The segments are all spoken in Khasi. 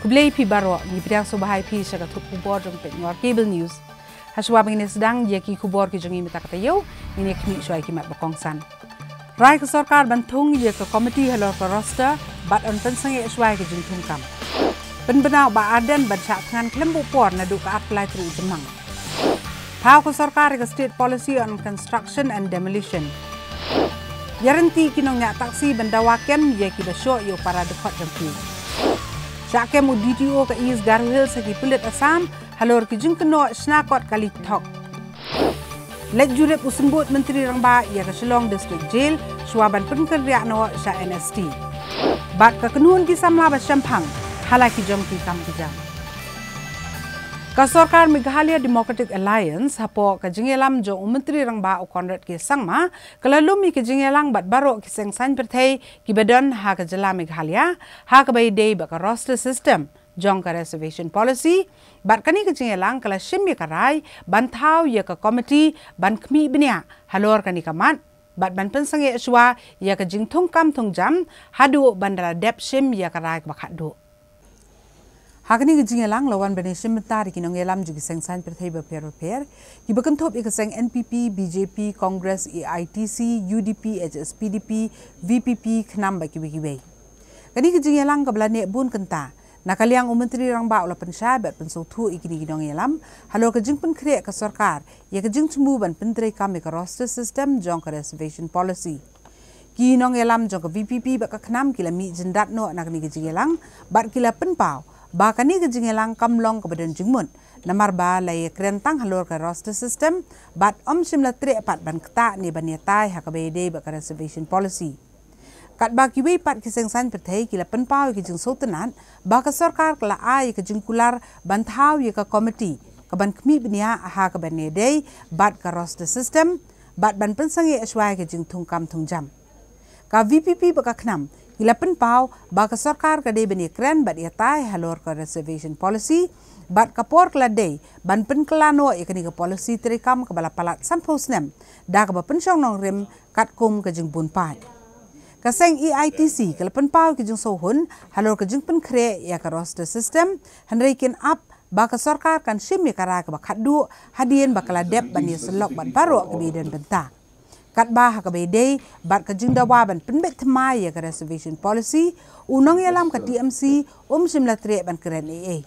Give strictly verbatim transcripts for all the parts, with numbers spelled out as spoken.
Khublei phi baroh, ngi pdiang sngewbha ïa phi sha ka thup khubor jong Pyrshah Cable News. Hashwa ba ngin ïa sdang ïa ki khubor ki jong ngi mynta ka taïew, ngin ïa khmih shuwa ïa ki mat ba kongsan. Rai ka sorkar ban thung ïa ka komiti halor ka roster, bad yn pynsangeh shuwa ïa ka jingthung kam. Pynbna u Bah Ardent ban shah thngan khlem buh por naduh ka arphew lai tarik u Jymmang. Thaw ka sorkar ïa ka state policy on construction and demolition. Ïaryntih ki nongñiah taxi ban dawa kem ïa kiba shoh ïa u para dkhot jong ki. Shah kem u D T O ka East Garo Hills ha ki pulit Assam halor ki jingkynnoh shna kot kali thok. Leit jurip u Symbud Myntri Rangbah ïa ka Shillong District Jail shuwa ban pynkynriah noh sha N S T. Bad ka kynhun ki samla ba shemphang ha la ki jong ki kam ki jam. Ka sorkar Meghalaya Democratic Alliance, hapoh ka jingïalam jong u Myntri Rangbah u Conrad K Sangma, ka la lum ïa ka jingïalang bad baroh ki seng saiñ pyrthei kiba don ha ka jylla Meghalaya, ha kaba ïadei bad ka roster system jong ka reservation policy. Bad kane ka jingïalang ka la shim ïa ka rai ban thaw ïa ka komiti ban khmih bniah halor kane ka mat, bad ban pynsangeh shuwa ïa ka jingthung kam thung jam haduh ban da la dep shim ïa ka rai kaba khatduh. Ha kane ka jingïalang la wan ban ïashim bynta da ki nongïalam jong ki seng saiñ pyrthei bapher bapher, kiba kynthup ïa ka seng N P P, B J P, Congress, A I T C, U D P, H S P D P, V P P, KHNAM bad kiwei kiwei. Kane ka jingïalang kaba la neh bun kynta, na ka liang u Myntri Rangbah u la pynshai bad pynsngewthuh ïa kine ki nongïalam halor ka jingpynkhreh ka sorkar ïa ka jingthmu ban pyntreikam ïa ka roster system jong ka reservation policy. Ki nongïalam jong ka V P P bad ka KHNAM ki la mih jyndat noh na kane ka jingïalang, bad ki la pynpaw ba kane ka jingïalang kam long kaba don jingmut, namar ba la ïakren tang halor ka roster system, bad ym shym la treh pat ban ktah ne ban ïatai ha kaba ïadei bad ka reservation policy. Katba kiwei pat ki seng saiñ pyrthei ki la pynpaw ïa ki jingsngewtynnat ba ka sorkar ka la ai ïa ka jingkular ban thaw ïa ka komiti kaban khmih bniah ha kaban ïadei bad ka roster system, bad ban pynsangeh shuwa ïa ka jingthung kam thung jam. Ka V P P bad ka KHNAM ki la pynpaw ba ka sorkar ka dei ban ïakren bad ïatai halor ka reservation policy, bad ka por ka la dei ban pynkylla noh ïa kane ka policy treikam kaba la palat sanphew snem da kaba pynshong nongrim katkum ka jingbun paid. Ka seng A I T C ka la pynpaw ïa ka jingsngewhun halor ka jingpynkhreh ïa ka roster system, hynrei kin ap ba ka sorkar kan shim ïa ka rai kaba khatduh hadien ba ka la dep ban ïasyllok bad baroh kiba ïadon bynta. Katba ha kaba ïadei bad ka jingdawa ban pynbeit thymmai ïa ka reservation policy, u nongïalam ka T M C um shym la treh ban kren ei ei.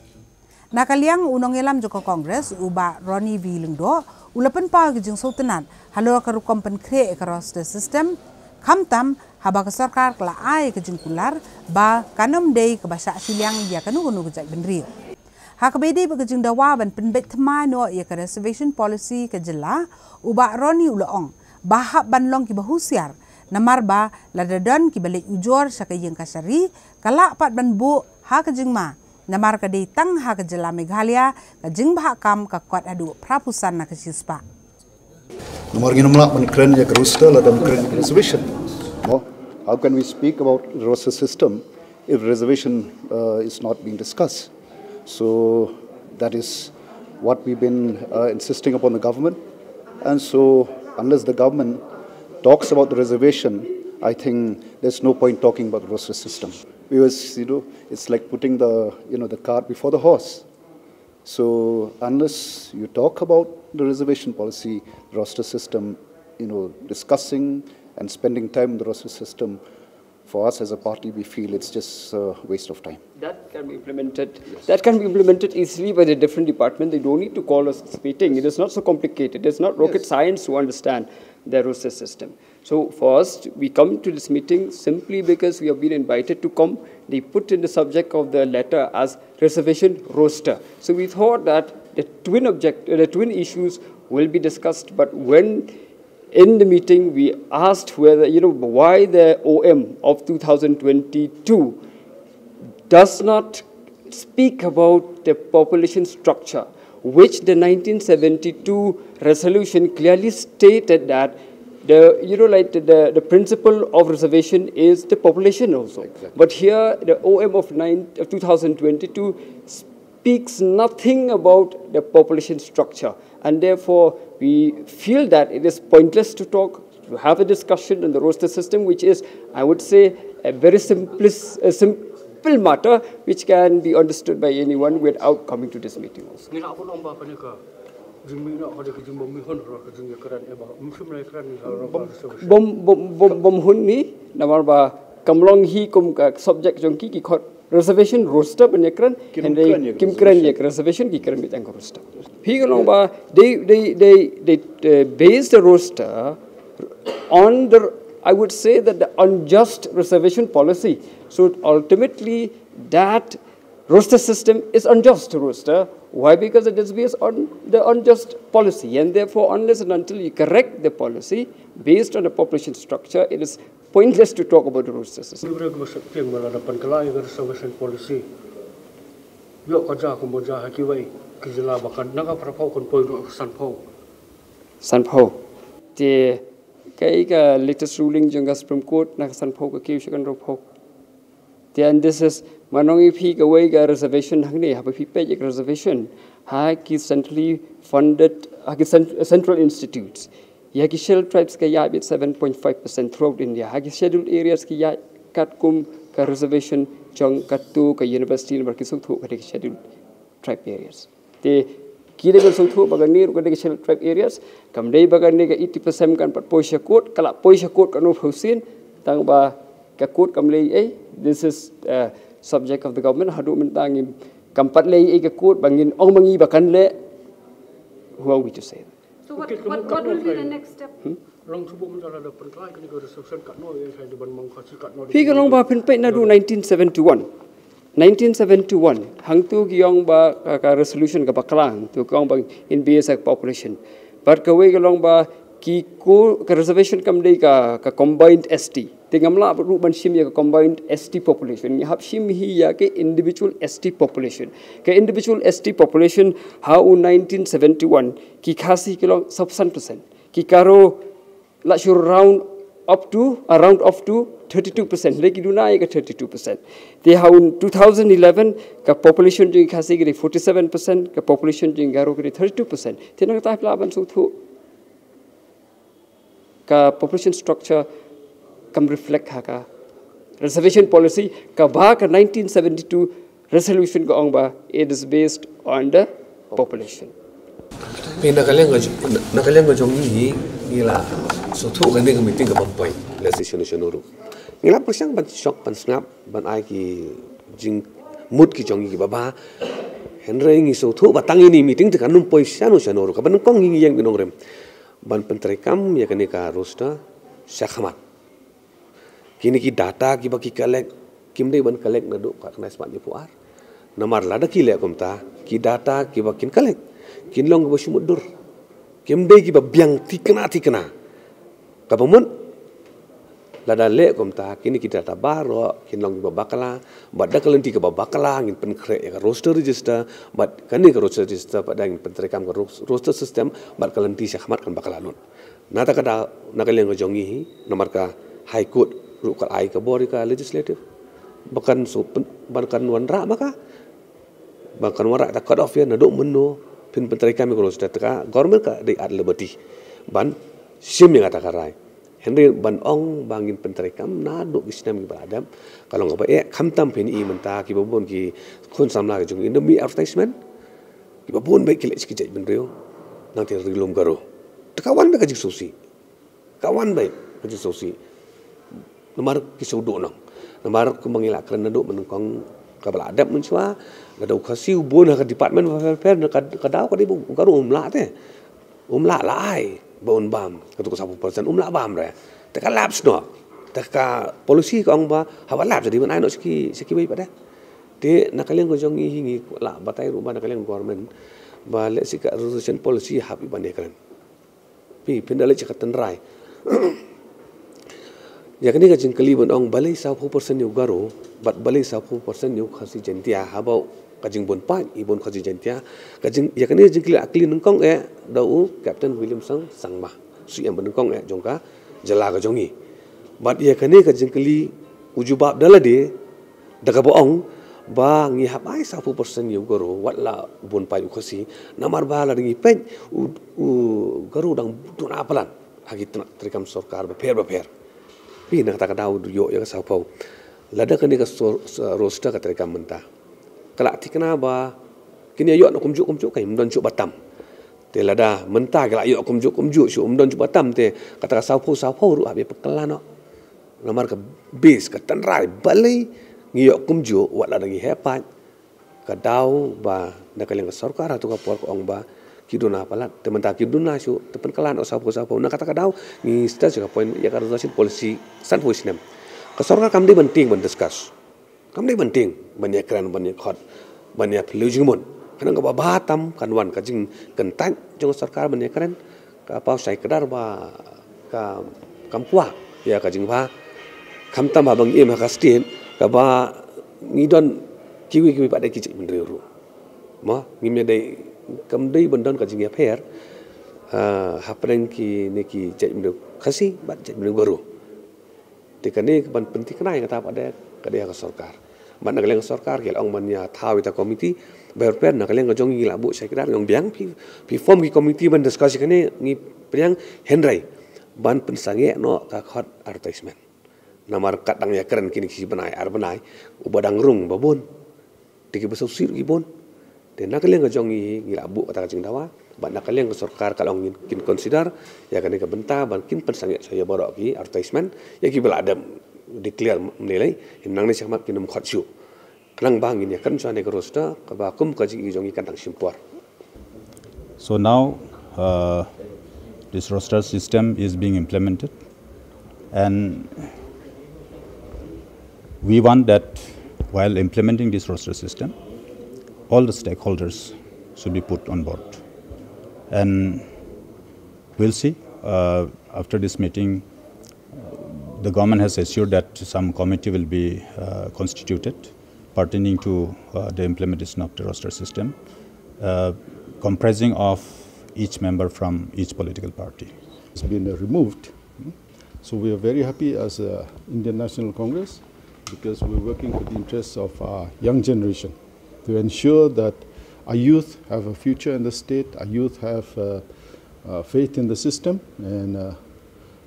Na ka liang u nongïalam jong ka Congress, u Bah Ronnie V Lyngdoh, u la pynpaw ïa ka jingsngewtynnat halor ka rukom pynkhreh ïa ka roster system, khamtam haba ka sorkar ka la ai ïa ka jingkular ba kan ym dei kaba shah shiliang ïa kano kano ka jaitbynriew. Ha kaba ïadei bad ka jingdawa ban pynbeit thymmai noh ïa ka reservation policy ka jylla, u Bah Ronnie u la ong ba hap ban long kiba husiar, namar ba lada don kiba leit ujor sha ka ïing kashari, ka lah pat ban buh ha ka jingma, namar ka dei tang ha ka jylla Meghalaya ka jingbhah kam ka kot haduh phra phew san na ka shispah. Namar ngin ym lah ban kren ïa ka roster lada ym kren ïa ka reservation. No? How can we speak about the roster system if reservation uh, is not being discussed? So that is what we've been uh, insisting upon the government. And so unless the government talks about the reservation, I think there's no point talking about the roster system. Because, you know, it's like putting the, you know, the cart before the horse. So unless you talk about the reservation policy, roster system, you know, discussing and spending time on the roster system, for us as a party, we feel it's just a waste of time. That can be implemented. Yes. That can be implemented easily by the different department. They don't need to call us this meeting. It is not so complicated. It's not rocket Yes. science to understand the roster system. So first, we come to this meeting simply because we have been invited to come. They put in the subject of the letter as reservation roster. So we thought that the twin object, the twin issues will be discussed. But when in the meeting we asked whether, you know, why the O M of two thousand twenty-two does not speak about the population structure, which the nineteen seventy-two resolution clearly stated that the, you know, like the, the principle of reservation is the population also. Exactly. But here, the O M of, nine, of two thousand twenty-two speaks nothing about the population structure, and therefore we feel that it is pointless to talk, to have a discussion on the roster system, which is, I would say, a very simplis-, a sim-, simple matter which can be understood by anyone without coming to this meeting also. Ngi la pun ong ba kane ka jingmih noh ka dei ka jingbym mih hon ka jingïakren, eh, ba ym shym la ïakren ïa ka reservation. Bym bym bym bym hun ni namar ba kam long hi kum ka subject jong ki, ki khot reservation roster ban ïakren, Kim hynrei kren ïa ka kim kren ïa reservation. Ka reservation, ki kren beit ïa ka roster. Hi ka long ba they they they they uh, base the roster on the, I would say that the unjust reservation policy. So ultimately that roster system is unjust roster. Why? Because it is based on the unjust policy, and therefore unless and until you correct the policy based on the population structure, it is pointless to talk about the roster system. Ngi brek ba sep tieng ba la da pan kalai ka reservation policy. Ïoh ka ja kumba ja ha kiwei ki jylla ba kan na ka phraphew kan poi noh ka sanphew. Sanphew. Te kai ka latest ruling jong ka Supreme Court na ka sanphew ka kiew sha ka hynriewphew. Te and this is, mynta ngi phi kawei ka reservation hangne, haba phi peit ïa ka reservation ha ki centrally funded, ha ki cent- central institutes. Ïa ki Scheduled Tribes ka ïaid beit seven point five percent throughout India. Ha ki scheduled areas ki ïaid katkum ka reservation jong katto ka university namar ki sngewthuh ka dei ki Scheduled Tribe areas. Te ki dei ban sngewthuh ba kane ruh ka dei ka Scheduled Tribe areas. Kam dei ba kane ka eighty percent kan pat poi sha court, ka la poi sha court katno phew sien, tang ba ka court kam leh ei. This is uh, subject of the government. Haduh mynta ngim, kam pat leh ei ka court ba ngin ong ma ngi ba kan leh. Who are we to say? So what, what, what will be the next step? Long shu bum jala da pan kalai kane ka reservation katno ïa ka da ban mong Khasi katno. Phi ka long ba phin peit naduh nineteen seventy-one. Nineteen seventy-one hangtu ki ong ba ka, ka resolution ka bakla, hangtu ki ong ba in base ka population. But kawei ka long ba ki ko ka reservation kam dei ka, ka combined S T. Te ngam lah ruh ban shim ïa ka combined S T population. Ngi hap shim hi ïa ka individual S T population. Ka individual S T population ha u nineteen seventy-one ki Khasi ki long sawphew san percent. Ki Garo la shu round up to, uh, round off to thirty-two percent. Hynrei ki duna ïa ka thirty-two percent. Te ha u two thousand eleven ka population jong ki Khasi ka dei forty-seven percent, ka population jong ki Garo ka dei thirty-two percent. Te na kata phi lah ban sngewthuh ka population structure kam reflect ha ka reservation policy kaba ka nineteen seventy-two resolution ka ong ba it is based on the population. Phi na ka liang ka jong, na ka liang ka jong ngi hi, ngi la sngewthuh kane ka meeting ka bym poi. Let's say shano shano ruh. Ngi la pyrshang ban shok ban sngap ban ai ki jingmut ki jong ngi kiba bha. Hynrei ngi sngewthuh ba tang ïa kane ka meeting te kan ym poi shano shano ruh. Kaba nyngkong ngi ïeng ki nongrim ban pyntreikam ïa kane ka roster shakhmat. Kine ki data kiba ki collect kim dei ban collect naduh ka khyndai spah hynñiewphew ar. Namar lada ki leh kumta, ki data kiba kin collect kin long kiba shu mutdur. Kim dei kiba biang thikna thikna. Kaba mut lada leh kumta kine ki data baroh kin long kiba bakla, bad da ka lynti kaba bakla ngin pynkhreh ïa ka roster register, bad kane ka roster register pat da ngin pyntreikam ka ros- roster system, bad ka lynti shakhmat kan bakla lut. Na kata ka daw, na ka liang ka jong ngi hi, namar ka High Court ruh ka ai ka bor ïa ka legislative ba kan shu pyn- ba kan wanrah ma ka, ba kan wanrah da cut off ïa naduh mynno phin pyntreikam ïa ka roster, te ka government ka dei at liberty ban shim ïa kata ka rai. Hynrei ban ong ba ngin pyntreikam naduh ki snem kiba la dep, ka long kaba eh. Khamtam phin i mynta kiba bun ki khun samla ka jong ngi, in the mere advertisement kiba bun beit ki leh sha ki jaitbynriew, nangta ri lum Garo. Te ka wan beit ka jingsngewsih. Ka wan beit ka jingsngewsih. Namar ki shu duh nong. Namar kumba ngi la kren naduh mynnyngkong kaba la dep mynshuwa, lada u Khasi u bun ha ka department bapher bapher, ka, ka daw ka dei ba u Garo um lah te. Um lah, la ai ba un bam. Katu ka sawphew percent um lah bam re. Te ka lapse noh. Te ka policy ka ong ba haba lapse te dei ban ai noh sha ki, sha kiwei pat de. Te na ka liang ka jong ngi hi, ngi la batai ruh ba na ka liang government ba lehse ka reservation policy hap ban ïakren. Phi, phin da leit sha ka tynrai. Ïa kane ka jingkylli ban ong balei sawphew percent ïa u Garo bad balei sawphew percent ïa u Khasi Jaintia, haba ka jingbun paid i bun Khasi Jaintia. Ka jing, ïa kane ka jingkylli la kylli nyngkong eh da u Captain Williamson Sangma, u C M ba nyngkong eh jong ka jylla ka jong ngi. Bad ïa kane ka jingkylli u jubab da lade da kaba ong ba ngi hap ai sawphew percent ïa u Garo wat la bun paid u Khasi, namar ba lada ngi peit u, u Garo dang duna palat ha ki tnat treikam sorkar bapher bapher. Phi, na kata ka daw u ïoh ïa ka sawphew. Lada kane ka sor- sa- roster ka trei kam mynta, ka la thikna ba kin ïa ïoh na kumjuh kumjuh, ka ym don shuh ba tam. Te lada mynta ka la ïoh kumjuh kumjuh shuh, ym don shuh ba tam, te kata ka sawphew sawphew ruh hap ïa pynkylla noh. Namar ka base, ka tynrai balei ngi ïoh kumjuh, wat lada ngi heh paid, ka daw ba na ka liang ka sorkar hato ka por ka ong ba ki duna palat, te mynta ki duna shuh, te pynkylla noh sawphew sawphew. Na kata ka daw ngi start sha ka point ïa ka reservation policy sanphew snem. Ka sorkar kam dei ban tieng ban discuss, kam dei ban tieng ban ïa kren, ban ïa khot, ban ïa phylliew jingmut. Khnang kaba bha tam kan wan ka jingkyntait jong ka sorkar ban ïa kren. Ka paw shai kdar ba ka kam kwah ïa ka jingbha. Khamtam ba ngi im ha ka state kaba ngi don kiwei kiwei pat de ki jaitbynriew ruh. Mo, ngim ïa dei, kam dei ban don ka jingïapher, ah, hapdeng kine ki jaitbynriew Khasi bad jaitbynriew Garo. Te kane ka ban pynthikna ïa kata pat de ka dei ha ka sorkar. Bad na ka liang ka sorkar ki la ong ban ïa thaw ïa ka komiti. Ba pher na ka liang ka jong ngi la buh shai kdar, ngi ong biang phi, phi form ki komiti ban discuss ïa kane, ngi pdiang, hynrei ban pynsangeh noh ka khot advertisement. Namar kat dang ïa kren kine ki bnai ar bnai, uba dang rung ba bun, te kiba sngewsih ki bun. Te na ka liang ka jong ngi, ngi la buh kata ka jingdawa. Bad na ka liang ka sorkar ka long ngin, kin consider ïa kane ka bynta ban kin pynsangeh sha ïa baroh ki advertisement, ïa kiba la dep declare mynne lei, hynrei nangne shakhmat kin ym khot shuh. Khnang ba ngin ïa kren shuwa ïa ka roster kaba kum ka jingim jong ngi kan dang shim por. So now, uh, this roster system is being implemented, and we want that while implementing this roster system, all the stakeholders should be put on board. And we'll see, uh, after this meeting, the government has assured that some committee will be, uh, constituted pertaining to, uh, the implementation of the roster system, uh, comprising of each member from each political party. It's been, uh, removed. So we are very happy as a Indian National Congress because we're working for the interests of our young generation to ensure that our youth have a future in the state, our youth have, uh, uh, faith in the system, and, uh,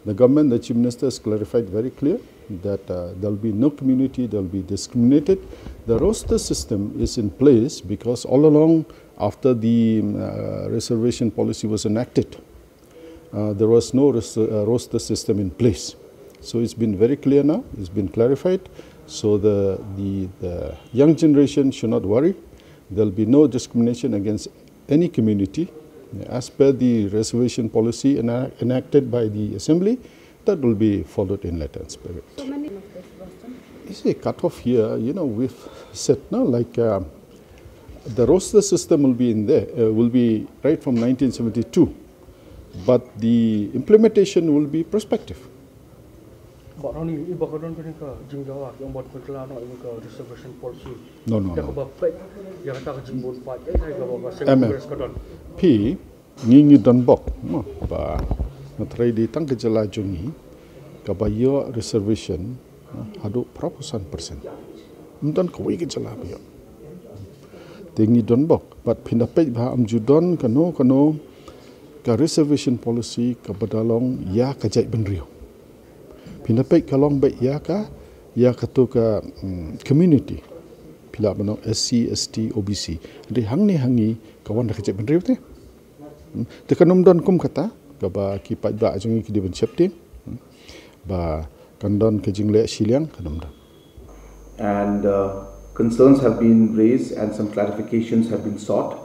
the government, the Chief Minister has clarified very clear that, uh, there'll be no community that'll be discriminated. The roster system is in place because all along after the, um, uh, reservation policy was enacted, uh, there was no res- uh, roster system in place. So it's been very clear now, it's been clarified. So the, the, the young generation should not worry. There'll be no discrimination against any community. As per the reservation policy ena- enacted by the assembly, that will be followed in letter and spirit. So many of this roster? You see, cut off here, you know, we've said, no, like, um, the roster system will be in there, uh, will be right from nineteen seventy-two. But the implementation will be prospective. Ba roni i ba ka don kane ka jingdawa ïa ban pynkylla noh ïa ka reservation policy. No, no, no. Ïa kaba peit ïa kata ka jingbun paid, ïa kaba ka seng Congress ka don. Phi, ngi ngi don bok, mo, ba nga trai di tang ka jylla jong ngi kaba ïoh reservation, mo, haduh phra phew san percent. Ym don kawei ka jylla ba ïoh. Te ngi don bok, bad phin da peit ba ym ju don kano kano ka reservation policy kaba da long ïa ka jaitbynriew. Phin da peit ka long beit ïa ka, ïa kato ka, mm, community. Phi lah ban ong S C, S T, O B C. Hynrei hangne ha ngi ka wan da ka jaitbynriew te. Hmm. Te kan ym don kum kata kaba ki paidbah jong ngi ki dei ban sheptieng. Hmm. Ba kan don ka jingleh shiliang, kan ym don. And, uh, concerns have been raised and some clarifications have been sought.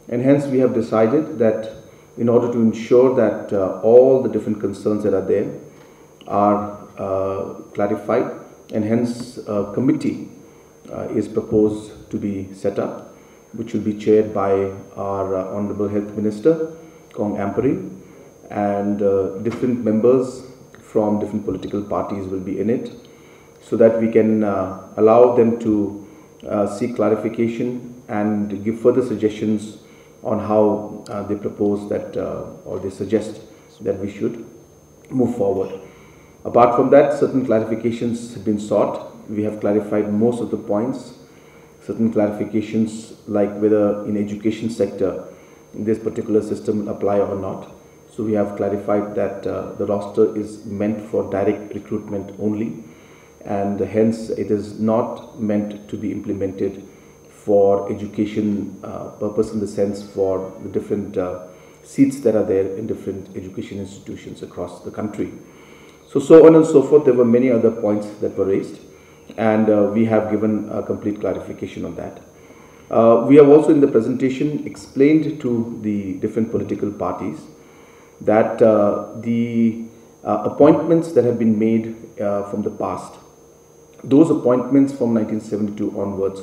And hence we have decided that in order to ensure that, uh, all the different concerns that are there are, uh, clarified, and hence a committee, uh, is proposed to be set up, which will be chaired by our, uh, Honorable Health Minister, Kong Ampareen, and, uh, different members from different political parties will be in it, so that we can, uh, allow them to, uh, seek clarification and give further suggestions on how, uh, they propose that, uh, or they suggest that we should move forward. Apart from that, certain clarifications have been sought. We have clarified most of the points. Certain clarifications, like whether in education sector this particular system will apply or not. So we have clarified that, uh, the roster is meant for direct recruitment only, and hence it is not meant to be implemented for education uh, purpose, in the sense for the different uh, seats that are there in different education institutions across the country. So, so on and so forth, there were many other points that were raised, and uh, we have given a complete clarification on that. Uh, we have also, in the presentation, explained to the different political parties that uh, the uh, appointments that have been made uh, from the past, those appointments from nineteen seventy-two onwards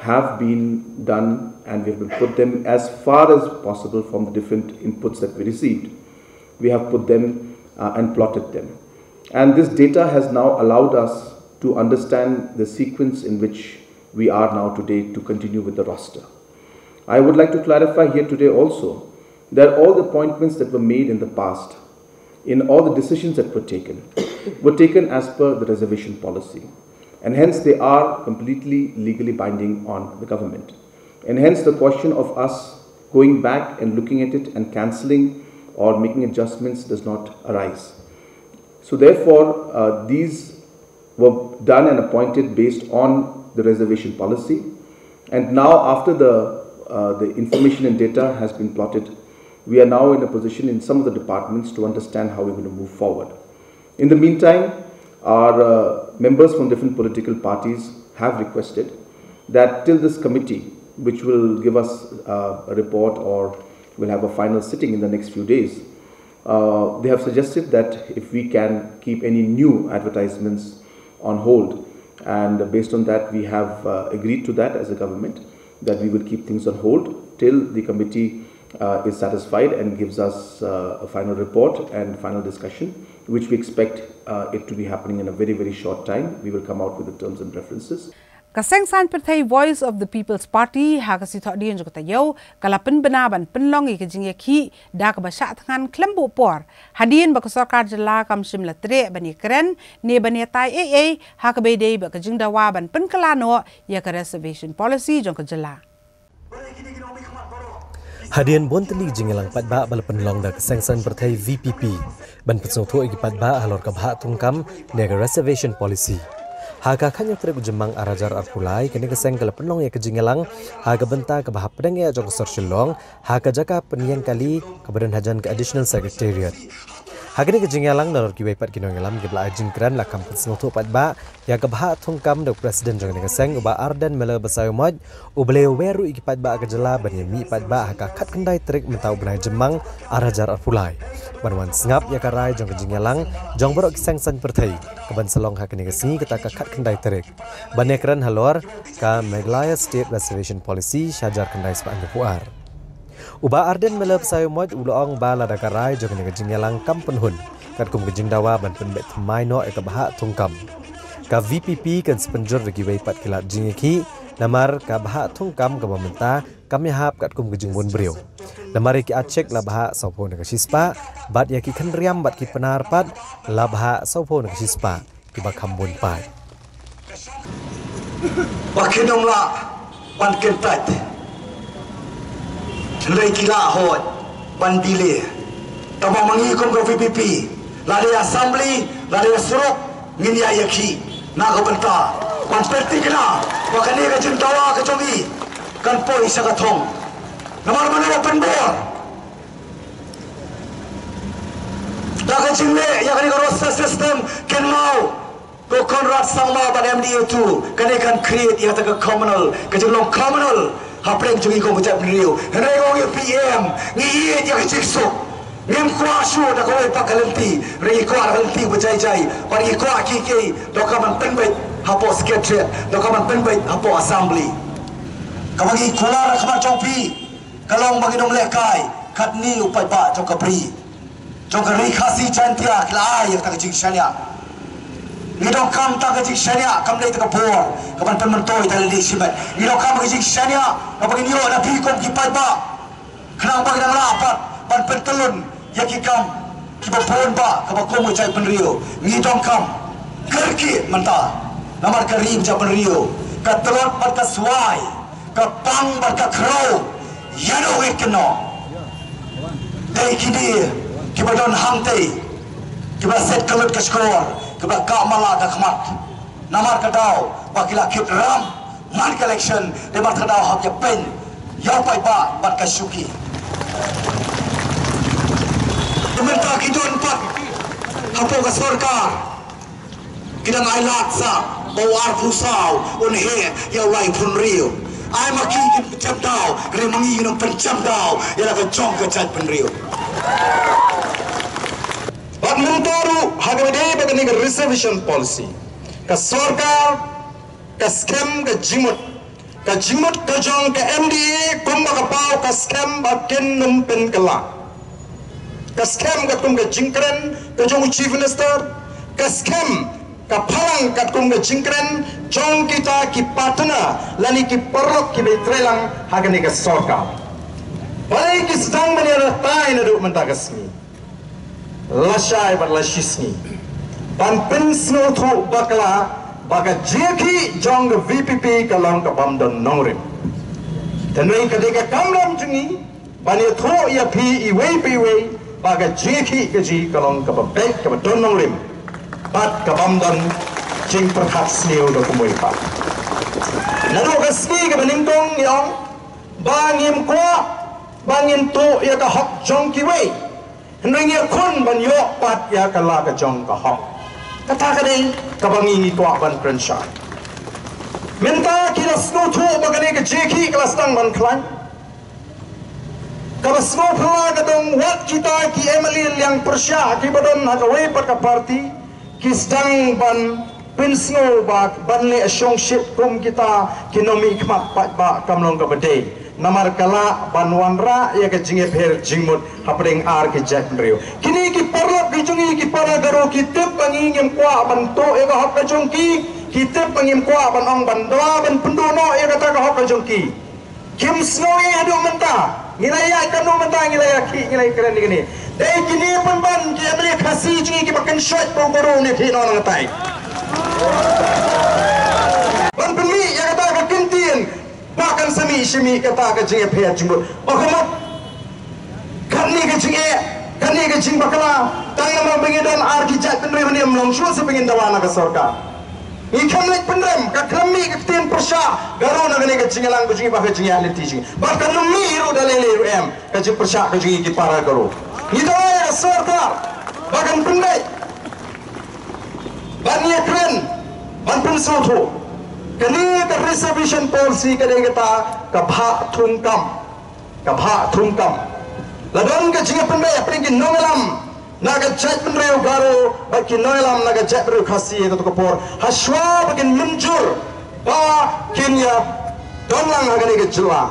have been done, and we have put them as far as possible from the different inputs that we received. We have put them uh, and plotted them. And this data has now allowed us to understand the sequence in which we are now today to continue with the roster. I would like to clarify here today also that all the appointments that were made in the past, in all the decisions that were taken, were taken as per the reservation policy, and hence they are completely legally binding on the government. And hence the question of us going back and looking at it and cancelling or making adjustments does not arise. So therefore, uh, these were done and appointed based on the reservation policy. And now, after the, uh, the information and data has been plotted, we are now in a position in some of the departments to understand how we're going to move forward. In the meantime, our uh, members from different political parties have requested that till this committee, which will give us uh, a report or will have a final sitting in the next few days, uh, they have suggested that if we can keep any new advertisements on hold, and based on that, we have uh, agreed to that as a government, that we will keep things on hold till the committee uh, is satisfied and gives us uh, a final report and final discussion, which we expect uh, it to be happening in a very, very short time. We will come out with the terms and preferences. Ka seng saiñ pyrthei Voice of the People's Party ha ka sngi Thohdieng jong ka taïew ka la pynbna ban pynlong ïa ka jingïakhih da kaba shah thngan khlem buh por hadien ba ka sorkar jylla kam shym la treh ban ïakren ne ban ïatai ei ei ha kaba ïadei bad ka jingdawa ban pynkylla noh ïa ka reservation policy jong ka jylla. Hadien bun tylli ki jingïalang paidbah ba la pynlong da ka seng saiñ pyrthei V P P ban pynsngewthuh ïa ki paidbah halor ka bhah thungkam ne ka reservation policy. Ha ka khatñiew tarik u Jymmang ar hajar arphew lai, kane ka seng ka la pynlong ïa ka jingïalang ha ka bynta kaba hapdeng eh jong ka sor Shillong, ha ka jaka pynïeng kali kaba don hajan ka Additional Secretariat. Ha kane ka jingïalang, nalor kiwei pat ki nongïalam kiba la ai jingkren la kham pynsngewthuh paidbah ïa ka bhah thungkam da u President jong kane ka seng, u Bah Ardent Miller Basaiawmoit, u ba la wer ruh ïa ki paidbah ka jylla ban ïamih paidbah ha ka khatkhyndai tarik mynta u bnai Jymmang ar hajar arphew lai, ban wan sngap ïa ka rai jong ka jingïalang jong baroh ki seng saiñ pyrthei kaban sa long ha kane ka sngi, kata ka khatkhyndai tarik, ban ïakren halor ka Meghalaya State Reservation Policy shi hajar khyndai spah hynñiewphew ar. U Bah Ardent Miller Basaiawmoit u la ong ba lada ka rai jong kane ka jingïalang kam pynhun katkum ka jingdawa ban pynbeit thymmai noh ïa ka bhah thungkam, ka V P P kan sa pynjur da kiwei pat ki lad jingïakhih, namar ka bhah thungkam kaba mynta kam ïahap katkum ka jingbun briew. Namar ïa ki achik la bhah sawphew na ka shispah, bad ïa ki khynriam bad ki Pnar pat la bhah sawphew na ka shispah, kiba kham bun paid. Ba kin ym lah ban kyntait, hynrei ki lah hoi ban delay. Tangba ma ngi kum ka V P P, lada ïa assembly, lada ïa surok, ngin ïa ïakhih na ka bynta ban pyrthikna ba kane ka jingdawa ka jong ngi kan poi sha ka thong. Namar mano ba pynbor da ka jingleh ïa kane ka roster system? Kynmaw, ko Conrad Sangma bad M D A two, kane kan create ïa kata ka communal, ka jinglong communal hapdeng jong ngi kum ka jaitbynriew. Hynrei ko ngi P M, ngi ïeit ïa ka jingsuk. Ngim kwah shuh da kawei pat ka lynti, hynrei ngi kwah da ka lynti ba jai jai, bad ngi kwah kiei kiei donkam ban pynbeit hapoh Secretariat, donkam ban pynbeit hapoh Assembly. Kaba ngi kular ha khmat jong phi ka long ba ngin ym lehkai katne u paidbah jong ka bri, jong ka Ri Khasi Jaiñtia, ki la ai ïa kata ka jingshaniah. Ngi donkam tang ka jingshaniah, kam dei tang ka bor kaban pynmyntoi tang lade shimet. Ngi donkam ka jingshaniah kaba ngin ïoh na phi kum ki paidbah, khnang ba ngin nang lah pat ban pyntyllun ïa ki kam kiba bun bah kaba kum ka jaitbynriew. Ngi donkam kyrkieh mynta, namar ka ri ka jaitbynriew, ka tlot bad ka swai, ka pang bad ka khrew, ïa no ngi kynnoh. Dei kine kiba don hangtei, kiba set ka lut ka shkor, kiba kah mala ka khmat. Namar ka daw ba ki la kit ram man ka election, dei bad ka daw hap ïa pyn ïa u paidbah bad ka shuki. Te mynta ki don pat hapoh ka sorkar, ki dang ai lad sa ba u arphew saw un heh ïa u laiphew hynriew. Ai ma ki kin pynjam daw, hynrei ma ngi ngin ym pynjam daw ïa la ka jong ka jaitbynriew. Bad mynta ruh ha kaba dei bad kane ka reservation policy, ka sorkar ka skhem ka jingmut, ka jingmut ka jong ka M D A kumba ka paw ka skhem ba kin ym pynkylla. Ka skhem katkum ka jingkren ka jong u Chief Minister, ka skhem ka phalang katkum ka jingkren jong kita ki partner lane ki paralok kiba ïatreilang ha kane ka sorkar. Balei ki sdang ban ïa batai naduh mynta ka sngi, lashai bad lashisngi, ban pynsngewthuh bakla ba ka jingïakhih jong ka V P P ka long ka bym don nongrim. Te ngi ka dei ka kamram jong ngi ban ïathuh ïa phi iwei pa iwei ba ka jingïakhih ka jong ngi ka long kaba beit, kaba don nongrim bad ka bym don jingpyrkhat sniew da kumwei pat. Naduh ka sngi kaba nyngkong ngi ong ba ngim kwah ba ngin tuh ïa ka hok jong kiwei, hynrei ngi khun ban ïoh pat ïa ka la ka jong ka hok. Kata ka dei kaba ngi ngi kwah ban kren shai. Mynta ki la sngewthuh ba kane ka jingïakhih ka la sdang ban khlaiñ. Kaba sngewphylla ka dang wat kita ki M L A liang pyrshah kiba don ha kawei pat ka party, ki sdang ban pynsngew ba ban leh shongshit kum kita ki nongmihkhmat paidbah kam long kaba dei. Namar ka lah ban wanrah ïa ka jingïapher jingmut hapdeng ar ki jaitbynriew. Kine ki paralok ki jong ngi ki para Garo ki tip ba ngi ngim kwah ban tuh ïa ka hok ka jong ki, ki tip ba ngim kwah ban ong ban dawa ban pynduh noh ïa kata ka hok ka jong ki. Kim sngew ïa haduh mynta. Ngi la ïaid katno mynta, ngi la ïakhih, ngi la ïakren ïa kine. Dei kine pynban ki M L A Khasi jong ngi kiba kynshoit ba u Garo un ïakhih noh nangtai. Ban pynmih ïa kata ka kyntien ba kan sa mih shi mih kata ka jingïapher jingmut. Oh, ka mut. Katne ka jingeh, katne ka jingbakla, tang namar ba ngi don ar ki jaitbynriew, ngi ym long shuh sa ba ngin dawa na ka sorkar. Ngi khlem leit pynrem, ka khlem mih ka ktien pyrshah Garo na kane ka jingïalang ka jong ngi bad ka jingïaid lynti jong ngi. Bad kan ym mih ruh da lei lei ruh em ka jingpyrshah ka jong ngi ki para Garo. Ngi dawa ïa ka sorkar ba kan pynbeit, ban ïakren, ban pynsngewthuh. Kane ka reservation policy ka dei kata ka bhah thungkam. Ka bhah thungkam. La don ka jingïapynbeit hapdeng ki nongïalam na ka jaitbynriew Garo bad ki nongïalam na ka jaitbynriew Khasi ha kato ka por, hashwa ba kin mynjur ba kin ïa don lang ha kane ka jylla.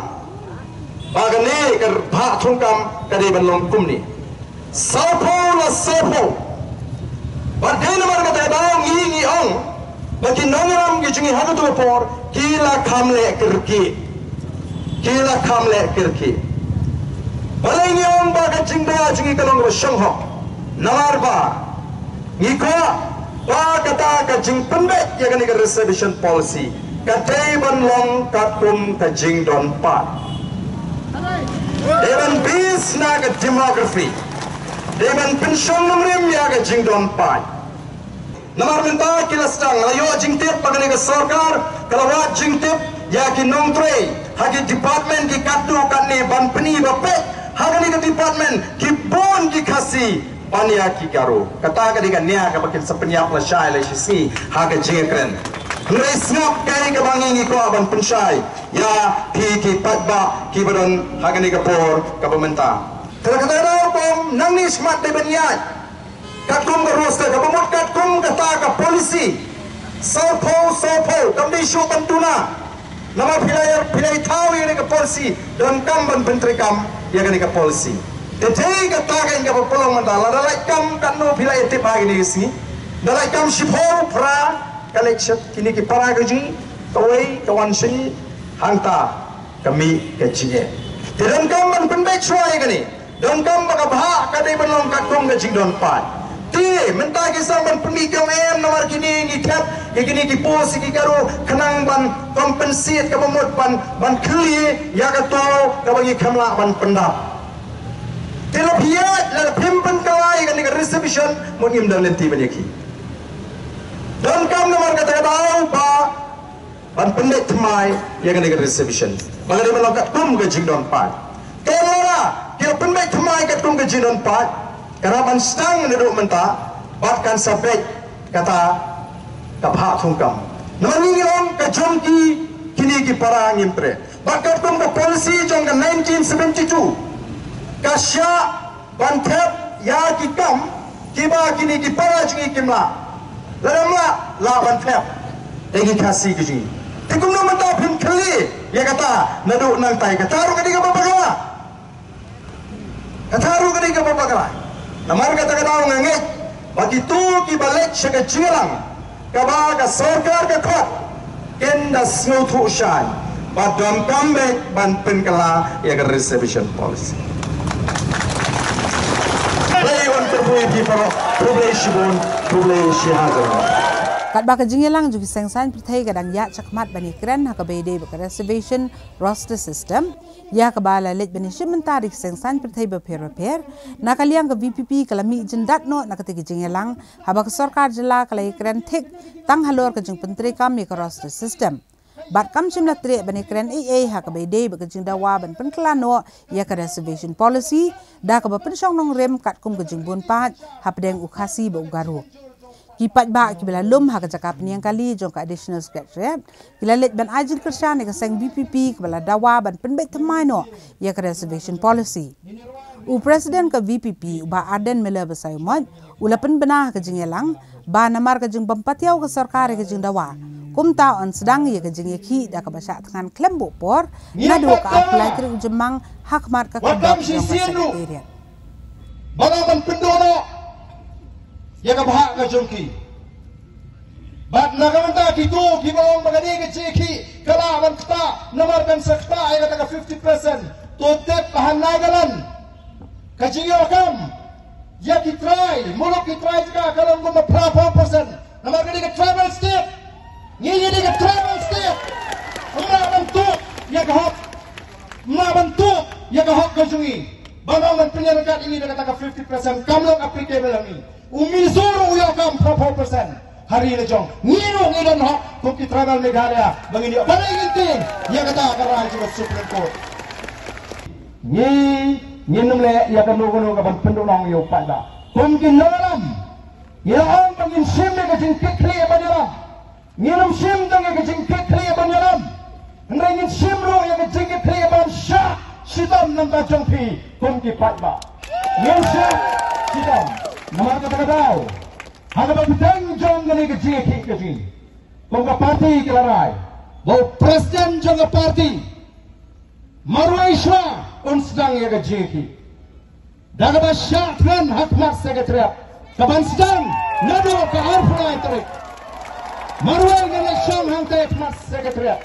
Ba kane ka bhah thungkam ka dei ban long kumne. Sawphew la sawphew. Bad dei namar kata ka daw ngi ngi ong ba ki nongïalam ki jong ngi ha kato ka por ki la kham leh kyrkieh. Ki la kham leh kyrkieh. Balei ngi ong ba ka jingdawa jong ngi ka long kaba shong hok? Namar ba ngi kwah ba kata ka jingpynbeit ïa kane ka reservation policy ka dei ban long katkum ka jingdon paid. Dei ban base na ka demography. Dei ban pynshong nongrim ïa ka jingdon paid. Namar mynta ki la sdang, la ïoh jingtip ba kane ka sorkar ka la wad jingtip ïa ki nongtrei ha ki department ki katto katne ban pyni ba peit ha kane ka department ki bun ki Khasi ban ïa ki Garo. Kata ka dei ka nia kaba kin sa pynïap lashai lashisngi ha ka jingïakren. Hynrei sngap kaei kaba ngi ngi kwah ban pynshai ïa phi ki paidbah kiba don ha kane ka por kaba mynta. Te la kata ka daw ba nangne shakhmat dei ban ïaid katkum ka roster kaba mut katkum kata ka policy. Sawphew sawphew kam dei shuh ban duna. Namar phi la ïa, phi la ïa thaw ïa kane ka policy, donkam ban pyntreikam ïa kane ka policy. Te dei kata ka ïing kaba pynlong mynta, lada lait kam katno phi la ïa tip ha kine ki sngi. Da lait kam shiphew phra ka leit sha kine ki para ka jong ngi, kawei ka wan sha ngi, hangta ka mih ka jingeh. Te donkam ban pynbeit shuwa ïa kane. Donkam ba ka bhah ka dei ban long katkum ka jingdon paid. Te mynta ki sdang ban pynmih ki ong em namar kine ngi thep ïa kine ki post ïa ki Garo khnang ban compensate kaba mut ban, ban khlieh ïa kato kaba ngi khlem lah ban pyndap. Te lada phi ïaid, lada phim pynkylla ïa kane ka reservation, mut ngim don lynti ban ïakhih. Donkam namar kata ka daw ba ban pynbeit thymmai ïa kane ka reservation. Ba ka dei ban long katkum ka jingdon paid. Ka lada ki la pynbeit thymmai katkum ka jingdon paid, ka dei ban sdang naduh mynta bad kan sa beit kata ka bhah thungkam. Namar ngi ngi ong ka jong ki kine ki para ngim treh. Bad katkum ka policy jong ka nineteen seventy-two, ka shah ban thep ïa ki kam kiba kine ki para jong ngi kim lah. Lada ym lah, lah ban thep ïa ki Khasi ki jong ngi. Te kumno mynta phin khlieh ïa kata naduh nangtai? Kata ruh ka dei kaba bakla. Kata ruh ka dei kaba bakla. Namar kata ka daw nga ngeit ba kito kiba leit sha ka jingïalang kaba ka sorkar ka khot kin da sngewthuh shai ba donkam beit ban pynkylla ïa ka reservation policy. Khublei wan kyrpad ïa phi baroh, khublei shibun, khublei shihajar. Katba ka jingïalang jong ki seng saiñ pyrthei ka dang ïaid shakhmat ban ïakren ha kaba ïadei bad ka reservation roster system, ïa kaba la leit ban ïashim bynta da ki seng saiñ pyrthei bapher bapher, na ka liang ka V P P ka la mih jyndat noh na kata ka jingïalang haba ka sorkar jylla ka la ïakren thik tang halor ka jingpyntreikam ïa ka roster system. Bad kam shym la treh ban ïakren ei ei ha kaba ïadei bad ka jingdawa ban pynkylla noh ïa ka reservation policy da kaba pynshong nongrim katkum ka jingbun paid hapdeng u Khasi bad u Garo. Ki paidbah kiba la lum ha ka jaka pynïeng kali jong ka Additional Secretariat ki la leit ban ai jingkyrshan ïa ka seng V P P kaba la dawa ban pynbeit thymmai noh ïa ka reservation policy. U President ka V P P, u Bah Ardent Miller Basaiawmoit, u la pynbna ha ka jingïalang ba namar ka jingbym patiaw ka sorkar ïa ka jingdawa, kumta yn sdang ïa ka jingïakhih da kaba shah thngan khlem buh por naduh ka arphew lai tarik u Jymmang ha khmat ka khyndop jong ka Secretariat. Ba la ban pynduh noh ïa ka bhah ka jong ki. Bad na ka bynta kito kiba ong ba kane ka jingïakhih ka lah ban ktah namar kan sa ktah ïa kata ka fifty percent. To tip ba ha Nagaland ka jingïoh kam ïa ki trai, muluk ki trai jong ka ka long kumba phra phew percent. Namar ka dei ka tribal state. Ngi ngi dei ka tribal state. Ym lah ban tuh ïa ka hok. Ym lah ban tuh ïa ka hok ka jong ngi. Ban ong ban pynïaryngkat ïa ngi da kata ka fifty percent kam long applicable ha ngi. U Mizo ruh u ïoh kam phra phew percent ha ri la jong. Ngi ruh ngi don hok kum ki tribal Meghalaya ba ngin ïoh ban ai ngin tieng ïa kata ka rai jong ka Supreme Court. Ngi ngin ym leh ïa kano kano ka ban pynduhnong ïa u paidbah. Kum ki nongïalam ngi la ong ba ngin shim ïa ka jingkitkhlieh ban ïalam. Ngin ym shim tang ïa ka jingkitkhlieh ban ïalam, hynrei ngin shim ruh ïa ka jingkitkhlieh ban shah shitom na ka bynta jong phi kum ki paidbah. Ngin shah shitom. Namar kata ka daw, ha kaba bteng jong kane ka jingïakhih ka jong ngi, kum ka party ka la rai ba u president jong ka party marwei shuwa un sdang ïa ka jingïakhih. Da kaba shah thngan ha khmat Secretariat ka ban sdang naduh ka arphew lai tarik. Marwei ngan leit shong hangtai ha khmat Secretariat.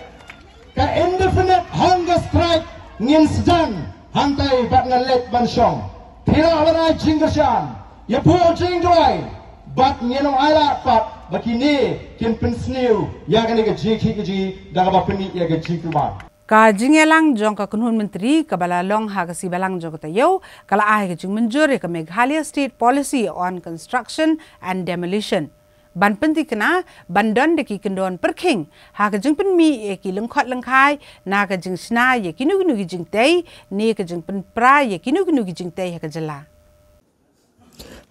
Ka indefinite hunger strike ngin sdang hangtai bad ngan leit ban shong. Phi lah ban ai jingkyrshan, ïa phuh jingduwai, bad ngin ym ailad pat ba kine kin pynsniew ïa kane ka jingïakhih ka jong ngi da kaba pynmih ïa ka jingkulmar. Ka jingïalang jong ka kynhun myntri kaba la long ha ka sngi Balang jong ka taïew ka la ai ka jingmynjur ïa ka Meghalaya State Policy on Construction and Demolition ban pynthikna ban don da ki kyndon pyrkhing ha ka jingpynmih ïa ki lyngkhot lyngkhai na ka jingshna ïa kino kino ki jingtei ne ka jingpynpra ïa kino kino ki jingtei ha ka jylla.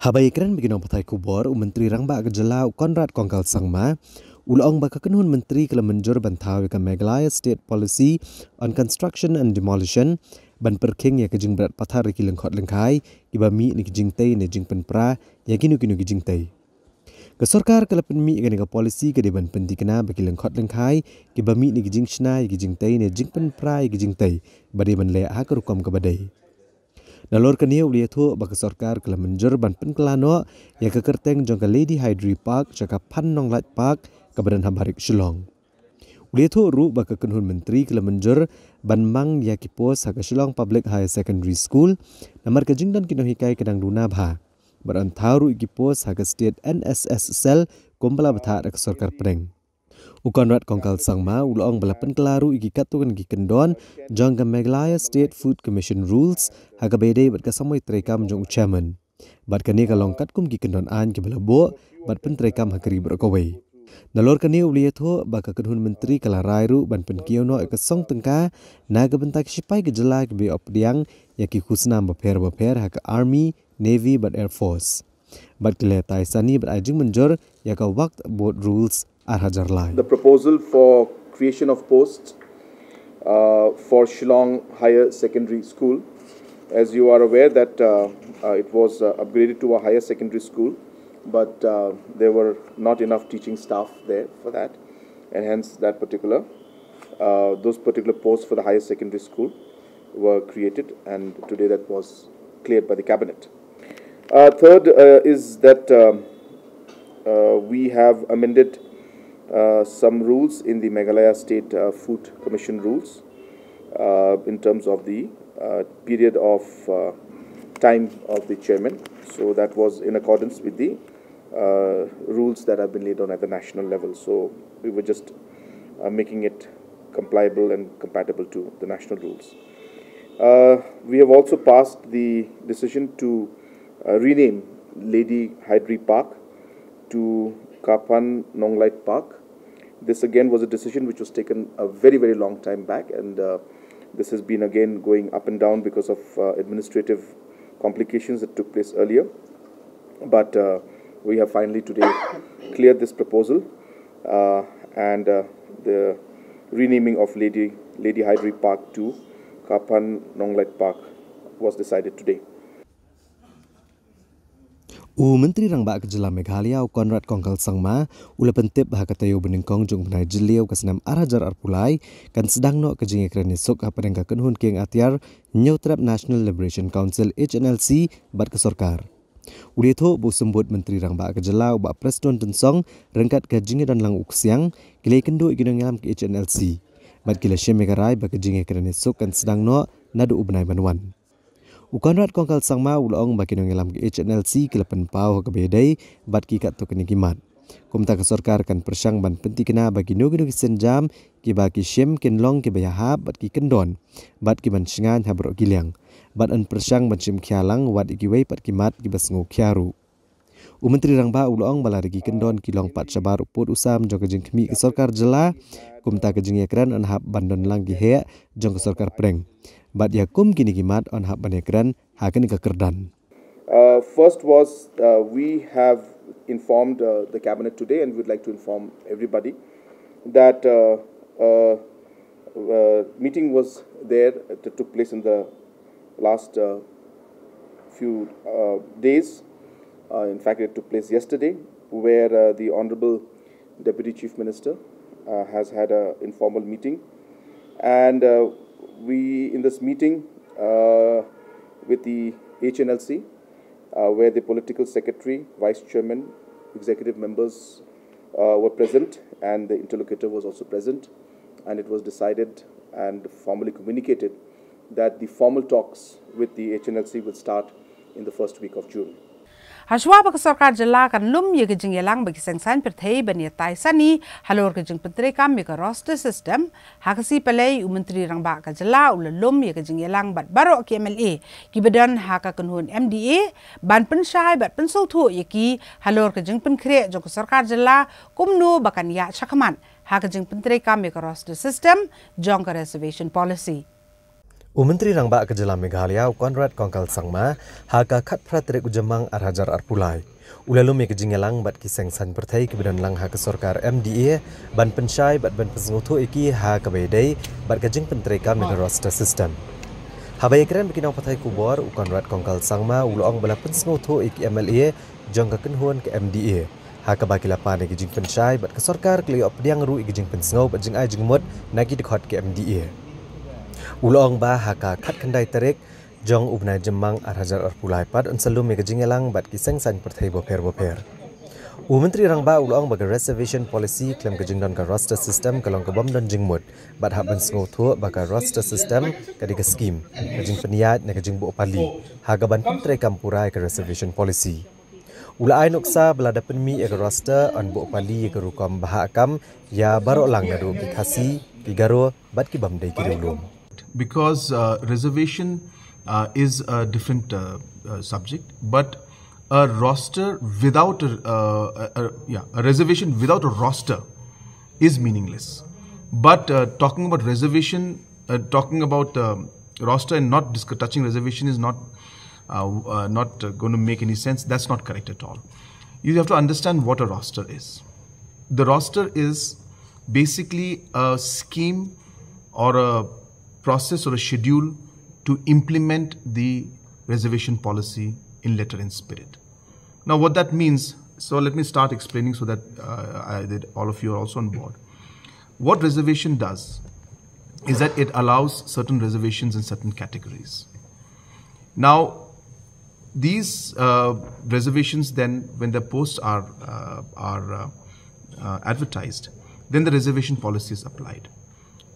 Haba ïakren bad ki nongpathai khubor, u Myntri Rangbah ka jylla u Conrad Kongkal Sangma u la ong ba ka kynhun myntri ka la mynjur ban thaw ïa ka Meghalaya State Policy on Construction and Demolition ban pyrkhing ïa ka jingbret pathar ïa ki lyngkhot lyngkhai kiba mih na ki jingtei ne jingpynpra ïa kino kino ki jingtei. Ka sorkar ka la pynmih ïa kane ka policy ka dei ban pynthikna ba ki lyngkhot lyngkhai kiba mih na ki jingshna ïa ki jingtei ne jingpynpra ïa ki jingtei ba dei ban leh ha ka rukom kaba dei. Nalor kane u la ïathuh ba ka sorkar ka la mynjur ban pynkylla noh ïa ka kyrteng jong ka Lady Hydri Park sha ka Phan Nonglait Park kaba don ha Barik Shillong. U la ïathuh ruh ba ka kynhun myntri ka la mynjur ban mang ïa ki post ha ka Shillong Public Higher Secondary School namar ka jingdon ki nonghikai ka dang duna bha. Bad yn thaw ruh ïa ki post ha ka State N S S Cell kumba la bthah da ka sorkar pdeng. U Conrad Kongkal Sangma u la ong ba la pynkylla ruh ïa ki katto katne ki kyndon jong ka Meghalaya State Food Commission Rules ha kaba ïadei bad ka samoi treikam jong u Chairman. Bad kane ka long katkum ki kyndon aiñ kiba la buh bad pyntreikam ha ka ri baroh kawei. Nalor kane u la ïathuh ba ka kynhun myntri ka la rai ruh ban pynkiew noh ïa ka song tyngka na ka bynta ki shipai ka jylla kiba ïoh pdiang ïa ki khusnam bapher bapher ha ka Army, Navy bad Air Force. Bad ki la ïatai sani bad ai jingmynjur ïa ka Waqf Board Rules ar hajar lai. The proposal for creation of posts uh, for Shillong Higher Secondary School. As you are aware that uh, uh, it was uh, upgraded to a higher secondary school, but uh, there were not enough teaching staff there for that, and hence that particular, uh, those particular posts for the higher secondary school were created, and today that was cleared by the cabinet. Uh, third uh, is that um, uh, we have amended uh, some rules in the Meghalaya State uh, Food Commission rules uh, in terms of the uh, period of uh, time of the chairman. So that was in accordance with the uh, rules that have been laid down at the national level. So we were just uh, making it compliable and compatible to the national rules. Uh, we have also passed the decision to uh, rename Lady Hyderi Park to Kapan Nonglait Park. This again was a decision which was taken a very, very long time back, and uh, this has been again going up and down because of uh, administrative complications that took place earlier. But uh, we have finally today cleared this proposal, uh, and uh, the renaming of Lady, Lady Hyderi Park to Kapan Nonglait Park was decided today. U Myntri Rangbah ka Jylla Meghalaya u Conrad Kongkal Sangma u la pyntip ha ka taïew banyngkong jong u bnai Jylliew ka snem ar hajar arphew lai kan sdang noh ka jingïakren ïasuk hapdeng ka kynhun kieng atiar Hynñiewtrep National Liberation Council H N L C bad ka sorkar. U la ïathuh ba u symbud Myntri Rangbah ka Jylla u Bah Prestone Tynsong ryngkat ka jingïadonlang u ksiang ki la ïakynduh ïa ki nongïalam ka H N L C bad ki la shim ïa ka rai ba ka jingïakren ïasuk kan sdang noh naduh u bnai ban wan. U Conrad Kongkal Sangma u la ong ba ki nongïalam ka H N L C ki la pynpaw ha kaba ïadei bad ki katto katne ki mat. Kumta ka sorkar kan pyrshang ban pynthikna ba kino kino ki sienjam kiba ki shim kin long kiba ïahap bad ki kyndon bad ki ban shngaiñ ha baroh ki liang. Bad yn pyrshang ban shim khia lang wat ïa kiwei pat ki mat kiba sngew khia ruh. U Myntri Rangbah u la ong ba lada ki kyndon ki long pat shabar u pud u sam jong ka jingkhmih ka sorkar jylla, kumta ka jingïakren yn hap ban don lang ki heh jong ka sorkar pdeng. Bad ïa kum kine ki mat yn hap ban ïakren ha kane ka kyrdan. Uh, first was uh, we have informed uh, the cabinet today, and we would like to inform everybody that uh, uh, uh, meeting was there that took place in the last uh, few uh, days. Uh, in fact, it took place yesterday, where uh, the Honorable Deputy Chief Minister uh, has had an informal meeting, and uh, we, in this meeting uh, with the H N L C, uh, where the political secretary, vice chairman, executive members uh, were present, and the interlocutor was also present, and it was decided and formally communicated that the formal talks with the H N L C will start in the first week of June. Hashwa ba ka sorkar jylla kan lum ïa ka jingïalang bad ki seng saiñ pyrthei ban ïatai sani halor ka jingpyntreikam ïa ka roster system, ha ka sngi Palei u Myntri Rangbah ka jylla u la lum ïa ka jingïalang bad baroh ki M L A kiba don ha ka kynhun M D A ban pynshai bad pynsngewthuh ïa ki halor ka jingpynkhreh jong ka sorkar jylla kumno ba kan ïaid shakhmat ha ka jingpyntreikam ïa ka roster system jong ka reservation policy. U Myntri Rangbah ka jylla Meghalaya u Conrad Kongkal Sangma ha ka khatphra tarik u Jymmang ar hajar arphew lai u la lum ïa ka jingïalang bad ki seng saiñ pyrthei kiba don lang ha ka sorkar M D A ban pynshai bad ban pynsngewthuh ïa ki ha kaba ïadei bad ka jingpyntreikam ïa ka roster system. Haba ïakren bad ki nongpathai khubor, u Conrad Kongkal Sangma u la ong ba la pynsngewthuh ïa ki M L A jong ka kynhun ka M D A ha kaba ki la pan ïa ka jingpynshai bad ka sorkar ka la ïoh pdiang ruh ïa ka jingpynsngew bad jingai jingmut na ki dkhot ka M D A. U la ong ba ha ka khatkhyndai tarik jong u bnai Jymmang ar hajar arphew lai pat yn sa lum ïa ka jingïalang bad ki seng saiñ pyrthei bapher bapher. U Myntri Rangbah u la ong ba ka reservation policy khlem ka jingdon ka roster system ka long ka bym don jingmut, bad hap ban sngewthuh ba ka roster system ka dei ka skim ka jingpynïaid na ka jingbuh pali ha kaban pyntreikam pura ïa ka reservation policy. U la ai nuksa ba lada pynmih ïa ka roster yn buh pali ïa ka rukom ba hap kam ïa baroh lang naduh ki Khasi, ki Garo bad ki bym dei ki riewlum. Because uh, reservation uh, is a different uh, uh, subject, but A roster without a, uh, a, a, yeah, a reservation without a roster is meaningless. But uh, talking about reservation, uh, talking about um, roster and not discuss, touching reservation is not uh, uh, not uh, going to make any sense. That's not correct at all. You have to understand what a roster is. The roster is basically a scheme or a process or a schedule to implement the reservation policy in letter and spirit. Now, what that means, so let me start explaining so that uh, I, that all of you are also on board. What reservation does is that it allows certain reservations in certain categories. Now, these uh, reservations then, when the posts are uh, are uh, uh, advertised, then the reservation policy is applied.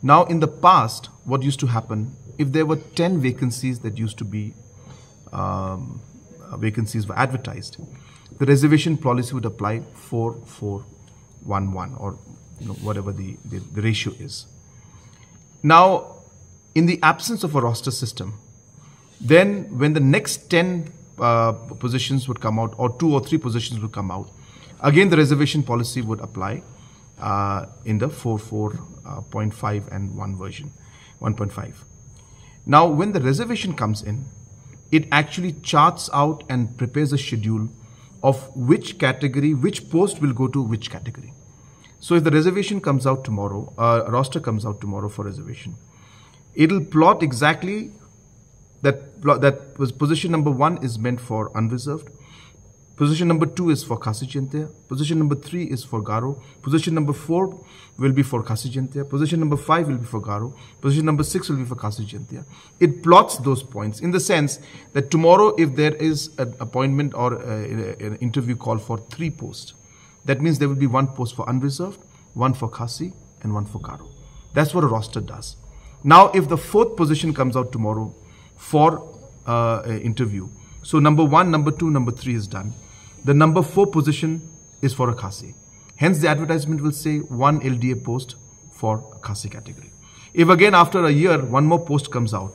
Now, in the past, what used to happen, if there were ten vacancies that used to be um, uh, vacancies were advertised, the reservation policy would apply four four one one, or you know, whatever the, the, the ratio is. Now, in the absence of a roster system, then when the next ten uh, positions would come out, or two or three positions would come out, again the reservation policy would apply uh, in the four four point five and one version, one point five. Now, when the reservation comes in, it actually charts out and prepares a schedule of which category, which post will go to which category. So if the reservation comes out tomorrow, uh, roster comes out tomorrow for reservation, it'll plot exactly that plo- that was position number one is meant for unreserved. Position number two is for Khasi Jaintia. Position number three is for Garo. Position number four will be for Khasi Jaintia. Position number five will be for Garo. Position number six will be for Khasi Jaintia. It plots those points in the sense that tomorrow, if there is an appointment or uh, an interview call for three posts, that means there will be one post for unreserved, one for Khasi, and one for Garo. That's what a roster does. Now, if the fourth position comes out tomorrow for uh, an interview, so number one, number two, number three is done. The number four position is for a Khasi. Hence, the advertisement will say one L D A post for a Khasi category. If again after a year one more post comes out,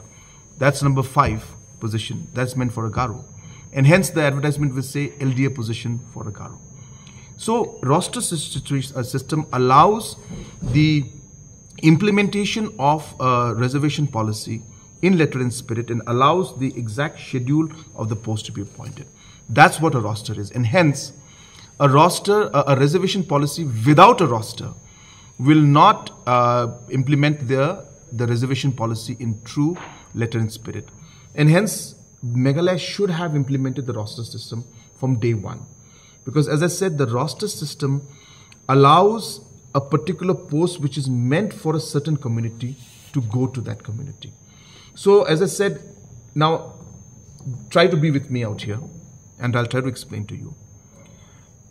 that's number five position, that's meant for a Garo. And hence the advertisement will say L D A position for a Garo. So roster situa- uh, system allows the implementation of a reservation policy in letter and spirit and allows the exact schedule of the post to be appointed. That's what a roster is. And hence, a roster, a, a reservation policy without a roster will not uh, implement the, the reservation policy in true letter and spirit. And hence, Meghalaya should have implemented the roster system from day one. Because as I said, the roster system allows a particular post which is meant for a certain community to go to that community. So as I said, now try to be with me out here and I'll try to explain to you.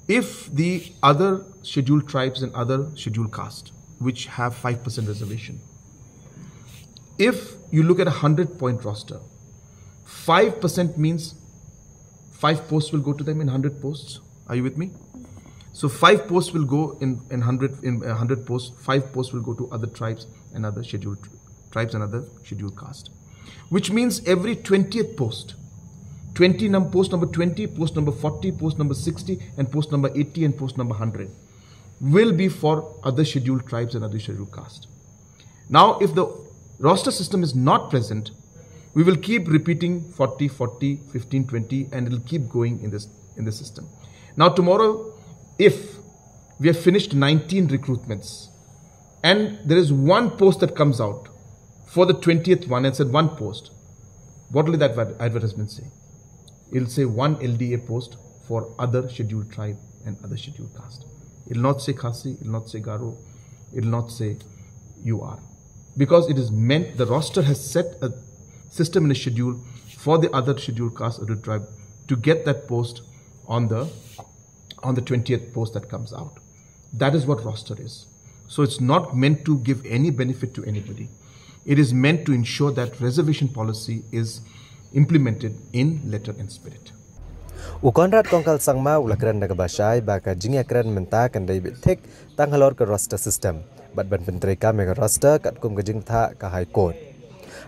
If the other scheduled tribes and other scheduled caste, which have five percent reservation, if you look at a hundred point roster, five percent means five posts will go to them in hundred posts. Are you with me? So five posts will go in, in hundred, in a hundred posts, five posts will go to other tribes and other scheduled tribes and other scheduled caste. Which means every twentieth post, twenty num- post number twenty, post number forty, post number sixty, and post number eighty and post number hundred will be for other scheduled tribes and other scheduled caste. Now, if the roster system is not present, we will keep repeating forty, forty, fifteen, twenty, and it'll keep going in this, in the system. Now, tomorrow, if we have finished nineteen recruitments and there is one post that comes out for the twentieth one and said one post, what will that adver- advertisement say? It'll say one L D A post for other scheduled tribe and other scheduled caste. It'll not say Khasi, it'll not say Garo, it'll not say U R. Because it is meant, the roster has set a system and a schedule for the other scheduled caste, other tribe to get that post on the on the twentieth post that comes out. That is what roster is. So it's not meant to give any benefit to anybody. It is meant to ensure that reservation policy is implemented in letter and spirit. U Conrad Kongkal Sangma u la kren da kaba shai ba ka jingïakren mynta kan dei beit thik tang halor ka roster system bad ban pyntreikam ïa ka roster katkum ka jingbthah ka High Court.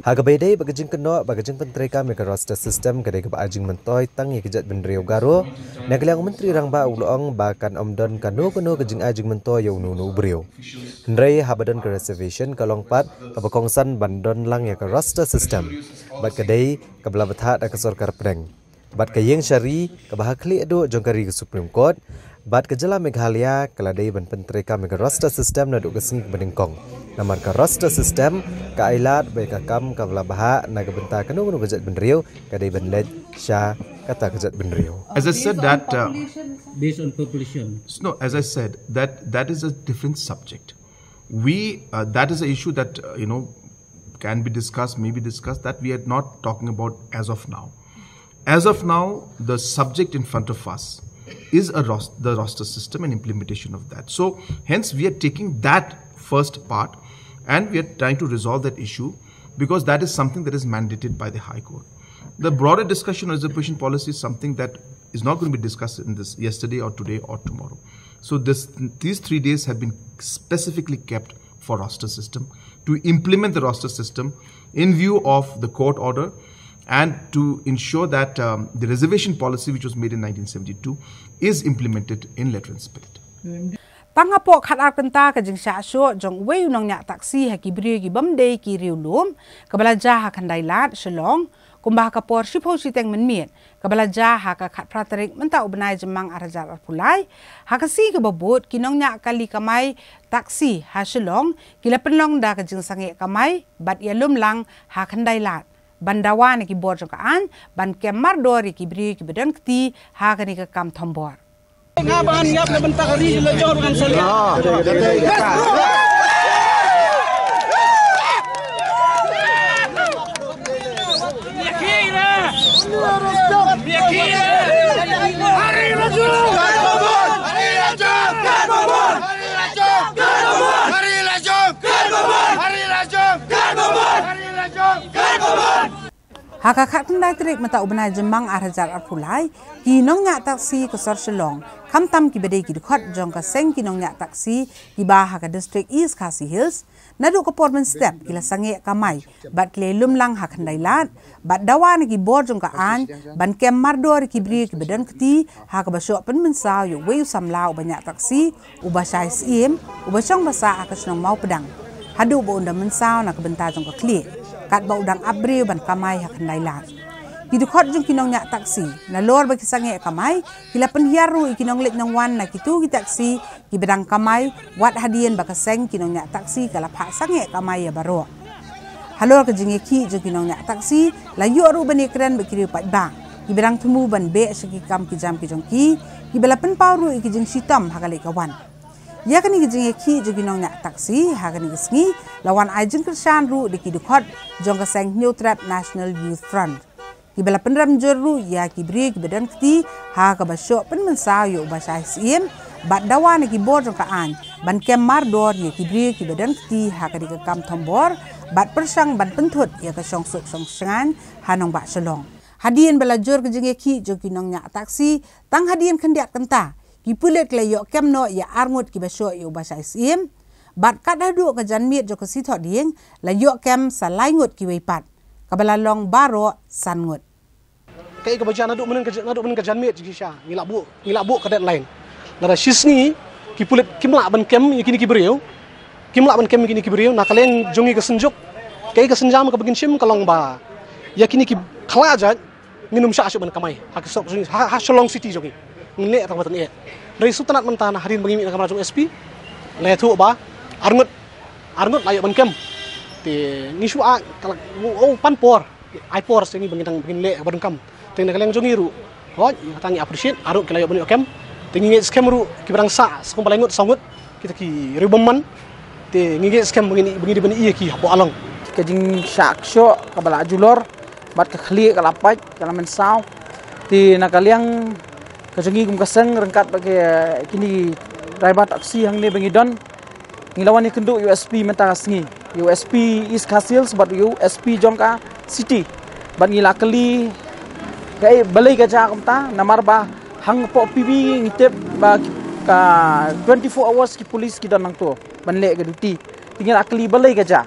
Ha kaba ïadei bad ka jingkynnoh ba ka jingpyntreikam ïa ka roster system ka dei kaba ai jingmyntoi tang ïa ka jaitbynriew Garo, na ka liang u Myntri Rangbah u la ong ba kan ym don kano kano ka jingai jingmyntoi ïa uno uno u briew. Hynrei haba don ka reservation ka long pat kaba kongsan ban don lang ïa ka roster system, bad ka dei kaba la bthah da ka sorkar pdeng. Bad ka ïing sha ri kaba ha khlieh duh jong ka ri ka Supreme Court, bad ka jylla Meghalaya ka la dei ban pyntreikam ïa ka roster system naduh ka sngi kaba nyngkong. Namar ka roster system ka ai lad ba ïa ka kam kaba la bhah na ka bynta kano kano ka jaitbynriew ka dei ban leit sha kata ka jaitbynriew. As I said that, uh, Based on population. No, as I said, that that is a different subject. We uh, that is an issue that uh, you know can be discussed, may be discussed. That we are not talking about as of now. As of now, the subject in front of us is a ros- the roster system and implementation of that. So, hence, we are taking that first part, and we are trying to resolve that issue because that is something that is mandated by the High Court. The broader discussion on reservation policy is something that is not going to be discussed in this yesterday or today or tomorrow. So this, these three days have been specifically kept for roster system, to implement the roster system in view of the court order and to ensure that um, the reservation policy which was made in nineteen seventy-two is implemented in letter and spirit. Tang hapoh khatar kynta ka jingshah shoh jong uwei u nongñiah taxi ha ki briew ki bym dei ki riewlum, kaba la jia ha Khyndai Lad, Shillong, kumba ha ka por shiphew shiteng mynmiet kaba la jia ha ka khatphra tarik mynta u bnai Jymmang arhajar arphew lai, ha ka sngi kaba bud ki nongñiah kali kamai taxi ha Shillong ki la pynlong da ka jingsangeh kamai bad ïalum lang ha Khyndai Lad ban dawa na ki bor jong ka aiñ ban kem mardor ïa ki briew kiba don kti ha kane ka kam thombor. Nga ban ïap na bynta ka ri la jor ban sel. Ha ka khatkhyndai tarik mynta u bnai Jymmang arhajar arphew lai, ki nongñiah taxi ka sor Shillong, khamtam kiba dei ki dkhot jong ka seng ki nongñiah taxi kiba ha ka district East Khasi Hills, naduh ka por mynstep ki la sangeh kamai bad ki la ïalum lang ha Khyndai Lad bad dawa na ki bor jong ka aiñ ban kem mardor ïa ki briew kiba don kti ha kaba shoh pynmynsaw ïa uwei u samla uba ñiah taxi, uba shai syiem, uba shong ba sah ha ka shnong Mawpdang, haduh ba un da mynsaw na ka bynta jong ka khlieh katba u dang ap briew ban kamai ha Khyndai Lad. Ki dkhot jong ki nongñiah taxi, nalor ba ki sangeh kamai, ki la pynhiar ruh ïa ki nongleit nongwan na kito ki taxi kiba dang kamai, wat hadien ba ka seng ki nongñiah taxi ka la phah sangeh kamai ïa baroh. Halor ka jingïakhih jong ki nongñiah taxi, la ïoh ruh ban ïakren bad ki riew paidbah kiba dang thmu ban beh sha ki kam ki jam ki jong ki, kiba la pynpaw ruh ïa ki jingshitom ha ka leit ka wan. Ïa kane ka jingïakhih jong ki nongñiah taxi ha kane ka sngi la wan ai jingkyrshan ruh da ki dkhot jong ka seng Hynñiewtrep National Youth Front, kiba la pynrem jur ruh ïa ki briew kiba don kti ha kaba shoh pynmynsaw ïa uba shai syiem bad dawa na ki bor jong ka aiñ ban kem mardor ïa ki briew kiba don kti ha kane ka kam thombor bad pyrshang ban pynthut ïa ka shongsuk shongshngaiñ ha nongbah Shillong. Hadien ba la jur ka jingïakhih jong ki nongñiah taxi, tang hadien khyndiat kynta ki pulit ki la ïoh kem noh ïa arngut kiba shoh ïa uba shai syiem, bad kat haduh ka janmiet jong ka sngi Thohdieng la ïoh kem sa lai ngut kiwei pat, kaba la long baroh san ngut. Kaei kaba jia naduh mynnin ka, naduh mynnin ka janmiet jong ki sha ngi la buh, ngi la buh ka deadline. Lada shisngi ki pulit kim lah ban kem ïa kine ki briew, kim lah ban kem ïa kine ki briew, na ka liang jong ngi ka Synjuk, kaei ka sienjam kaba ngin shim ka long ba ïa kine ki khlajait ngin ym shah shuh ban kamai ha ki surok jong ngi, ha, ha Shillong City jong ngi. Ngin leh tang ba tang eh. Hynrei sngewtynnat mynta na hadien ba ngi mih na kamra jong S P, la ïathuh ba arngut, arngut la ïoh ban kem. Te ngi shu ah, ka la, oh, pan por, ai por sha ngi ba ngin dang, ba ngin leh kaba donkam. Te na ka liang jong ngi ruh, hooid, ïa kata ngi appreciate, arngut ki la ïoh ban ïoh kem. Te ngi ngeit skhem ruh kiba dang sah sa kum ba lai ngut saw ngut, kita ki riewbymman. Te ngi ngeit skhem ba ngin, ba ngin dei ban ïa ki hapoh along. Ka jingshah shoh kaba la julor bad ka khlieh ka la pait, ka la mynsaw. Te na ka liang ka jong ngi kum ka seng ryngkat bad ki, kine ki driver taxi hangne ba ngi don, ngi la wan ïakynduh ïa u S P mynta ka sngi, ïa u S P East Khasi Hills bad ïa u S P jong ka city. Bad ngi la kylli kaei, balei ka jia kumta, namar ba hangpoh P B ngi tip ba ka twenty-four hours ki police ki don nangto ban leh ka duty. Te ngi la kylli balei ka jia.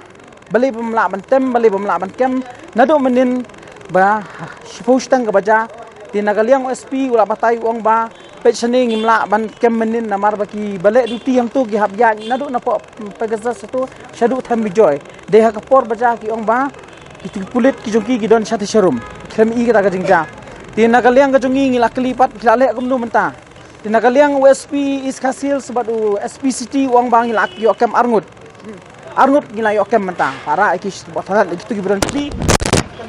Balei bym lah ban tem, balei bym lah ban kem, naduh mynnin ba shiphew shiteng ka baja. Te na ka liang u S P u la batai u ong ba peit shane ngim lah ban kem mynnin namar ba kiba leh duty hangto ki hap ïaid naduh na Pegasus shato shaduh Them Bijoy. Dei ha ka por baja ki ong ba kito ki pulit ki jong ki ki don shatei sharum. Khlem i kata ka jingjia. Te na ka liang ka jong ngi ngi la kylli pat ki la leh kumno mynta. Te na ka liang u S P East Khasi Hills bad u S P City u ong ba ngi la ïoh kem arngut. Arngut ngi la ïoh kem mynta. Para ïa ki shu bad thalat ïa kito ki briew ki.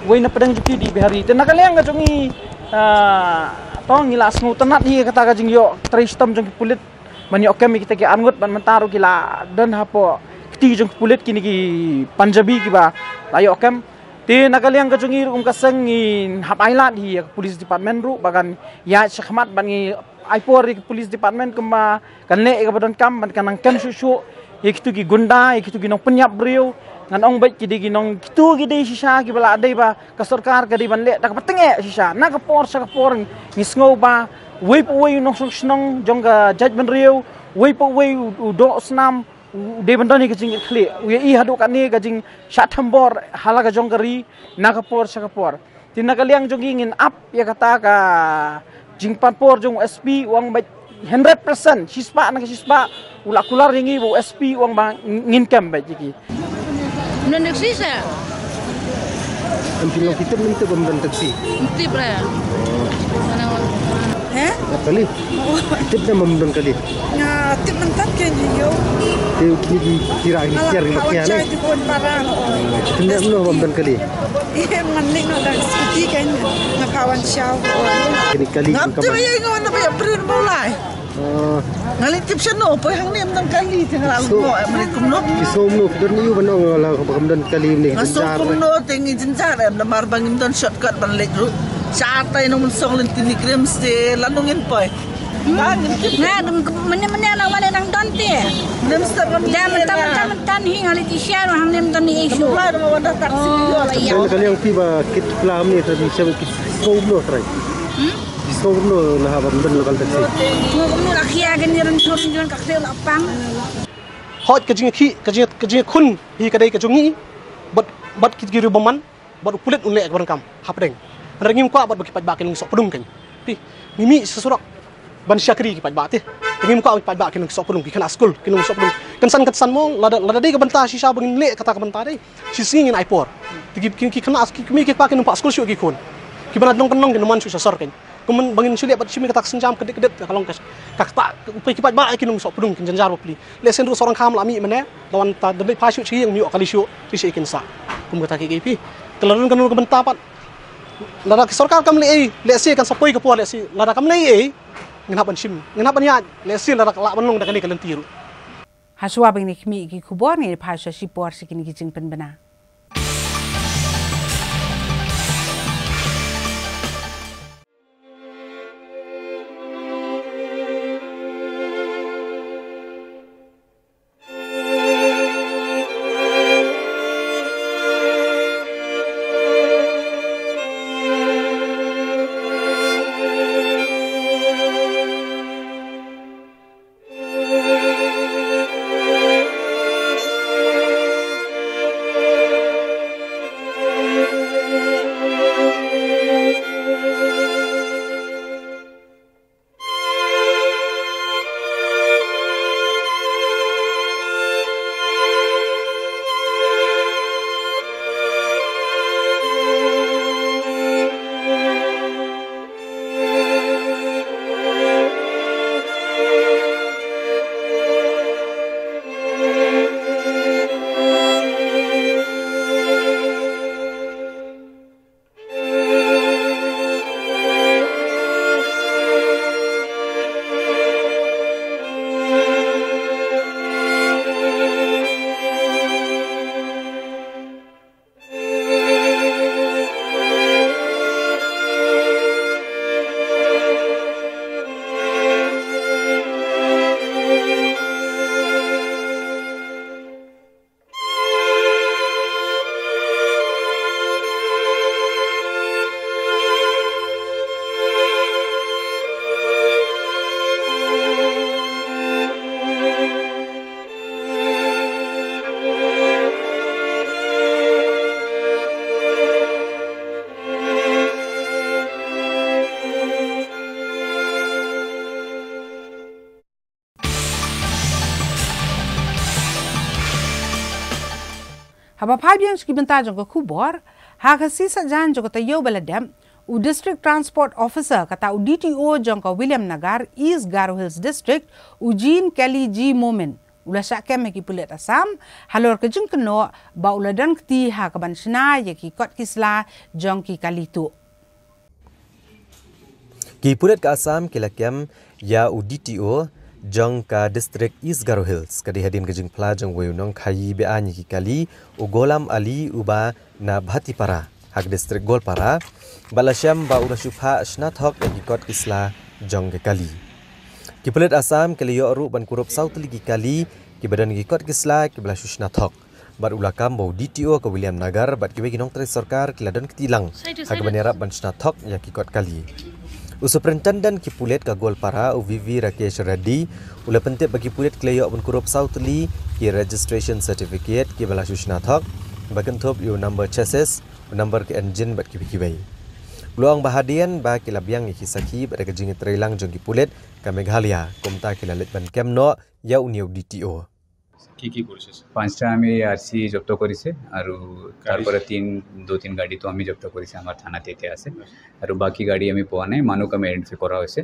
Wei na pdeng jong ki dei Bihari. Te na ka liang ka jong ngi, ah, to ngi la sngewtynnat hi kata ka jingïoh trei shitom jong ki pulit ban ïoh kem ïa kita ki arngut bad mynta ruh ki la don hapoh kti jong ki pulit kine ki Punjabi kiba la ïoh kem. Te na ka liang ka jong ngi ruh kum ka seng ngi hap ailad hi ïa ka police department ruh ba kan ïaid shakhmat bad ngi ai por ïa ka police department kumba kan leh ïa kaba donkam bad kan nang kem shuh shuh ïa kito ki gunda, ïa kito ki nongpynïap briew. Ngan ong beit ki dei ki nong, kito ki dei shisha kiba la dei ba ka sorkar ka dei ban leh da kaba tyngeh shisha. Na ka por sha ka por ngi sngew ba uwei pa uwei u nongshong shnong jong ka jaitbynriew, uwei pa uwei u, u doh snam, u dei ban don ïa ka jingkitkhlieh, u ïa i haduh katne ka jingshah thembor ha la ka jong ka ri na ka por sha ka por. Te na ka liang jong ngi ngin ap ïa kata ka jingpanpor jong u S P u ong beit hundred percent, shispah na ka shispah u la kular ïa ngi ba u S P u ong ba ngin kem beit ïa ki. Ym don taxi sa? Em, phi long phi tip mynta ba ym don taxi? Ym tip re. He? Ap kali. Tip da ba ym don kali. Nga tip mynta kein ïa u. Te u kini ki kira ki kiar ki kiar. Hawan shai di kon para. Tip da ba ym don kali. Ïa, ngan leit noh da scooty kein. Nga pha wan shaw. Kini kali. Ngam tip ïa nga wan na ba ïa briew ba u lai. Ah. Nga leit tip shano, poi hangne ym don kali te nga la. So, ong mo, em, kumno. Ki sngew kumno, don ïa u ban ong la ba ym don kali ne. Nga sngew kumno te ngi jynjar em namar ba ngim don shortcut ban leit ruh. Sha tai nong mynsong lynti ni Grimsdale, lano ngin poi. Nga, mynne, mynne nang wan nang don te. Mynta, mynta, mynta hi nga leit sha hangne ym don issue. Mynta ka liang phi ba kit pla mynne, tadi sha kit sngewbha trai. Hmm? Sngewbha la haba ym don local taxi. Sngewbha la khia ka ni ran thor ni ran ka khlem la pang. Hot ka jingkhih, ka jing, ka jingkhun hi ka dei ka jong ngi. Bad, bad kit ki riew bymman. Bad u pulit un leh ka ba donkam hapdeng. Hynrei ngim kwah bad ba ki paidbah ki nongsoh pdung kein. Te ngi mih sha surok ban shakri ki paidbah te. Te ngim kwah ba ki paidbah ki nongsoh pdung, ki khynnah skul ki nongsoh pdung. Kynsan kynsan mo, lada, lada dei ka bynta shisha ba ngin leh kata ka bynta dei. Shi sngi ngin ai por. Te ki, ki, ki khynnah ki kmie ki kpa ki nongpah skul shuh ki khun. Ki ban nongkyndong ki nongman shuh sha sor kein. Kumne ba ngin shu leh bad shim ïa kata ka sienjam ka dei ka dei ka long ka, ka, kata u pei ki paidbah ki nongsoh pdung kin jynjar bapli. Lehse ruh sorang kham la mih mynne, da wan ta da leit pha shuh sha ïing ym ïoh kali shuh, te sha ïa kin sah. Kum kata ki A P. Ka la don ka nur ka bynta pat. Lada ka sorkar kam leh ei, lehse kan sa poi ka por lehse, lada kam leh ei, ngin hap ban shim, ngin hap ban ïaid, lehse lada ka lah ban long da kane ka lynti ruh. Hashuwa ba ngin ïa khmih ïa ki khubor ngin ïa phai sha shipor sha kine ki jingpynbna. Haba phai biang sha ki bynta jong ka khubor, ha ka sngi Saitjaiñ jong ka taïew ba la dep, u District Transport Officer, kata u D T O jong ka Williamnagar, East Garo Hills District, u Jean Kelly G Momin, u la shah kem ha ki pulit Assam halor ka jingkynnoh ba u la don kti ha kaban shna ïa ki kot ki sla jong ki kali tuh. Ki pulit ka Assam ki la kem ïa u D T O jong ka district East Garo Hills, ka dei hadien ka jingphla jong uwei u nongkhaii be-aiñ ïa ki kali, u Gholam Ali, uba na Bhatipara ha ka district Goalpara, bad la shem ba u la shu phah shna thok ïa ki kot ki sla jong ki kali. Ki pulit Assam ki la ïoh ruh ban kurup saw tylli ki kali kiba don ki kot ki sla kiba la shu shna thok. Bad u la kam ba u D T O ka Williamnagar bad kiwei ki nongtrei sorkar ki la don kti lang ha kaban ïarap ban shna thok ïa ki kot kali. U Superintendent ki pulit ka Goalpara, u V V Rakesh Reddy, u la pyntip ba ki pulit ki la ïoh ban kurup saw tylli ki registration certificate kiba la shu shna thok, ba kynthup ïa u number chassis, u number ka engine bad kiwei kiwei. U la ong ba hadien ba ki la biang ïa ki sakhi bad da ka jingïatreilang jong ki pulit ka Meghalaya, kumta ki la leit ban kem noh ïa une u D T O. কি কি কৰিছে? পাঁচটা আমি আৰ চি জব্দ কৰিছে আৰু তাৰ পৰা তিন, দুই তিন গাড়ীটো আমি জব্দ কৰিছে আমাৰ থানাত এতিয়া আছে। আৰু বাকী গাড়ী আমি পোৱা নাই, মানুহক আমি আইডেণ্টিফাই কৰা হৈছে,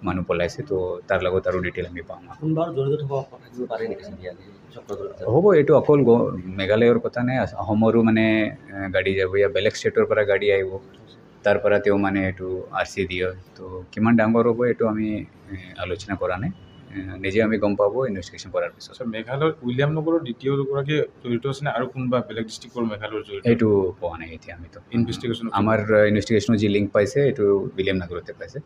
মানুহ পলাইছে, তো তাৰ লগত আৰু ডিটেইল আমি পাম। কোনোবা আৰু জড়িত থকা কথা কিবা পাৰে নেকি? হ'ব, এইটো অকল গ- মেঘালয়ৰ কথা নাই, আস- অসমৰো মানে এ, গাড়ী যাব, ইয়াৰ বেলেগ ষ্টেটৰ পৰা গাড়ী আহিব, তাৰ পৰা তেওঁ মানে এইটো আৰ চি দিয়ে। তো কিমান ডাঙৰ হ'ব এইটো আমি এ, আলোচনা কৰা নাই। এ, নিজে আমি গম পাব ইনভেষ্টিগেশ্যন কৰাৰ পিছত। আচ্ছা, মেঘালয়ৰ উইলিয়াম নগৰৰ দ্বিতীয় গৰাকী জড়িত আছে নে আৰু কোনোবা বেলেগ ডিষ্ট্ৰিক্টৰ মেঘালয়ৰ জড়িত? এইটো পোৱা নাই এতিয়া আমিতো। ইনভেষ্টিগেশ্যন আমাৰ ইনভেষ্টিগেশ্যনৰ যি লিংক পাইছে এইটো উইলিয়াম নগৰতে পাইছে।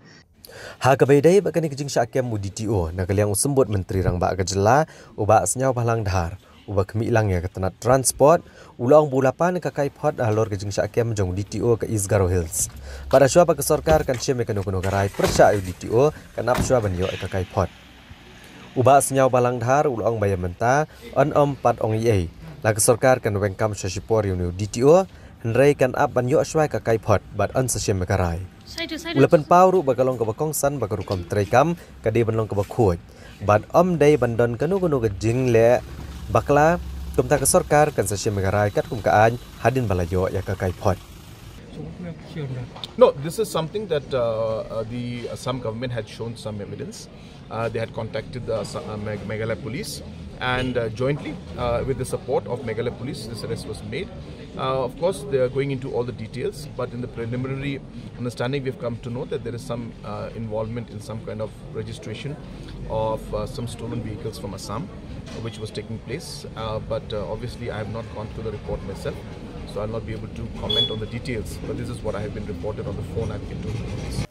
Ha kaba ïadei bad kane ka jingshah kem u D T O, na ka liang u symbud Myntri Rangbah ka jylla, u Bah Sniawbhalang Dhar, uba khmih lang ïa ka tnat transport, u la ong ba u la pan ïa ka kaiphod halor ka jingshah kem jong u D T O ka East Garo Hills. Bad shuwa ba ka sorkar kan shim ïa kano kano ka rai pyrshah ïa u D T O, kan ap shuwa ban ïoh ïa ka kaiphod. U Bah Sniawbhalang Dhar u la ong ba ïa mynta yn ym pat ong ei ei. La ka sorkar kan weng kam sha shipor ïa une u D T O, hynrei kan ap ban ïoh shuwa ïa ka kaiphod bad yn sa shim ïa ka rai. U la pynpaw ruh ba ka long kaba kongsan ba ka rukom treikam ka dei ban long kaba khuid bad ym dei ban don kano kano ka jingleh bakla, kumta ka sorkar kan sa shim ïa ka rai katkum ka aiñ hadien ba la ïoh ïa ka kaiphod. No, this is something that uh, uh, the Assam government had shown some evidence. Uh, they had contacted the Assa- uh, Meg- Meghalaya police, and uh, jointly uh, with the support of Meghalaya police, this arrest was made. Uh, of course, they are going into all the details, but in the preliminary understanding, we've come to know that there is some uh, involvement in some kind of registration of uh, some stolen vehicles from Assam, which was taking place. Uh, but uh, obviously, I have not gone through the report myself, so I'll not be able to comment on the details. But this is what I have been reported on the phone I've been told by police.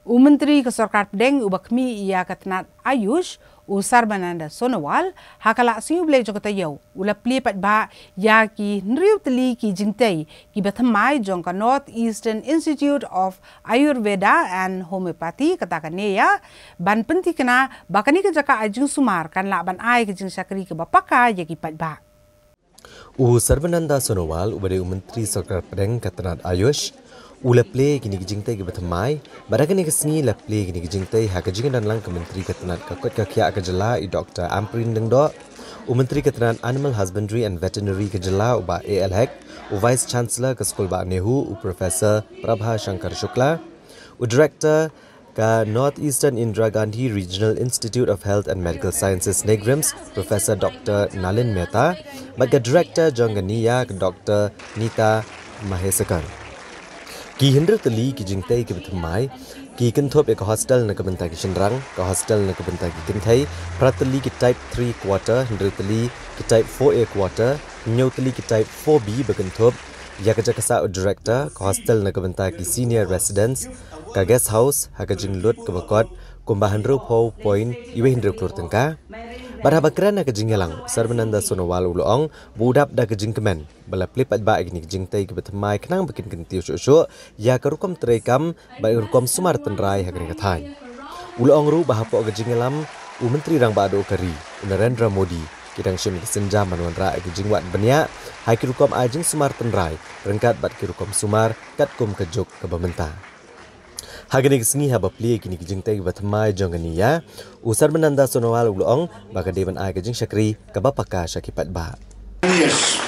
U Myntri ka Sorkar Pdeng uba khmih ïa ka tnat Ayush, u Sarbananda Sonowal, ha ka lad sngi U Blei jong ka taïew, u la plie paidbah ïa ki hynriew tylli ki jingtei kiba thymmai jong ka North Eastern Institute of Ayurveda and Homeopathy, kata ka NEAYA, ban pynthikna ba kane ka jaka ai jingsumar kan lah ban ai ka jingshakri kaba paka ïa ki paidbah. U Sarbananda Sonowal, uba dei u Myntri Sorkar Pdeng ka tnat Ayush, u la plie kine ki jingtei kiba thymmai, bad ha kane ka sngi la plie kine ki jingtei ha ka jingdon lang ka Myntri ka tnat ka koit ka khiah ka jylla, i Doctor Ampareen Lyngdoh, u Myntri ka tnat Animal Husbandry and Veterinary ka jylla, u Bah A L Hek, u Vice Chancellor ka Skul Bah Nehu, u Professor Prabha Shankar Shukla, u Director ka North Eastern Indira Gandhi Regional Institute of Health and Medical Sciences, NEIGRIHMS, Professor Doctor Nalin Mehta, bad ka Director jong ka NEAYA, ka Doctor Nita Mahesagar. Ki hynriew tylli ki jingtei kiba thymmai ki kynthup ïa ka hostel na ka bynta ki shynrang, ka hostel na ka bynta ki kynthei, phra tylli ki type three quarter, hynriew tylli ki type four A quarter, hynñiew tylli ki type four B ba kynthup ïa ka jaka sah u Director, ka hostel na ka bynta ki senior residents, ka guest house ha ka jinglut kaba kot kumba hynriewphew point iwei hynriew klur tyngka. Bad haba kren ha ka jingïalang, Sarbananda Sonowal u la ong ba u dap da ka jingkmen ba la plie paidbah ïa kine ki jingtei kiba thymmai khnang ba kin kyntiew shuh shuh ïa ka rukom treikam bad ka rukom sumar tynrai ha kane ka thaiñ. U la ong ruh ba hapoh ka jingïalam u Myntri Rangbah Duh ka ri, u Narendra Modi, ki dang shim ïa ka sienjam ban wanrah ïa ka jingwad bniah ha ki rukom ai jingsumar tynrai ryngkat bad ki rukom sumar katkum ka juk kaba mynta. Ha kane ka sngi haba plie ïa kine ki jingtei kiba thymmai jong ka NEAYA, u Sarbananda Sonowal u la ong ba ka dei ban ai ka jingshakri kaba paka sha ki paidbah. Yes.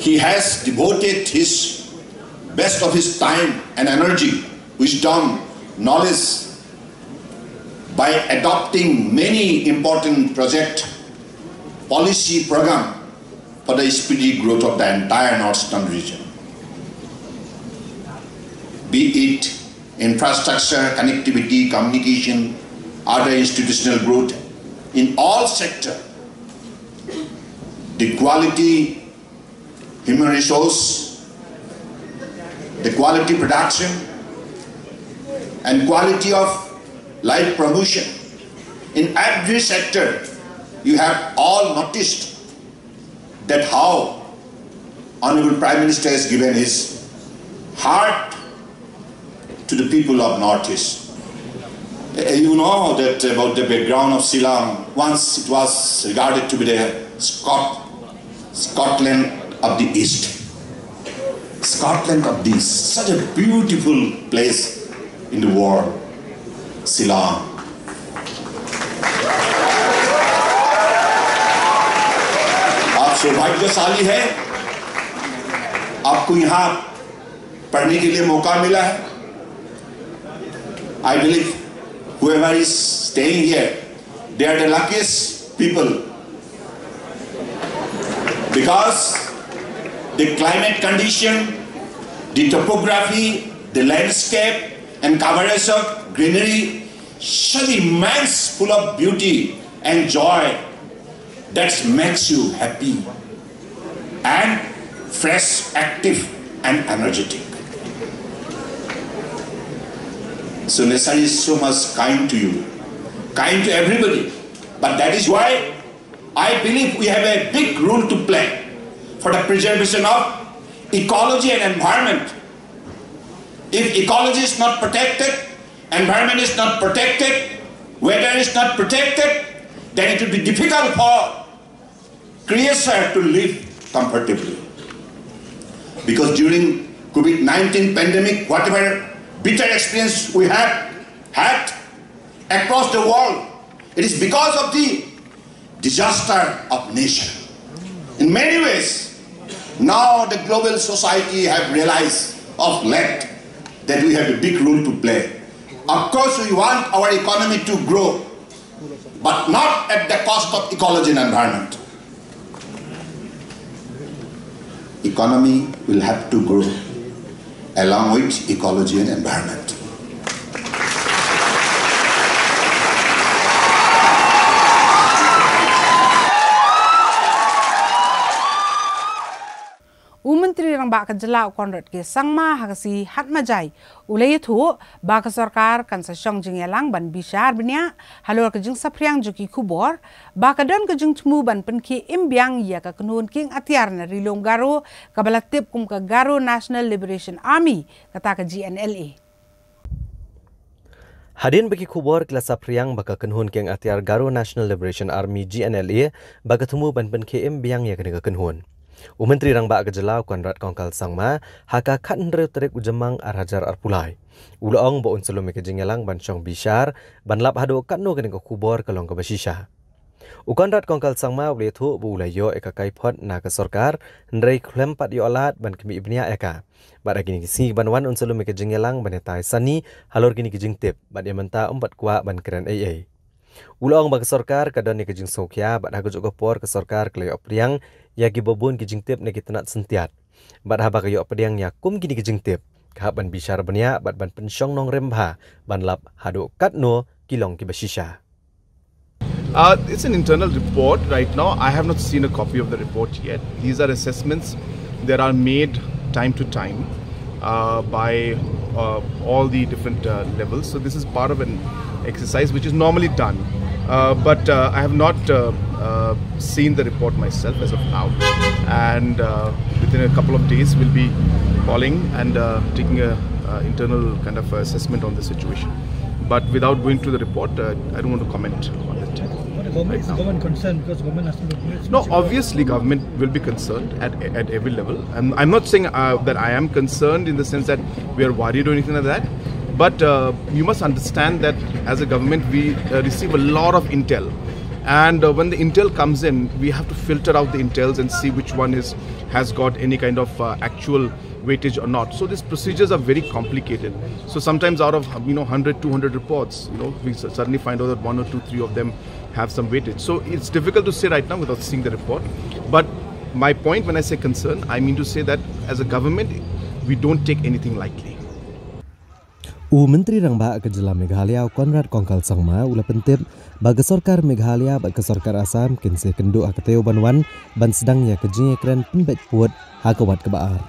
He has devoted his best of his time and energy, wisdom, knowledge by adopting many important project, policy program for the speedy growth of the entire Northeastern region. Be it infrastructure, connectivity, communication, other institutional growth, in all sector, the quality human resource, the quality production, and quality of life promotion. In every sector, you have all noticed that how Honorable Prime Minister has given his heart to the people of Northeast. Uh, You know that about the background of Shillong. Once it was regarded to be the Scot-, Scotland of the East. Scotland of the East, such a beautiful place in the world, Shillong. आप सौभाग्यशाली हैं, आपको यहाँ पढ़ने के लिए मौका मिला है। I believe whoever is staying here, they are the luckiest people, because the climate condition, the topography, the landscape and coverage of greenery, such immense, full of beauty and joy, that makes you happy and fresh, active and energetic. So nature is so much kind to you, kind to everybody. But that is why I believe we have a big role to play for the preservation of ecology and environment. If ecology is not protected, environment is not protected, weather is not protected, then it will be difficult for creature to live comfortably. Because during COVID nineteen pandemic, whatever bitter experience we have had across the world, it is because of the disaster of nature. In many ways, now the global society have realized of late that we have a big role to play. Of course, we want our economy to grow, but not at the cost of ecology and environment. Economy will have to grow along with ecology and environment. U Myntri Rangbah ka Jylla u Conrad K Sangma ha ka sngi Hatmajai u la ïathuh ba ka sorkar kan sa shong jingïalang ban bishar bniah halor ka jingsaphriang jong ki khubor ba ka don ka jingthmu ban pynkhie im biang ïa ka kynhun kieng atiar na Ri Lum Garo kaba la tip kum ka Garo National Liberation Army, kata ka G N L A. Hadien ba ki khubor ki la saphriang ba ka kynhun kieng atiar Garo National Liberation Army, G N L A, ba ka thmu ban pynkhie im biang ïa kane ka kynhun, u Myntri Rangbah ka Jylla u Conrad Kongkal Sangma ha ka khathynriew tarik u Jymmang ar hajar arphew lai u la ong ba un sa lum ïa ka jingïalang ban shong bishar ban lap haduh katno kane ka khubor ka long kaba shisha. U Conrad Kongkal Sangma u la ïathuh ba u la ïoh ïa ka kaiphod na ka sorkar, hynrei khlem pat ïoh lad ban khmih bniah ïa ka. Bad ha kine ki sngi ban wan un sa lum ïa ka jingïalang ban ïatai sani halor kine ki jingtip, bad ïa mynta um pat kwah ban kren ei ei. U la ong ba ka sorkar ka don ïa ka jingsngewkhia bad ha kajuh ka por ka sorkar ka la ïoh pdiang ïa kiba bun ki jingtip na ki tnat syntiat. Bad haba ka ïoh pdiang ïa kum kine ki jingtip, ka hap ban bishar bniah bad ban pynshong nongrim bha ban lap haduh katno ki long kiba shisha. Uh, it's an internal report right now. I have not seen a copy of the report yet. These are assessments that are made time to time uh, by uh, all the different uh, levels. So this is part of an exercise which is normally done. Uh, but uh, I have not uh, uh, seen the report myself as of now. And uh, within a couple of days, we'll be calling and uh, taking a uh, internal kind of assessment on the situation. But without going through the report, uh, I don't want to comment on it. But the government, is the government concerned because government has to look at No, obviously, government will be concerned at, at every level. And I'm not saying uh, that I am concerned in the sense that we are worried or anything like that. But uh, you must understand that as a government, we uh, receive a lot of intel. And uh, when the intel comes in, we have to filter out the intels and see which one is has got any kind of uh, actual weightage or not. So these procedures are very complicated. So sometimes out of, you know, hundred, two hundred reports, you know, we suddenly find out that one or two, three of them have some weightage. So it's difficult to say right now without seeing the report. But my point, when I say concern, I mean to say that as a government, we don't take anything lightly. U Myntri Rangbah ka jylla Meghalaya u Conrad Kongkal Sangma u la pyntip ba ka sorkar Meghalaya bad ka sorkar Assam kin sa ïakynduh ha ka taïew ban wan ban sdang ïa ka jingïakren pynbeit pud ha ka wat kaba ar.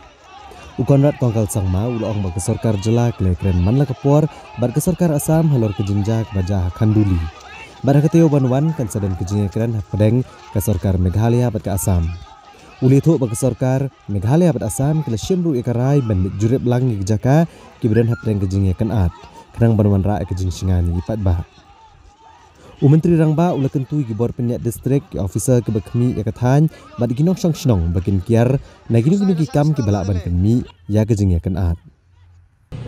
U Conrad Kongkal Sangma u la ong ba ka sorkar jylla ka la ïakren man la ka por bad ka sorkar Assam halor ka jingjia kaba jia ha Khanduli. Bad ha ka taïew ban wan kan sa don ka jingïakren hapdeng ka sorkar Meghalaya bad ka Assam. U la ïathuh ba ka sorkar Meghalaya bad Assam ki la shim ruh ïa ka rai ban leit jurip lang ïa ki jaka kiba don hapdeng ka jingïakynad khnang ban wanrah ïa ka jingshngaiñ ïa ki paidbah. U Myntri Rangbah u la kyntu ïa ki bor pynïaid district, ki officer kiba khmih ïa ka thaiñ bad ki nongshong shnong ba kin kiar na kino kino ki kam kiba lah ban pynmih ïa ka jingïakynad.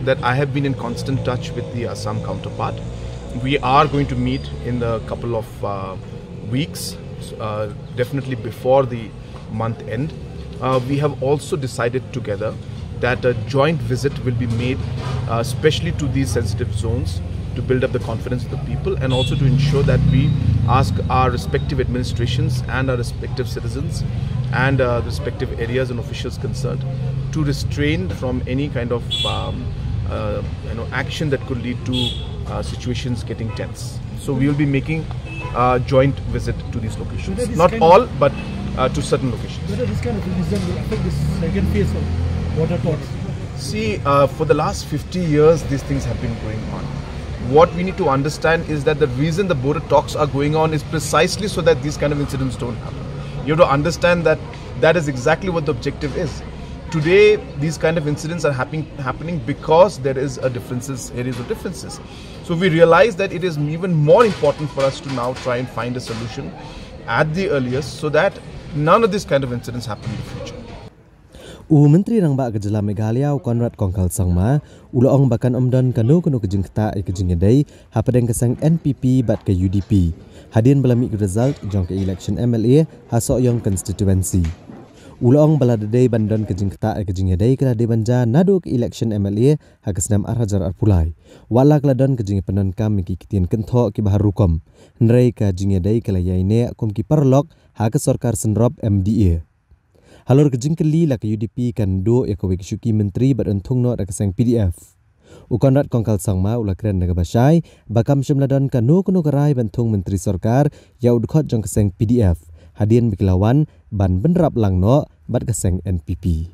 That I have been in constant touch with the Assam counterpart. We are going to meet in a couple of uh, weeks, uh, definitely before the month end. Uh, we have also decided together that a joint visit will be made, uh, especially to these sensitive zones, to build up the confidence of the people and also to ensure that we ask our respective administrations and our respective citizens and uh, respective areas and officials concerned to restrain from any kind of um, uh, you know, action that could lead to uh, situations getting tense. So we will be making a joint visit to these locations. Not all, but uh, to certain locations. Whether this kind of incident will affect this second phase of border talks? See, uh, for the last fifty years, these things have been going on. What we need to understand is that the reason the border talks are going on is precisely so that these kind of incidents don't happen. You have to understand that that is exactly what the objective is. Today, these kind of incidents are happening happening because there is a differences, areas of differences. So we realize that it is even more important for us to now try and find a solution at the earliest so that none of these kind of incidents happen in the future. U Myntri Rangbah ka jylla Meghalaya u Conrad Kongkal Sangma u la ong ba kan ym don kano kano ka jingktah ïa ka jingïadei hapdeng ka seng N P P bad ka U D P hadien ba la mih ka result jong ka election M L A ha Sohiong constituency. U la ong ba lada dei ban don ka jingktah ïa ka jingïadei ka la dei ban jia naduh ka election M L A ha ka snem ar hajar arphew lai. Wat la ka la don ka jingïapyndonkam ïa ki ktien kynthoh kiba har rukom, hynrei ka jingïadei ka la ïaineh kum ki paralok ha ka sorkar synrop M D A. Halor ka jingkylli la ka U D P kan duh ïa kawei ka shuki myntri bad un thung noh da ka seng P D F. U Conrad Kongkal Sangma u la kren da kaba shai ba kam shym la don kano kano ka rai ban thung myntri sorkar ïa u dkhot jong ka seng P D F hadien ba ki la wan ban bynrap lang noh bad ka seng N P P.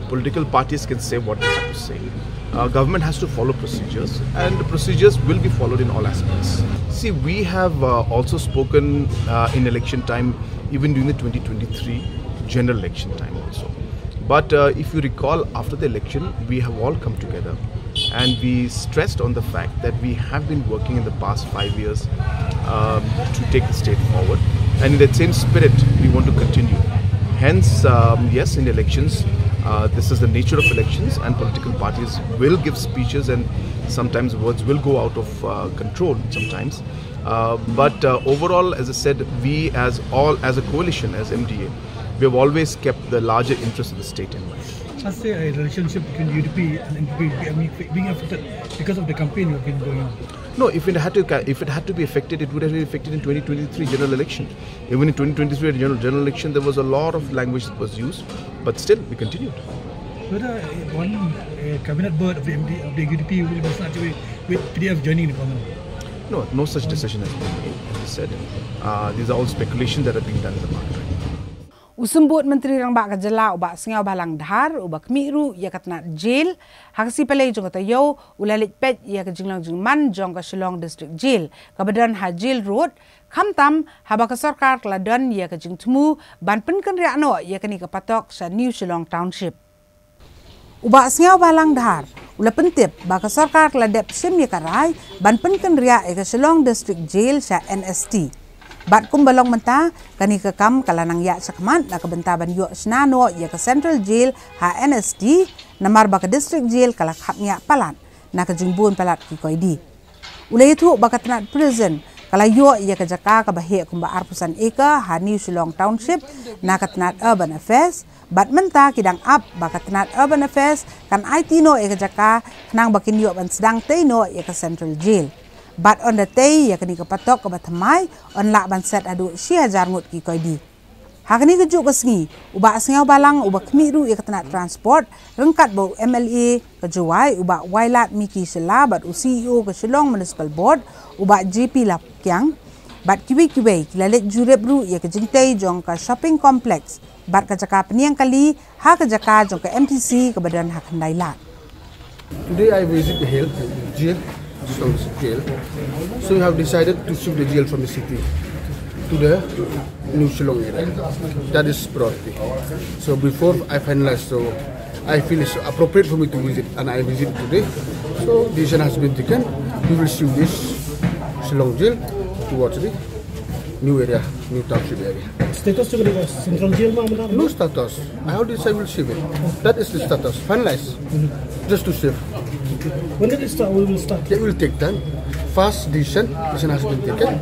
Political parties can say what they have to say. Uh, government has to follow procedures, and the procedures will be followed in all aspects. See, we have uh, also spoken uh, in election time, even during the twenty twenty-three general election time also. But uh, if you recall, after the election, we have all come together and we stressed on the fact that we have been working in the past five years um, to take the state forward. And in that same spirit, we want to continue. Hence, um, yes, in elections, uh, this is the nature of elections, and political parties will give speeches, and sometimes words will go out of uh, control sometimes. Uh, but uh, overall, as I said, we as all as a coalition, as M D A, we have always kept the larger interest of the state in mind. Let's say a relationship between U D P and N P P being affected because of the campaign you have been going on. No, if it had to, if it had to be affected, it would have been affected in twenty twenty-three general election. Even in twenty twenty-three general, general election, there was a lot of language that was used, but still we continued. Whether uh, one uh, cabinet bird of the, M D, of the U D P will be snatched away with P D F joining the government. No, no such decision has been made. As I said, uh, these are all speculation that are being done in the market right now. U Symbud Myntri Rangbah ka jylla u Bah Sniawbhalang Dhar uba khmih ruh ïa ka tnat jail ha ka sngi Palei jong ka taïew u la leit peit ïa ka jinglong jingman jong ka Shillong District Jail kaba don ha Jail Road, khamtam haba ka sorkar ka la don ïa ka jingthmu ban pynkynriah noh ïa kane ka patok sha New Shillong Township. U Bah Sniawbhalang Dhar u la pyntip ba ka sorkar ka la dep shim ïa ka rai ban pynkynriah ïa ka Shillong District Jail sha N S T. Bad kumba long mynta, kane ka kam ka la nang ïaid shakhmat na ka bynta ban ïoh shna noh ïa ka Central Jail ha N S T, namar ba ka District Jail ka la khapngiah palat na ka jingbun palat ki koidi. U la ïathuh ba ka tnat prison Ka la ïoh ïa ka jaka kaba heh kumba arphew san acre ha New Shillong Township na ka tnat Urban Affairs, bad mynta ki dang ap ba ka tnat Urban Affairs kan aiti noh ïa ka jaka khnang ba kin ïoh ban sdang tei noh ïa ka Central Jail. Bad ynda tei ïa kane ka patok kaba thymmai, yn lah ban set haduh shi hajar ngut ki koidi. Ha kane kajuh ka sngi, u Bah Sniawbhalang uba khmih ruh ïa ka tnat transport, ryngkat bad u M L A ka Jowai, u Bah Wailadmiki Shylla, bad u C E O ka Shillong Municipal Board, u Bah J P Lapkiang, bad kiwei kiwei, ki la leit jurip ruh ïa ka jingtei jong ka shopping complex bad ka jaka pynïeng kali ha ka jaka jong ka M T C kaba don ha Khyndai Lad. Today I visit the hill, jail, Shillong jail. So we have decided to shift the jail from the city to the new Shillong area. That is priority. So before I finalize, so I feel it's appropriate for me to visit, and I visit today. So decision has been taken. We will shift this Shillong jail towards the new area, new township area. Status juga di Central Jail mah benar? No status. I already say we'll shift it. That is the status. Finalize. Just to shift. When did it start? We will start. It will take time. First decision, decision has been taken.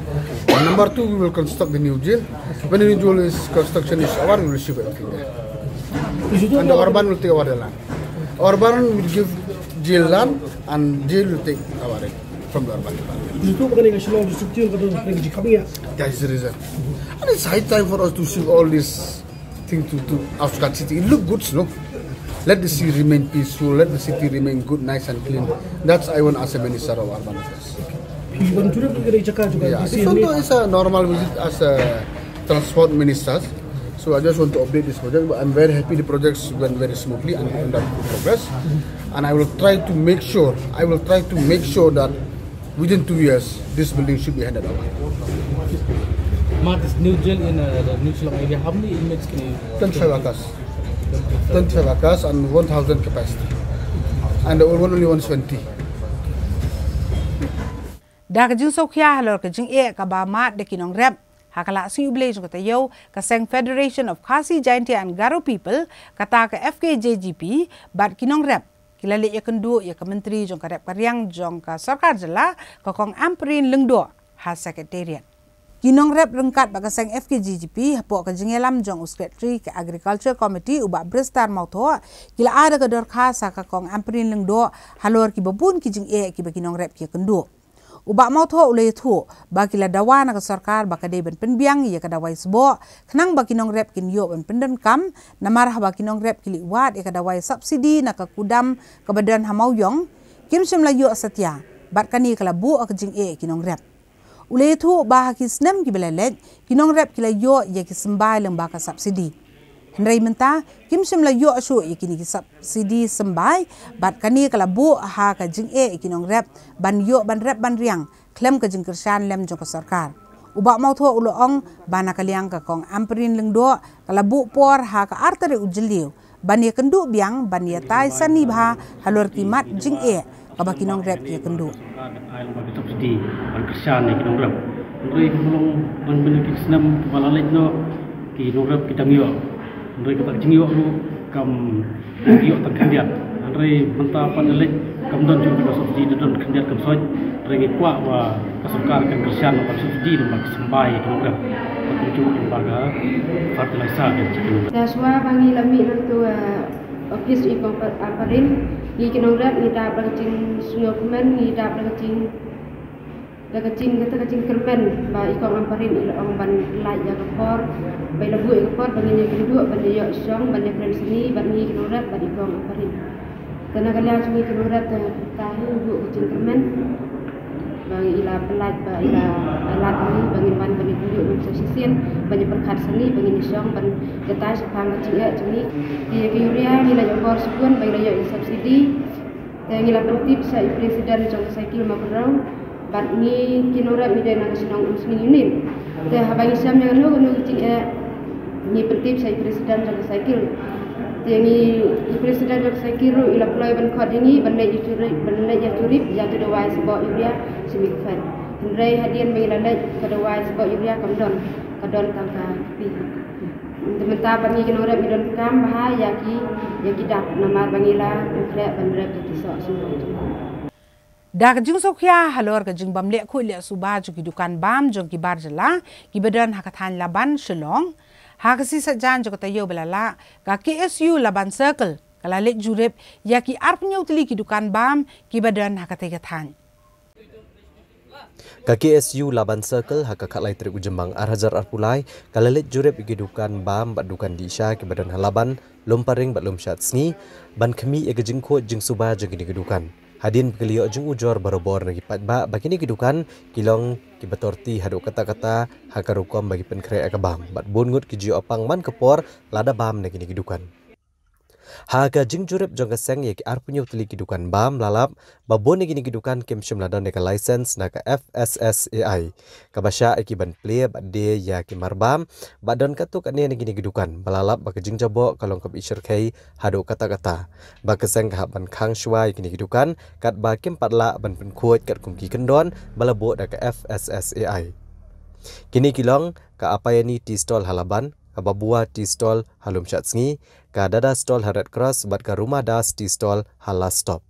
And number two, we will construct the new jail. When the new jail is construction is over, we will shift everything there. Di situ And the urban will take over the land. Urban will give jail land and jail will take over it from the urban. Di situ bukan yang Shillong district jail kata yang jikam ya. That is the reason. And it's high time for us to shift all this thing to, to outskirts city. It look good, no? Let the city remain peaceful, let the city remain good, nice and clean. That's I want as a minister of urban affairs. Iwan Jurip juga dari Jakarta juga. Yeah, this one is a normal visit as a transport minister. So I just want to update this project. But I'm very happy the projects went very smoothly and under progress. And I will try to make sure, I will try to make sure that within two years, this building should be handed over. Ma, this new jail in uh, the New Shillong area, how many inmates can you? Twenty-five acres. Twenty-five acres and one thousand capacity. And the old one only one twenty. Da ka jingsngewkhia halor ka jingeh kaba mad da ki nongrep ha ka lad sngi U Blei jong ka taïew, ka seng Federation of Khasi Jaintia and Garo People, kata ka F K J G P, bad ki nongrep ki la leit ïakynduh ïa ka Myntri jong ka rep ka riang jong ka Sorkar Jylla, ka Kong Ampareen Lyngdoh, ha Secretariat. Ki nongrep ryngkat bad ka seng F K J G P hapoh ka jingïalam jong u Secretary ka Agriculture Committee u Bah Bristar Mawthoh, ki la ai da ka dorkhas ha ka Kong Ampareen Lyngdoh halor kiba bun ki jingeh kiba ki nongrep ki ïakynduh. U Bah Mawthoh u la ïathuh ba ki la dawa na ka sorkar ba ka dei ban pynbiang ïa ka dawai sboh khnang ba ki nongrep kin ïoh ban pyndonkam, namar haba ki nongrep ki leit wad ïa ka dawai subsidy na ka kudam kaba don ha Mawiong, kim shym la ïoh satia, bad kane ka la buh ka jingeh ki nongrep. U la ïathuh ba ha ki snem kiba la leit, ki nongrep ki la ïoh ïa ki symbai lyngba ka subsidy. Hynrei mynta, kim shym la ïoh shuh ïa kine ki subsidy symbai, bad kane ka la buh ha ka jingeh ïa ki nongrep ban ïoh ban rep ban riang khlem ka jingkyrshan lem jong ka sorkar. U Bah Mawthoh u la ong ba na ka liang ka Kong Ampareen Lyngdoh ka la buh por ha ka ar tarik u Jylliew ban ïakynduh biang ban ïatai sani bha halor ki mat jingeh kaba ki nongrep ki ïakynduh. Ai lyngba ki subsidy ban kyrshan ïa ki nongrep. Hynrei kumba long ban bynta ki snem kiba la leit noh, ki nongrep ki dang ïoh. Hynrei kata ka jingïoh ruh kam ïoh tang khyndiat. Hynrei mynta pat la leit kam don shuh kata ka subsidy, da don khyndiat kam soi. Hynrei ngi kwah ba ka sorkar kan kyrshan lyngba ka subsidy lyngba ki symbai ïa ki nongrep. Bad kumjuh lyngba ka fertilizer ïa ki nongrep. Te shuwa ba ngi la mih na katu, eh, office i Kong Ampareen, ngi ki nongrep ngi dap da ka jingsngewkmen, ngi dap da ka jing, da ka jing, kata ka jingkyrmen ba i Kong Ampareen i la ong ban lait ïa ka por, ba i la buh ïa ka por ba ngin ïakynduh, ban ïa ïoh shong, ban ïakren sani bad ngi ki nongrep bad i Kong Ampareen. Te na ka liang jong ngi ki nongrep te, te hi buh ka jingkyrmen ba i la pynlait, ba i la, i la lait ïa ngi ba ngin wan ban ïakynduh mynta shisien, ban ïapyrkhat sani, ba ngin ïashong, ban ïatai shaphang ka jingeh jong ngi. Te ïa ka urea ngi la ïoh bor shibun ba i la ïoh ïa subsidy. Te ngi la pyntip sha i president jong ka cycle Mawkynrew. Bad ngi ki nongrep ngi dei na ka shnong Umsning Unit. Te haba ngi shem ïa kano kano ka jingeh, ngi pyntip sha i president jong ka cycle. Te ngi, i president jong ka cycle ruh i la pynlong ban khot ïa ngi ban leit ïa jurip, ban leit ïa jurip ïa ka dawai sboh urea Simicofan. Hynrei hadien ba ngi la leit, ka dawai sboh urea kam don, ka don tang ka kpi. Te mynta pat ngi ki nongrep ngi donkam bha ïa ki, ïa ki dak, namar ba ngi la khreh ban rep ïa ki soh sngewbha. Da ka jingsngewkhia halor ka jingbym leh khuid leh suba jong ki dukan bam jong ki bar jylla kiba don ha ka thaiñ Laban, Shillong, ha ka sngi Saitjaiñ jong ka taïew ba la lah, ka K S U Laban Circle ka la leit jurip ïa ki arphew hynñiew tylli ki dukan bam kiba don ha katei ka thaiñ. Ka K S U Laban Circle ha ka khatlai tarik u Jymmang ar hajar arphew lai ka la leit jurip ïa ki dukan bam bad dukan dih sha kiba don ha Laban, Lumparing bad Lumshadsngi, ban khmih ïa ka jingkhuid jingsuba jong kine ki dukan. Hadien ba ki la ïoh jingujor barabor na ki paidbah ba kine ki dukan ki long kiba torti haduh katta katta ha ka rukom ba ki pynkhreh ïa ka bam bad bun ngut ki ju ïoh pang man ka por lada bam na kine ki dukan. Ha ka jingjurip jong ka seng ïa ki arphew hynñiew tylli ki dukan bam la lap ba bun na kine ki dukan kim shym la don ïa ka license na ka F S S A I, kaba shah ïa ki ban plie bad die ïa ki mar bam. Bad don katto katne na kine ki dukan ba la lap ba ka jingjaboh ka long kaba ishyrkhei haduh katta katta, ba ka seng ka hap ban khang shuwa ïa kine ki dukan katba kim pat lah ban pynkhuid katkum ki kyndon ba la buh da ka F S S A I. Kine ki long ka Apayani Tea Stall ha Laban, ka Babua Tea Stall ha Lumshadsngi, ka Dada Stall ha Red Cross bad ka Ruma Das Tea Stall ha Last Stop.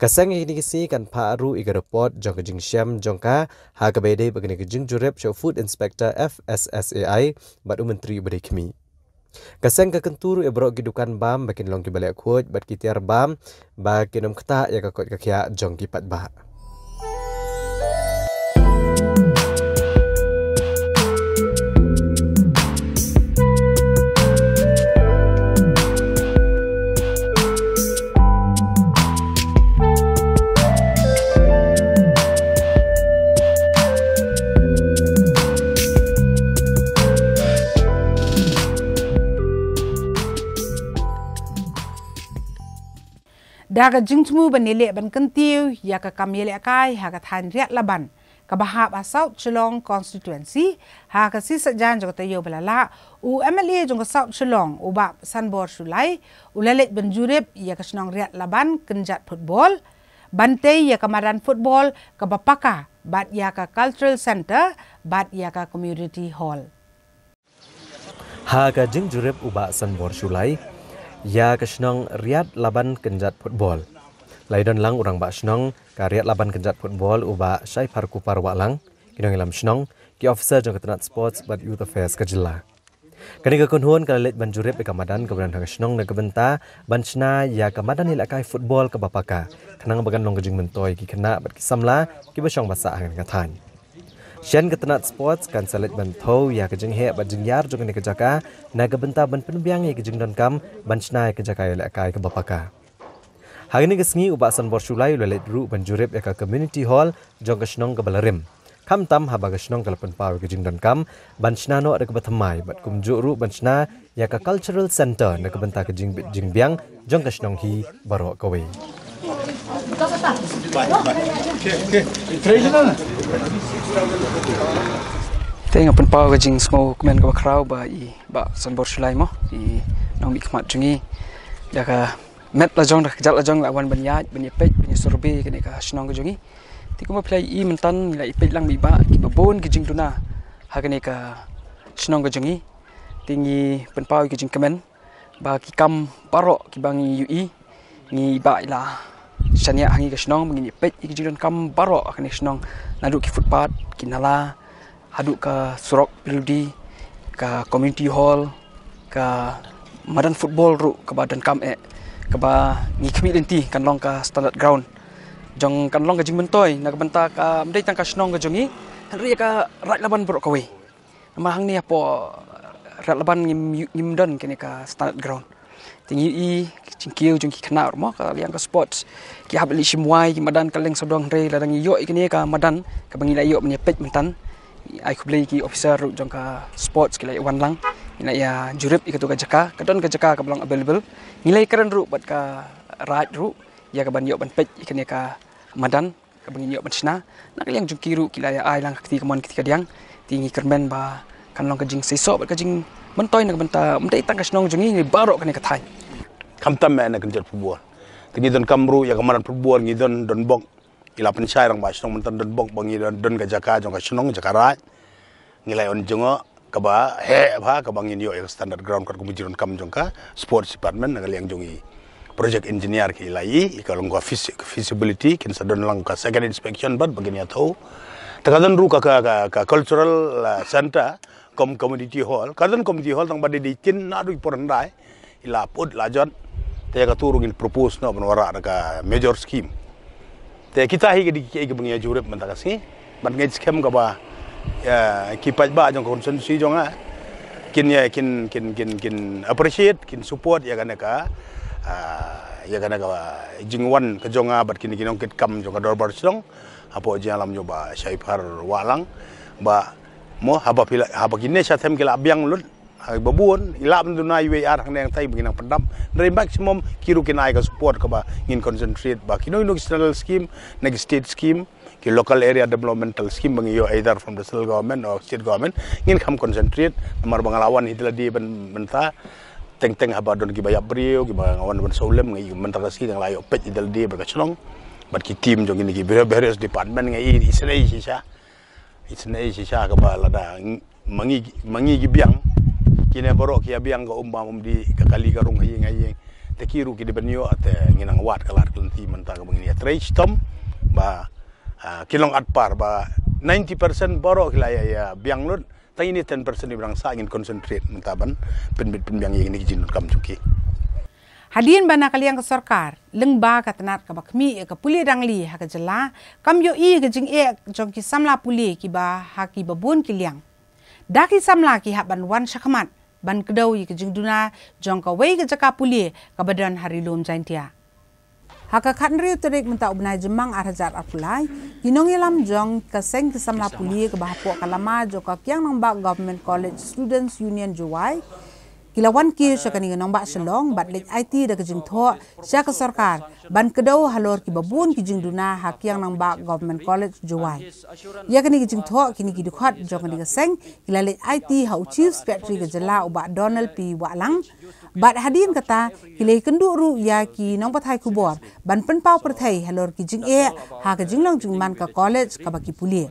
Ka seng ïa kine ki sngi kan phah ruh ïa ka report jong ka jingshem jong ka ha kaba ïadei bad kane ka jingjurip sha u Food Inspector F S S A I bad u Myntri uba dei khmih. Ka seng ka kyntu ruh ïa baroh ki dukan bam ba kin long kiba leh khuid bad ki tiar bam ba kin ym ktah ïa ka koit ka khiah jong ki paidbah. Da ka jingthmu ban ïaleh ban kyntiew ïa ka kam ïalehkai ha ka thaiñ Riat Laban kaba hap ha South Shillong Constituency, ha ka sngi Saitjaiñ jong ka taïew ba la lah, u M L A jong ka South Shillong, u Bah Sanbor Shullai, u la leit ban jurip ïa ka shnong Riat Laban kynjat football, ban tei ïa ka madan football kaba paka bad ïa ka cultural centre bad ïa ka community hall. Ha ka jingjurip u Bah Sanbor Shullai ïa ka shnong Riat Laban kynjat football, la ïadon lang u Rangbah Shnong ka Riat Laban kynjat football, u Bah Shaipharkupar Wahlang, ki nongïalam shnong, ki officer jong ka tnat Sports bad Youth Affairs ka jylla. Kane ka kynhun ka la leit ban jurip ïa ka madan kaba don ha ka shnong na ka bynta ban shna ïa ka madan ïalehkai football kaba paka, khnang ba kan long ka jingmyntoi ïa ki khynnah bad ki samla kiba shong ba sah ha kane ka thaiñ. Shen ka tnat Sports kan sa leit ban thew ïa ka jingheh bad jingïar jong kane ka jaka na ka bynta ban pynbiang ïa ka jingdonkam ban shna ïa ka jaka ïalehkai kaba paka. Ha kane ka sngi u Bah Sanbor Shullai u la leit ruh ban jurip ïa ka community hall jong ka shnong kaba la rim, khamtam haba ka shnong ka la pynpaw ïa ka jingdonkam ban shna noh da kaba thymmai bad kumjuh ruh ban shna ïa ka cultural centre na ka bynta ka jingbit jingbiang jong ka shnong hi baroh kawei. Te nga pynpaw ka jingsngewkmen kaba khraw ba i Bah Sanbor Shullai mo, i nongmihkhmat jong ngi, da ka met la jong, da ka kjat la jong la wan ban ïaid ban ïapeit ban ïasurvey kane ka shnong ka jong ngi. Te kumba phi la ïohi mynta ngi la ïapeit lang bad i Bah, kiba bun ki jingduna ha kane ka shnong ka jong ngi. Te ngi pynpaw ïa ka jingkmen ba ki kam baroh kiba ngi ïohi, ngi, i Bah i la shaniah ha ngi ka shnong ba ngin ïapeit ïa ki jingdonkam baroh ha kane ka shnong, naduh ki footpath, ki nala, haduh ka surok P W D, ka community hall, ka madan football ruh kaba donkam eh, kaba ngi khmih lynti kan long ka standard ground jong, kan long ka jingmyntoi na ka bynta kam dei tang ka shnong ka jong ngi, hynrei ïa ka Raid Laban baroh kawei. Namar hangne hapoh Raid Laban ngim, ngim don kane ka standard ground. Te ngi ïohi ka jingkiew jong ki khynnah ruh mo, ka liang ka sports, ki hap leit shim wai ki madan kylleng sawdong, hynrei lada ngi ïoh ïa kane ka madan kaba ngi la ïoh ban ïapeit mynta, ai khublei ki officer ruh jong ka sports ki la ïa wan lang, ngi la ïa jurip ïa kato ka jaka, ka don ka jaka kaba long available. Ngi la ïakren ruh bad ka Raid ruh ïa kaban ïoh ban peit ïa kane ka madan kaba ngin ïoh ban shna. Na ka liang jong ki ruh ki la ïa ai lang ka kti kamon kti kadiang. Te ngi kyrmen ba kan long ka jingseisoh bad ka jingmyntoi na ka bynta ym dei tang ka shnong jong ngi, baroh kane ka thaiñ. Khamtam eh na ka kynjat football. Te ngi donkam ruh ïa ka madan football, ngi don, don bok. Ngi la pynshai Rangbah Shnong mynta, don bok ba ngi don, don ka jaka jong ka shnong, jaka Raid. Ngi la ïoh jngoh kaba heh bha kaba ngin ïoh ïa ka standard ground katkum ka jingdonkam jong ka sports department na ka liang jong ngi. Project engineer ki la ïoh, ka long ka feasi-, feasibility, kin sa don lang ka second inspection bad ba kin ïathuh. Te ka don ruh ka, ka, ka, ka cultural, uh, center, kum community hall. Ka don community hall tang ba dei dei kin naduh por hyndai. I la put la jot. Te katu ruh ngin propose noh ban wanrah da ka major scheme. Te kita hi ka dei kiei kiba ngi ïa jurip mynta ka sngi. Bad nga ngeit skhem kaba, ïa, ki paidbah jong ka constituency jong nga kin ïa, kin, kin, kin, kin appreciate, kin support ïa kane ka, ah, ïa kane ka jingwan ka jong nga bad kine ki nongkitkam jong ka Dorbar Shillong hapoh jingïalam jong Bah Shaiphar Wahlang. Ba mo haba phi la, haba kine sha them ki la biang lut, ha ba bun, i lah ban duna iwei ar hangne hangtai ba ngin nang pyndap. Hynrei maximum ki ruh kin ai ka support kaba ngin concentrate ba kino kino ki central scheme, na ki state scheme, ki local area developmental scheme ba ngi ïoh either from the central government or state government, ngin kham concentrate. Namar ba nga la wan hi da lade ban mynta, teng teng haba don kiba ïap briew, kiba nga wan ban sawlem, nga i mynta ka sngi nga la ïoh peit hi da lade bad ka shnong bad ki team jong kine ki various department, nga i isynei shisha. Isynei shisha kaba lada ng-, ma ngi, ma ngi ki biang, kine baroh ki ïa biang ka um bam um dih, ka kali ka rung ha ïing ha ïing. Te ki ruh ki dei ban ïoh, te ngin nang wad ka lad ka lynti mynta kaba ngin ïa trei shitom ba, ah, ki long at par ba ninety percent baroh ki la ïa, ïa biang lut. Tang ine ten percent iba dang sah ngin concentrate mynta ban pynbit pynbiang ïa kine ki jingdonkam jong ki. Hadien ba na ka liang ka sorkar, lyngba ka tnat kaba khmih ïa ka pule dangli ha ka jylla, kam ïohi ka jingeh jong ki samla pule kiba ha kiba bun ki liang. Da ki samla ki hap ban wan shakhmat ban kdew ïa ka jingduna jong kawei ka jaka pule kaba don ha Ri Lum Jaintia. Ha ka khathynriew tarik mynta u bnai Jymmang ar hajar arphew lai, ki nongïalam jong ka seng ki samla pule kaba hapoh ka lama jong ka Kiang Nangbah Government College Students Union Jowai, ki la wan kiew sha kane ka nongbah Shillong bad leit aiti da ka jingthoh sha ka sorkar ban kdew halor kiba bun ki jingduna ha Kiang Nangbah Government College Jowai. Ïa kane ka jingthoh kine ki dkhot jong kane ka seng ki la leit aiti ha u Chief Secretary ka jylla u Bah Donald P Wahlang. Bad hadien kata ki la ïakynduh ruh ïa ki nongpathai khubor ban pynpaw pyrthei halor ki jingeh ha ka jinglong jingman ka college kaba ki pule.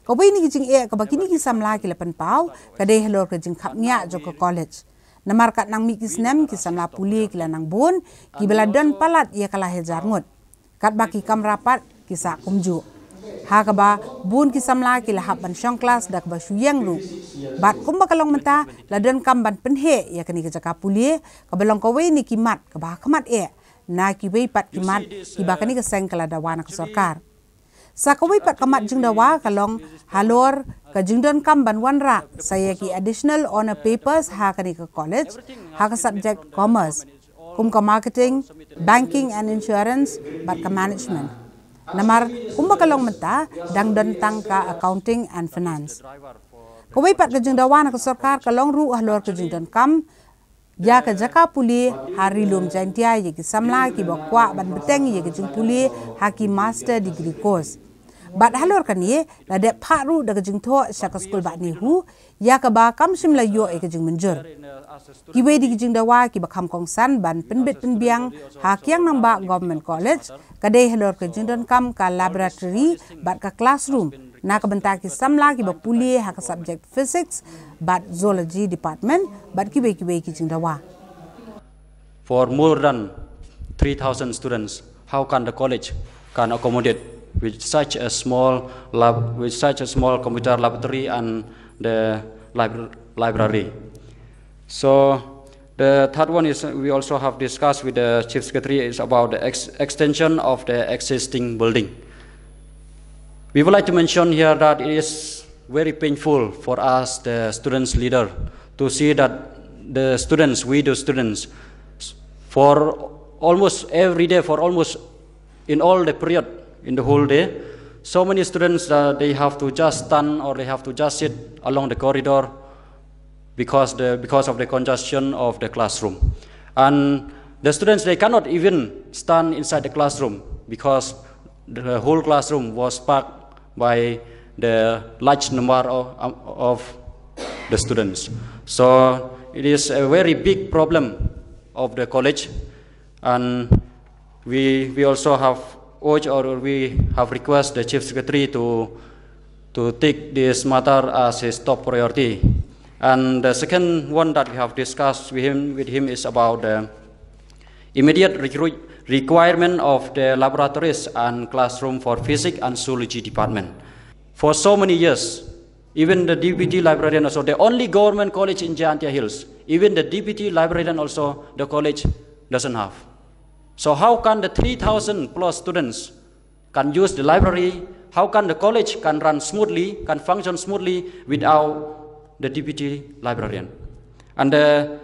Kawei na ki jingeh kaba kine ki samla ki la pynpaw ka dei halor ka jingkhapngiah jong ka college. Namar katba nang mih ki snem ki samla pule ki la nang bun kiba la don palat ïa ka lai hajar ngut. Katba ki kamra pat ki sah kumjuh. Ha kaba bun ki samla ki la hap ban shong klas da kaba shu ïeng ruh. Bad kumba ka long mynta la donkam ban pynheh ïa kane ka jaka pule kaba long kawei na ki mat kaba ha khmat eh na kiwei pat ki mat kiba kane ka seng ka la dawa na ka sorkar. Sa kawei pat ka mat jingdawa ka long halor ka jingdonkam ban wanrah sa ïa ki additional honour papers ha kane ka college ha ka subject commerce, kum ka marketing, banking and insurance bad ka management. Namar kumba ka long mynta dang don tang ka accounting and finance. Kawei pat ka jingdawa na ka sorkar ka long ruh halor ka jingdonkam ïa ka jaka pule ha Ri Lum Jaintia ïa ki samla kiba kwah ban bteng ïa ka jingpule ha ki master degree course. Bad halor kane la dep phah ruh da ka jingthoh sha ka skul bah NEHU ïa kaba kam shym la ïoh ïa ka jingmynjur. Kiwei de ki jingdawa kiba kham kongsan ban pynbit pynbiang ha Kiang Nangbah Government College ka dei halor ka jingdonkam ka laboratory bad ka classroom na ka bynta ki samla kiba pule ha ka subject physics bad zoology department bad kiwei kiwei ki jingdawa. For more than three thousand students, how can the college can accommodate with such a small lab, with such a small computer laboratory and the lib- library? So the third one is we also have discussed with the chief secretary is about the ex- extension of the existing building. We would like to mention here that it is very painful for us, the students leader, to see that the students, we the students, for almost every day, for almost in all the period, in the whole day, so many students uh, they have to just stand or they have to just sit along the corridor because the because of the congestion of the classroom, and the students they cannot even stand inside the classroom because the whole classroom was packed by the large number of, of the students. So it is a very big problem of the college, and we we also have urged or we have requested the chief secretary to to take this matter as his top priority. And the second one that we have discussed with him, with him is about the Immediate recruit requirement of the laboratories and classroom for physics and zoology department. For so many years, even the deputy librarian also, the only government college in Jaintia Hills, even the deputy librarian also, the college doesn't have. So how can the three thousand plus students can use the library? How can the college can run smoothly, can function smoothly without the deputy librarian? And the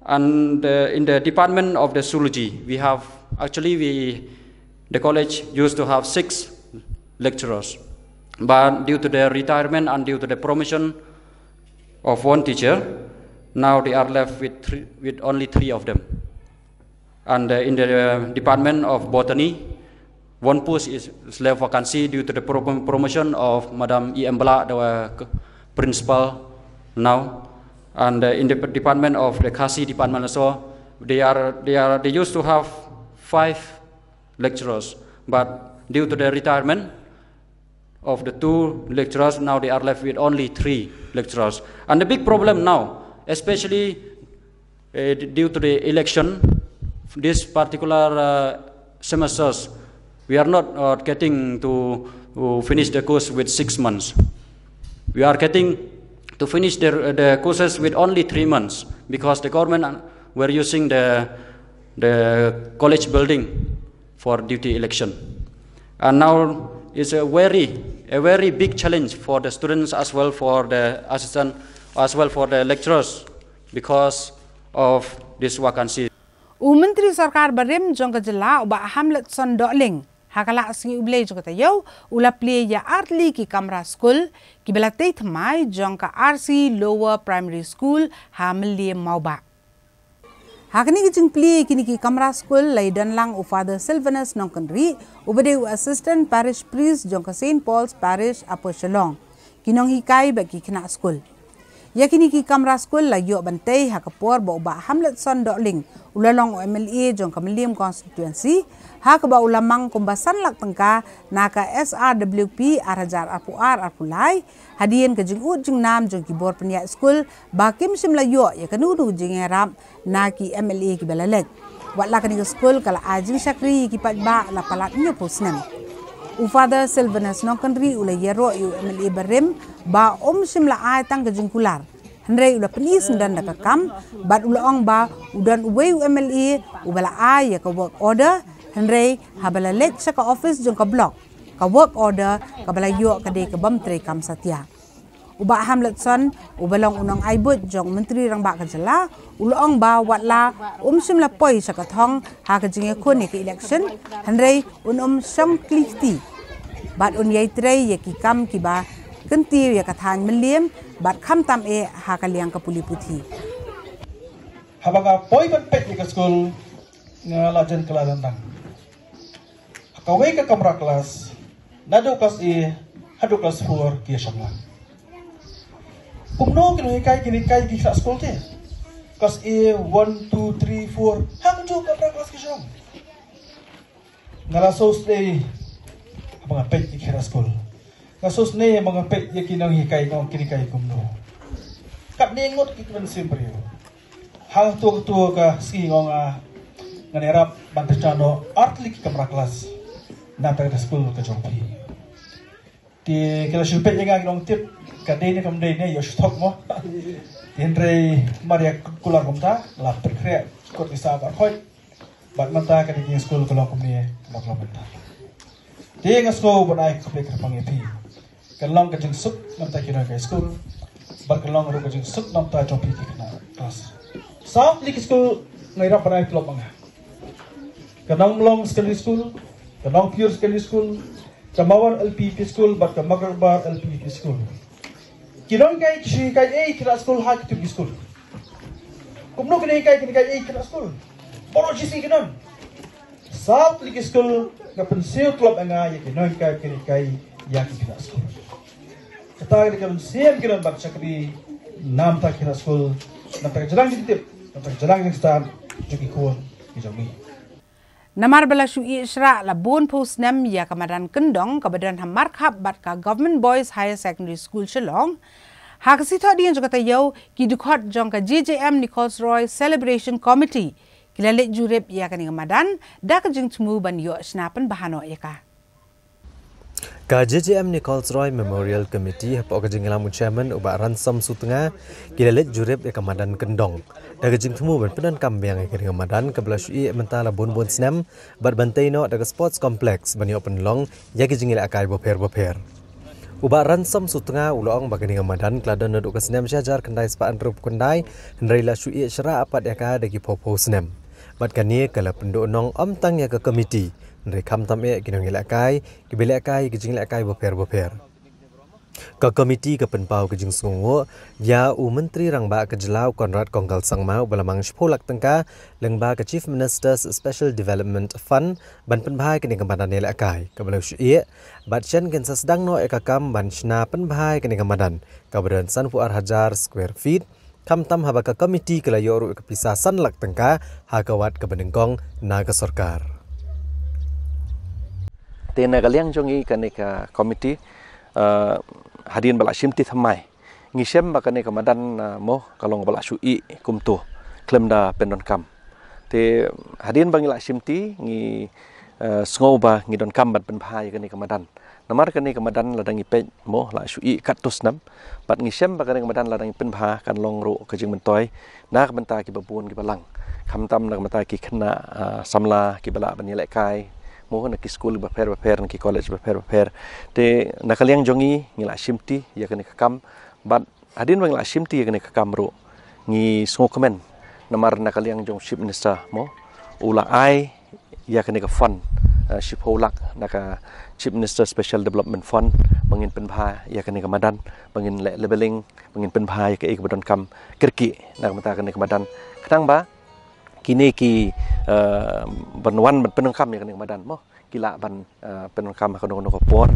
and uh, in the department of the zoology, we have actually we the college used to have six lecturers, but due to their retirement and due to the promotion of one teacher, now they are left with three, with only three of them. And uh, in the uh, department of botany, one post is, is left vacancy due to the pro- promotion of Madam E M Bala, the uh, principal now. And uh, in the department of the Khasi department also, they are they are they used to have five lecturers, but due to the retirement of the two lecturers, now they are left with only three lecturers. And the big problem now, especially uh, due to the election, this particular uh, semesters, we are not uh, getting to, to finish the course with six months. We are getting to finish the, the courses with only three months because the government were using the, the college building for deputy election. And now it's a very, a very big challenge for the students as well for the assistant, as well for the lecturers because of this vacancy. U Myntri Sorkar barim jong ka jylla u Bah Hamletson Dohling ha ka lad sngi U Blei jong ka taïew u la plie ïa artylli ki kamra skul kiba la tei thymmai jong ka R C Lower Primary School ha Mylliem Mawbah. Ha kane ka jingplie ïa kine ki kamra skul la ïadon lang u Father Sylvanus Nongkynrih uba dei u Assistant Parish Priest jong ka Saint Paul's Parish Upper Shillong, ki nonghikai bad ki khynnah skul. Ïa kine ki kamra skul la ïoh ban tei ha ka por ba u Bah Hamletson Dohling u la long u M L A jong ka Mylliem Constituency, ha kaba u la mang kumba san lak tyngka na ka S R W P ar hajar arphew ar arphew lai, hadien ka jingud jingnam jong ki bor pynïaid skul ba kim shym la ïoh ïa kano kano ka jingïarap na ki M L A kiba la leit. Wat la kane ka skul ka la ai jingshakri ïa ki paidbah la palat hynñiewphew snem. U Father Sylvanus Nongkynrih u la ïaroh ïa u M L A barim ba um shym la ai tang ka jingkular, hynrei u la pyni syndon da ka kam bad u la ong ba u don uwei u M L A uba la ai ïa ka work order, hynrei haba la leit sha ka office jong ka block, ka work order kaba la ïoh ka dei ka bym treikam satia. U Bah Hamletson uba long u nongai buit jong u Myntri Rangbah ka jylla u la ong ba wat la um shym la poi sha ka thong ha ka jingïakhun ïa ka election, hynrei un ym shong kli kti bad un ïai trei ïa ki kam kiba kyntiew ïa ka thaiñ Mylliem bad khamtam eh ha ka liang ka pule puthi. Haba nga poi ban peit ïa ka skul nga la jan kylla dang dang. Ha kawei ka kamra klas, naduh klas A haduh klas four ki ïashong lang. Kumno ki nonghikai kin hikai ki khynnah skul te? Klas A, one, two, three, four, ha kumno kamra klas ki shong? Nga la sngewsynei haba nga peit ïa ki khynnah skul. Nga sngewsynei haba nga peit ïa ki nonghikai, nga ong kin hikai kumno. Katne ngut ki kmen sim briew. Hangto kato ka sngi nga ong nga, ngan ïarap ban pynshah noh artylli ki kamra klas na kata ka skul ka jong phi. Te ki la shu peit ïa nga ki nongtip ka dei ne kam dei ne, ïoh shu thok mo. Te hynrei mar ïa kular kumta la pynkhreh kut ki sah baroh khoit. Bad mynta ka dei ka skul ka long kumne ka long mynta. Te nga sngew ban ai khublei kyrpang ïa phi. Ka long ka jingsuk mynta ki nonghikai skul. Bad ka long ruh ka jingsuk na bynta jong phi ki khynnah klas. Saw tylli ki skul nga ïarap ban ai tulop ma nga. Ka Nongmlong Secondary School, ka Nongpyiur Secondary School, ka Mawar L P P School bad ka Magarbar L P P School. Ki nonghikai ki shu hikai ei khynnah skul ha kito ki skul. Kumno ki nonghikai ki hikai ei khynnah skul? Baroh shi sngi ki don. Saw tylli ki skul nga pynsiew tulop ïa nga ïa ki nonghikai ki hikai ïa ki khynnah skul. Kata ka dei ka mynsiem ki don ban shakri na bynta ki khynnah skul, na bynta ka jingïatip, na bynta ka jingstad jong ki khun ki jong ngi. Namar ba la shu ïeh shrah la bun phew snem ïa ka madan kyndong kaba don ha Markhap bad ka Government Boys Higher Secondary School Shillong, ha ka sngi Thohdieng jong ka taïew ki dkhot jong ka J J M Nichols Roy Celebration Committee Ki la leit jurip ïa kane ka madan da ka jingthmu ban ïoh shna pynbha noh ïa ka. Ka J J M Nichols Roy Memorial Committee hapoh ka jingïalam u Chairman u Bah Ransom Sutnga, ki la leit jurip ïa ka madan Kyndong da ka jingthmu ban pyndonkam biang ïa kane ka madan kaba la shu ïeh mynta la bun bun snem, bad ban tei noh da ka Sports Complex ban ïoh pynlong ïa ki jingïalehkai bapher bapher. U Bah Ransom Sutnga u la ong ba kane ka madan ka la don naduh ka snem shi hajar khyndai spah hynriewphew khyndai, hynrei la shu ïeh syrah pat ïa ka da ki phew phew snem. Bad kane ka la pynduhnong ym tang ïa ka komiti, hynrei khamtam eh ki nongïalehkai kiba ïalehkai ki jingïalehkai bapher bapher. Ka komiti ka pynpaw ka jingsngewnguh ïa u Myntri Rangbah ka jylla u Conrad Kongkal Sangma uba la mang shiphew lak tyngka lyngba ka Chief Minister's Special Development Fund ban pynbha ïa kane ka madan ïalehkai kaba la shu ïeh, bad shen kin sa sdang noh ïa ka kam ban shna pynbha ïa kane ka madan kaba don sanphew ar hajar square feet, khamtam haba ka komiti ka la ïoh ruh ïa ka pisa san lak tyngka ha ka wat kaba nyngkong na ka sorkar. Te na ka liang jong ngi kane ka komiti, eh, hadien ba la shimti thymmai, ngi shem ba kane ka madan, eh, mo ka long ba la shu ïeh kumto khlem da pyndonkam. Te hadien ba ngi la shimti ngi, eh, sngew ba ngi donkam ban pynbha ïa kane ka madan. Namar kane ka madan lada ngi peit mo la shu ïeh katto snem, bad ngi shem ba kane ka madan lada ngi pynbha kan long ruh ka jingmyntoi na ka bynta kiba bun kiba lang, khamtam na ka bynta ki khynnah, ah, samla kiba lah ban ïalehkai mo na ki skul bapher bapher, na ki college bapher bapher. Te na ka liang jong ngi ngi la shimti ïa kane ka kam, bad hadien ba ngi la shimti ïa kane ka kam ruh ngi sngewkmen namar na ka liang jong Chief Minister mo u la ai ïa kane ka fund, eh, shiphew lak na ka Chief Minister Special Development Fund ba ngin pynbha ïa kane ka madan, ba ngin leh levelling, ba ngin pynbha ïa kaei kaba donkam kyrkieh na ka bynta kane ka madan, khnang ba kine ki, eh, ban wan ban pyndonkam ïa kane ka madan mo ki lah ban, eh, pyndonkam ha kano kano ka por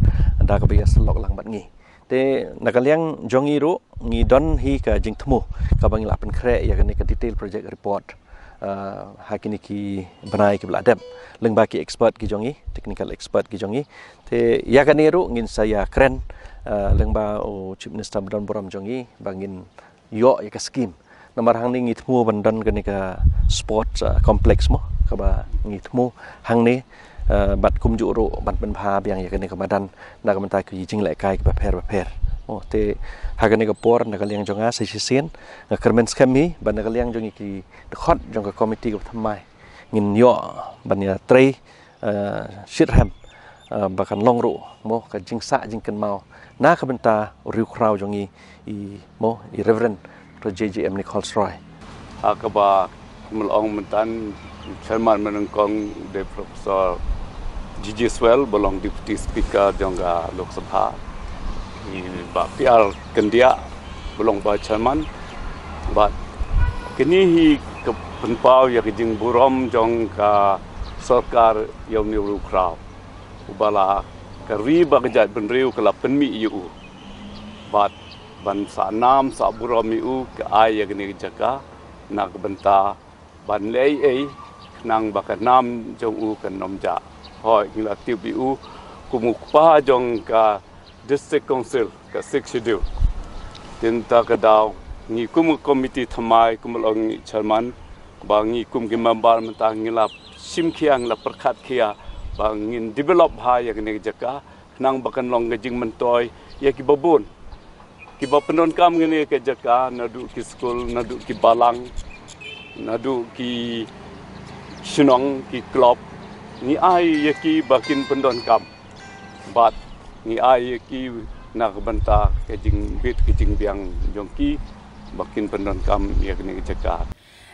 da kaba ïasyllok lang bad ngi. Te na ka liang jong ngi ruh ngi don hi ka jingthmu kaba ngi la pynkhreh ïa kane ka detail project report, eh, ha kine ki bnai kiba la dep lyngba ki expert ki jong ngi, technical expert ki jong ngi. Te ïa kane ruh ngin sa ïakren, eh, lyngba u Chief Minister ba don burom jong ngi ba ngin ïoh ïa ka skim. Namar hangne ngi thmu ban don kane ka sports, ah, complex mo kaba ngi thmu hangne, ah, bad kumjuh ruh ban pynbha biang ïa kane ka madan na ka bynta ki jingïalehkai kiba pher bapher. Mo te ha kane ka por na ka liang jong nga sa shisien nga kyrmen skhem hi ba na ka liang jong ngi ki dkhot jong ka komiti kaba thymmai ngin ïoh ban ïatrei, eh, shitrhem, eh, ba kan long ruh mo ka jingsah jingkynmaw na ka bynta u riewkhraw jong ngi i mo i Reverend Doctor J J M Nichols Roy. Ha kaba kumba la ong mynta u chairman mynnyngkong u dei Professor G J Swell ba long Deputy Speaker jong ka Lok Sabha, i Bah P R Kyndiah ba long Vice Chairman, bad kine hi ka pynpaw ïa ka jingburom jong ka sorkar ïa une u riewkhraw uba la ka ri bad ka jaitbynriew ka la pynmih ïa u, bad ban sah nam sah burom ïa u ka ai ïa kane ka jaka na ka bynta ban leh ei khnang ba ka nam jong u kan ym jah. Hooid, ngi la tip ïa u kum u kpa jong ka District Council ka Sixth Schedule. Te mynta ka daw ngi kum ka komiti thymmai, kumba la ong i chairman, ba ngi kum ki member mynta ngi la shim khia, ngi la pyrkhat khia ba ngin develop bha ïa kane ka jaka khnang ba kan long ka jingmyntoi ïa kiba bun kiba pyndonkam kane ka jaka, naduh ki skul, naduh ki balang, naduh ki shnong, ki club. Ngi ai ïa ki ba kin pyndonkam bad ngi ai ïa ki na ka bynta ka jingbit ka jingbiang jong ki ba kin pyndonkam ïa kane ka jaka.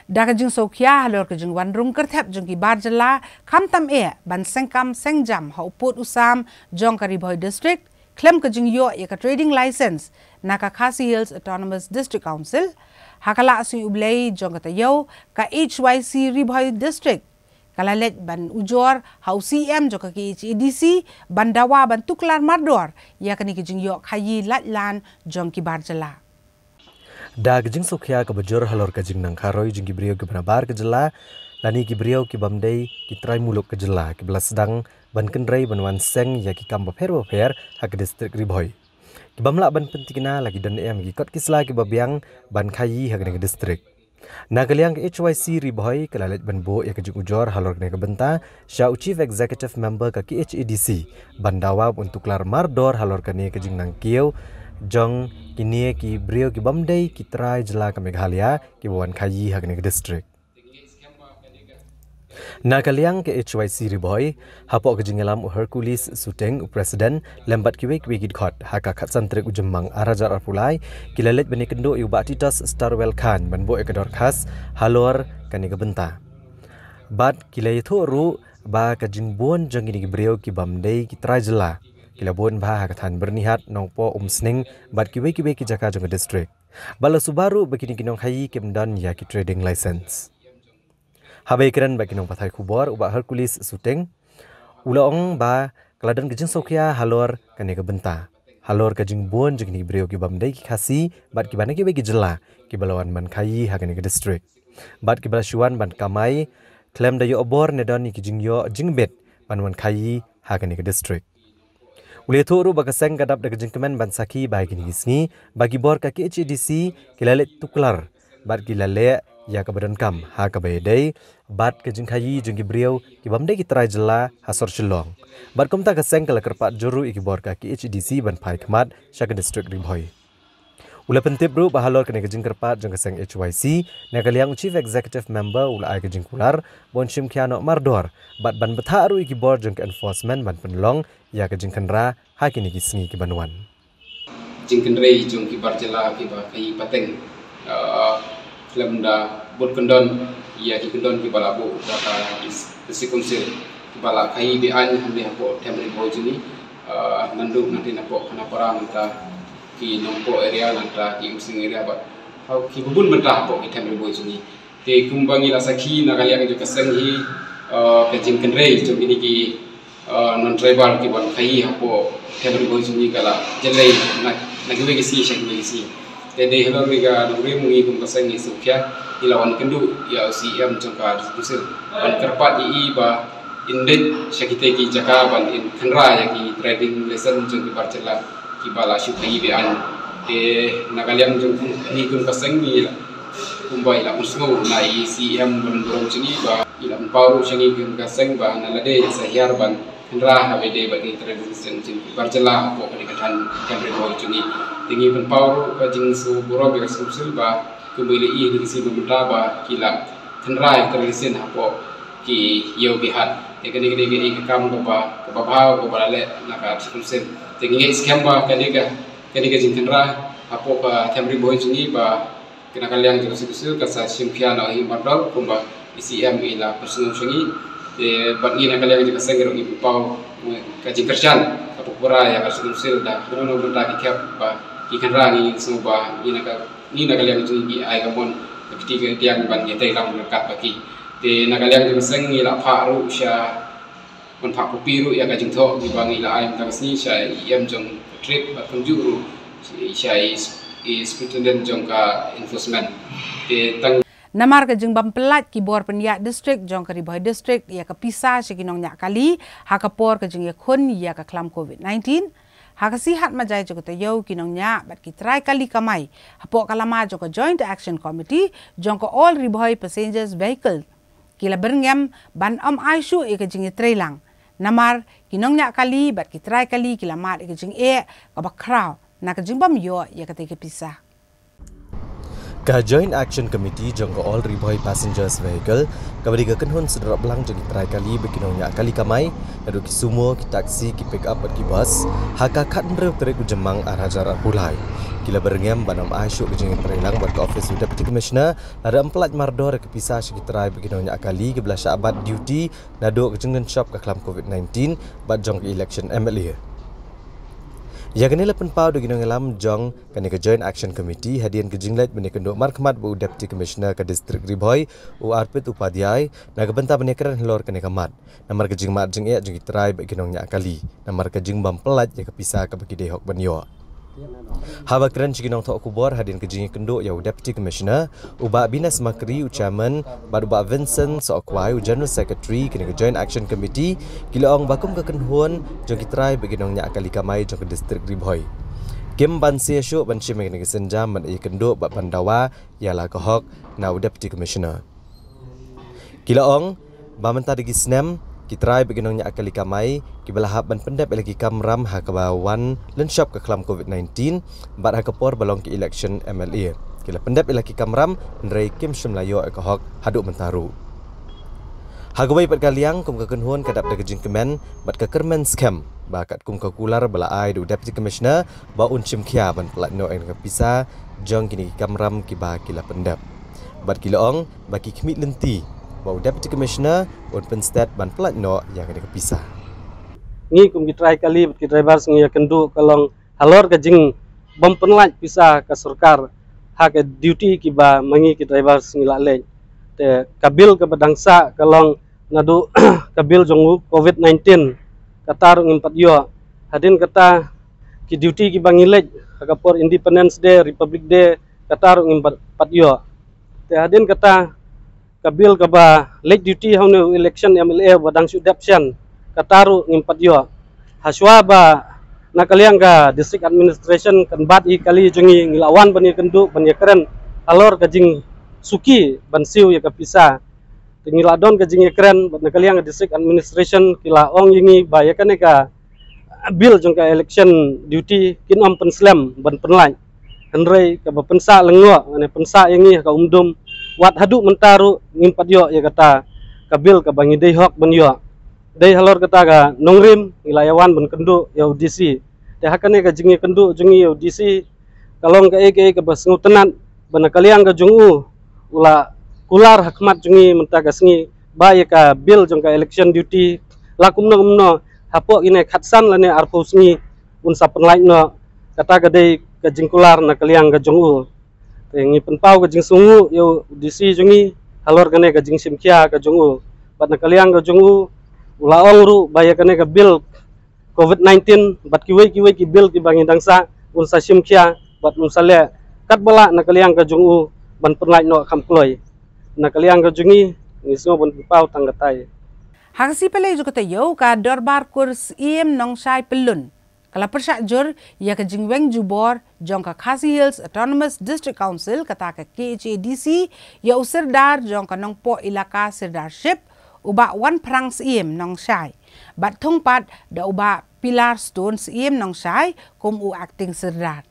Da ka jingsngewkhia halor ka jingwan rung kyrthep jong ki bar jylla, khamtam eh ban seng kam seng jam ha u pud u sam jong ka Ri Bhoi District khlem ka jingïoh ïa ka trading license na ka Khasi Hills Autonomous District Council, ha ka la sngi U Blei jong ka taïew ka H Y C Ri Bhoi District ka la leit ban ujor ha u C M jong ka K H A D C ban dawa ban tuklar mardor ïa kane ka jingïoh khaïi laitlan jong ki bar jylla. Da ka jingsngewkhia kaba jur halor ka jingnang kharoi jong ki briew kiba na bar ka jylla lane ki briew ki bym dei ki trai muluk ka jylla kiba la sdang ban kynrei ban wan seng ïa ki kam bapher bapher ha ka district Ri Bhoi. Ki bym lah ban pyntikna la ki don em ki kot ki sla kiba biang ban khaïi ha kane ka district. Na ka liang ka H Y C Ri Bhoi ka la leit ban buh ïa ka jingujor halor kane ka bynta sha u Chief Executive Member ka K H A D C ban dawa ban tuklar mardor halor kane ka jingnang kiew jong kine ki briew ki bym dei ki trai jylla ka Meghalaya kiba wan khaïi ha kane ka district. Na ka liang ka H Y C Ri Bhoi, hapoh ka jingïalam u Hercules Suteng u President lem bad kiwei kiwei ki dkhot ha ka khatsan tarik u Jymmang ar hajar arphew lai, ki la leit ban ïakynduh ïa u Bah Titus Starwell Chyne ban buh ïa ka dorkhas halor kane ka bynta. Bad ki la ïathuh ruh ba ka jingbun jong kine ki briew ki bym dei ki trai jylla ki la bun bha ha ka thaiñ Byrnihat, Nongpoh, Umsning bad kiwei kiwei ki jaka jong ka district. Bad la suba ruh ba kine ki nongkhaïi kim don ïa ki trading license. Haba ïakren bad ki nongpathai khubor u Bah Hercules Suteng u la ong ba ka la don ka jingsngewkhia halor kane ka bynta, halor ka jingbun jong kine ki briew ki bym dei ki Khasi bad kiba na kiwei ki jylla kiba la wan ban khaïi ha kane ka district bad kiba la shu wan ban kamai khlem da ïoh bor ne don ïa ki jingïoh jingbit ban wan khaïi ha kane ka district. U la ïathuh ruh ba ka seng ka dap da ka jingkmen ban sakhi ba ha kine ki sngi ba ki bor ka K H A D C ki la leit tuklar bad ki la leh ïa kaba donkam ha kaba ïadei bad ka jingkhaïi jong ki briew ki bym dei ki trai jylla ha sor Shillong. Bad kumta ka seng ka la kyrpad jur ruh ïa ki bor ka K H A D C ban phai khmat sha ka district Ri Bhoi. U la pyntip ruh ba halor kane ka jingkyrpad jong ka seng H Y C, na ka liang u Chief Executive Member u la ai ka jingkular ban shim khia noh mardor bad ban bthah ruh ïa ki bor jong ka enforcement ban pynlong ïa ka jingkhynra ha kine ki sngi ki ban wan. Jingkynrei jong ki bar jylla kiba khaïi pateng, ah, khlem da bud kyndon ïa ki kyndon kiba la buh da ka District Council kiba la khaïi be-aiñ hangne hapoh them Ri Bhoi jong ngi, ah, naduh nangta hapoh Khanapara nangta ki Nongpoh area nangta ki Umsning area bad ha ki bun bynta hapoh ki them Ri Bhoi jong ngi. Te kumba ngi la sakhi na ka liang jong ka seng hi, ah, ka jingkynrei jong kine ki, ah, non-tribal ki wan khaïi hapoh them Ri Bhoi jong ngi ka la jyllei na, na kiwei ki sngi sha kiwei ki sngi. Te dei halor kane ka nongrim ngi kum ka seng ngi sngewkhia, ngi la wan kynduh ïa u C E M jong ka District Council ban kyrpad ïa i ba in leit sha kitei ki jaka ban in khynra ïa ki trading license jong ki bar jylla kiba la shu khaïi be-aiñ. Te na ka liang jong ngi kum ka seng ngi la, kumba i la pynsngew na i C E M ban burom jong ngi ba i la pynpaw ruh sha ngi kum ka seng ba na lade ïa sa hiar ban khynra ha ba ïadei bad ki trading license jong ki bar jylla hapoh kane ka thaiñ them Ri Bhoi jong ngi. Te ngi pynpaw ruh ka jingsngew burom ïa ka District Council ba kumba i la ïohi ha kine ki sngi ba mynta ba ki la khynra ïa ka trading license hapoh ki ïew ki hat. Te kane ka dei ka kam kaba, kaba bha kaba la leh na ka District Council. Te ngi ngeit skhem ba kane ka, kane ka jingkhynra hapoh ka them Ri Bhoi jong ngi ba kane ka liang jong ka District Council ka sa shim khia noh hi mardor kumba i C E M i la pynsngew sha ngi. Te bad ngi na ka liang jong ka seng ruh ngi pynpaw ka jingkyrshan kaba pura ïa ka District Council da kano kano bynta ki khep ba ki khynra ngi, ngi sngew ba ngi na ka, ngi na ka liang jong ngi ki ai ka mon ka kti ka ktiang ban ïatreilang ryngkat bad ki. Te na ka liang jong ka seng ngi la phah ruh sha ban phah copy ruh ïa ka jingthoh kiba ngi la ai mynta ka sngi sha i E M jong ka trade bad kumjuh ruh sha i, i superintendent jong ka enforcement. Te tang Namar ka jingbym pyllait ki bor pynïaid district jong ka Ri Bhoi District ïa ka pisa sha ki nongñiah kali ha ka por ka jingïakhun ïa ka khlam covid nineteen, ha ka sngi Hatmajai jong ka taïew ki nongñiah bad ki trai kali kamai hapoh ka lama jong ka Joint Action Committee jong ka All Ri Bhoi Passengers Vehicle ki la byrngem ban ym ai shuh ïa ka jingïatreilang. Namar ki nongñiah kali bad ki trai kali ki la mad ïa ka jingeh kaba khraw na ka jingbym ïoh ïa katei ka pisa. Ka Joint Action Committee jong ka All Ri Bhoi Passengers Vehicle, kaba dei ka kynhun sdang blang jong ki trai kali bad ki nongñiah kali kamai, naduh ki sumo, ki taxi, ki pick up bad ki bus, ha ka khathynriew tarik u Jymmang ar hajar arphew lai, ki la byrngem ban ym ai shuh ka jingïatreilang bad ka office u Deputy Commissioner lada ym pyllait mardor ïa ka pisa sha ki trai bad ki nongñiah kali kiba la shah bat duty naduh ka jingdonshop ka khlam covid nineteen bad jong ka election M L A. Ïa kane la pynpaw da ki nongïalam jong kane ka Joint Action Committee hadien ka jingleit ban ïakynduh markhmat bad u Deputy Commissioner ka District Ri Bhoi, u Arpit Upadhyay, na ka bynta ban ïakren halor kane ka mat namar ka jingmad jingeh jong ki trai bad ki nongñiah kali namar ka jingbym pyllait ïa ka pisa kaba ki dei hok ban ïoh. Haba kren sha ki nongthoh khubor hadien ka jingïakynduh ïa u Deputy Commissioner, u Bah Binas Makri, u Chairman, bad u Bah Vincent Sohkhwai, u General Secretary kane ka Joint Action Committee, ki la ong ba kum ka kynhun jong ki trai bad ki nongñiah kali kamai jong ka District Ri Bhoi, Kim banse shuh ban shim ïa kine ki sienjam ban ïakynduh bad ban dawa ïa la ka hok na u Deputy Commissioner. Ki la ong ba mynta da ki snem ki trai bad ki nongñiah kali kamai kiba la hap ban pyndep ïa la ki kamram ha kaba wan lynshop ka khlam covid nineteen bad ha ka por ba long ki election M L A. Ki la pyndep ïa la ki kamram hynrei kim shym la ïoh ïa ka hok haduh mynta ruh. Ha kawei pat ka liang, kum ka kynhun ka dap da ka jingkmen bad ka kyrmen skhem ba katkum ka kular ba la ai da u Deputy Commissioner ba un shim khia ban pyllait noh ïa ka pisa jong kine ki kamram kiba ki la pyndep. Bad ki la ong ba ki khmih lynti ba u Deputy Commissioner un pynstet ban pyllait noh ïa kane ka pisa. Ngi kum ki trai kali bad ki drivers ngi ïakynduh ka long halor ka jingbym pyllait pisa ka sorkar ha ka duty kiba ma ngi ki drivers ngi la leh. Te ka bill kaba dang sah ka long naduh ka bill jong u covid nineteen, kata ruh ngim pat ïoh. Hadien kata ki duty kiba ngi leh ha ka por Independence Day, Republic Day, kata ruh ngim pat, pat ïoh. Te hadien kata ka bill kaba leh duty ha une u election M L A ba dang shu dep shen, kata ruh ngim pat ïoh. Hashwa ba na ka liang ka district administration kan bat ïa kali jong ngi, ngi la wan ban ïakynduh ban ïakren halor ka jingsuki ban siew ïa ka pisa. Te ngi la don ka jingïakren bad na ka liang ka district administration ki la ong ïa ngi ba ïa kane ka bill jong ka election duty kin ym pynslem ban pyllait. Hynrei kaba pynsah lyngngoh, ane pynsah ïa ngi ha ka umdum, wat haduh mynta ruh ngim pat ïoh ïa kata ka bill kaba ngi dei hok ban ïoh. Dei halor kata ka nongrim ngi la ïawan ban kynduh ïa u D C. Te ha kane ka jingïakynduh jong ngi ïa u D C ka long kaei kaei kaba sngewtynnat ba na ka liang ka jong u u la kular ha khmat jong ngi mynta ka sngi ba ïa ka bill jong ka election duty la kumno kumno hapoh kine khatsan lane arphew sngi un sa pynlait noh. Kata ka dei ka jingkular na ka liang ka jong u. Te ngi pynpaw ka jingsngewnguh ïa u D C jong ngi halor kane ka jingshim khia ka jong u. Bad na ka liang ka jong u u la ong ruh ba ïa kane ka bill covid nineteen bad kiwei kiwei ki bill kiba ngi dang sah un sa shim khia bad un sa leh katba lah na ka liang ka jong u ban pynlait noh kham kloi. Na ka liang ka jong ngi ngi sngew ban pynpaw tang katai. Ha ka sngi Palei jong ka taïew, ka Dorbar Kur Syiem Nongshai Pyllun ka la pyrshah jur ïa ka jingweng jubor jong ka Khasi Hills Autonomous District Council, kata ka K H A D C, ïa u Sirdar jong ka Nongpoh Elaka Sirdarship, u Bah Wanphrang Syiem Nongshai, bad thung pat da u Bah Pilar Stone Syiem Nongshai kum u Acting Sirdar.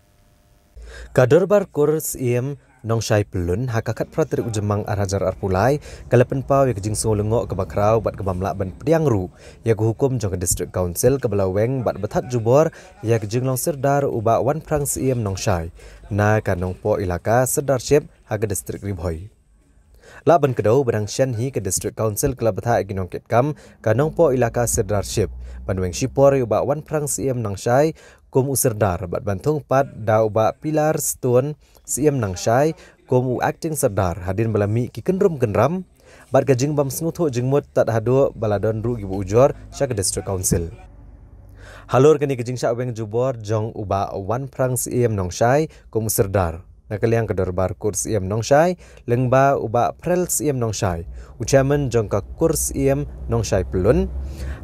Ka Dorbar Kur Syiem Nongshai Pyllun ha ka khatphra tarik u Jymmang ar hajar arphew lai ka la pynpaw ïa ka jingsngew lyngngoh kaba khraw bad kaba ym lah ban pdiang ruh ïa ka hukum jong ka District Council kaba la weng bad ba thad jubor ïa ka jinglong Sirdar u Bah Wanphrang Syiem Nongshai na ka Nongpoh Elaka Sirdarship ha ka District Ri Bhoi. Lah ban kdew ba dang shen hi ka District Council ka la bthah ïa ki nongkitkam ka Nongpoh Elaka Sirdarship ban weng shipor ïa u Bah Wanphrang Syiem Nongshai kum u Sirdar bad ban thung pat da u Bah Pilar Stone Syiem Nongshai kum u Acting Sirdar hadien ba la mih ki kynrum kynram bad ka jingbym sngewthuh jingmut tad haduh ba la don ruh kiba ujor sha ka District Council. Halor kane ka jingshah weng jubor jong u Bah Wanphrang Syiem Nongshai kum u Sirdar na ka liang ka Dorbar Kur Syiem Nongshai, lyngba u Bah Phrel Syiem Nongshai, u Chairman jong ka Kur Syiem Nongshai Pyllun.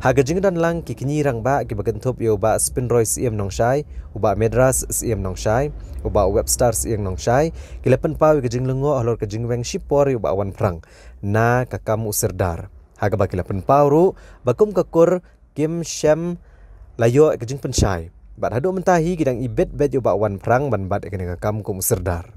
Ha ka jingdon lang ki kñi rangbah kiba kynthup ïa u Bah Spinroy Syiem Nongshai, u Bah Medras Syiem Nongshai, u Bah Webster Syiem Nongshai, ki la pynpaw ïa ka jinglyngngoh halor ka jingweng shipor ïa u Bah Wanphrang na ka kam u Sirdar. Ha kaba ki la pynpaw ruh ba kum ka kur kim shym la ïoh ka jingpynshai bad haduh mynta hi ki dang ibit beit ïa u Bah Wanphrang ban bat ïa kane ka kam kum u Sirdar.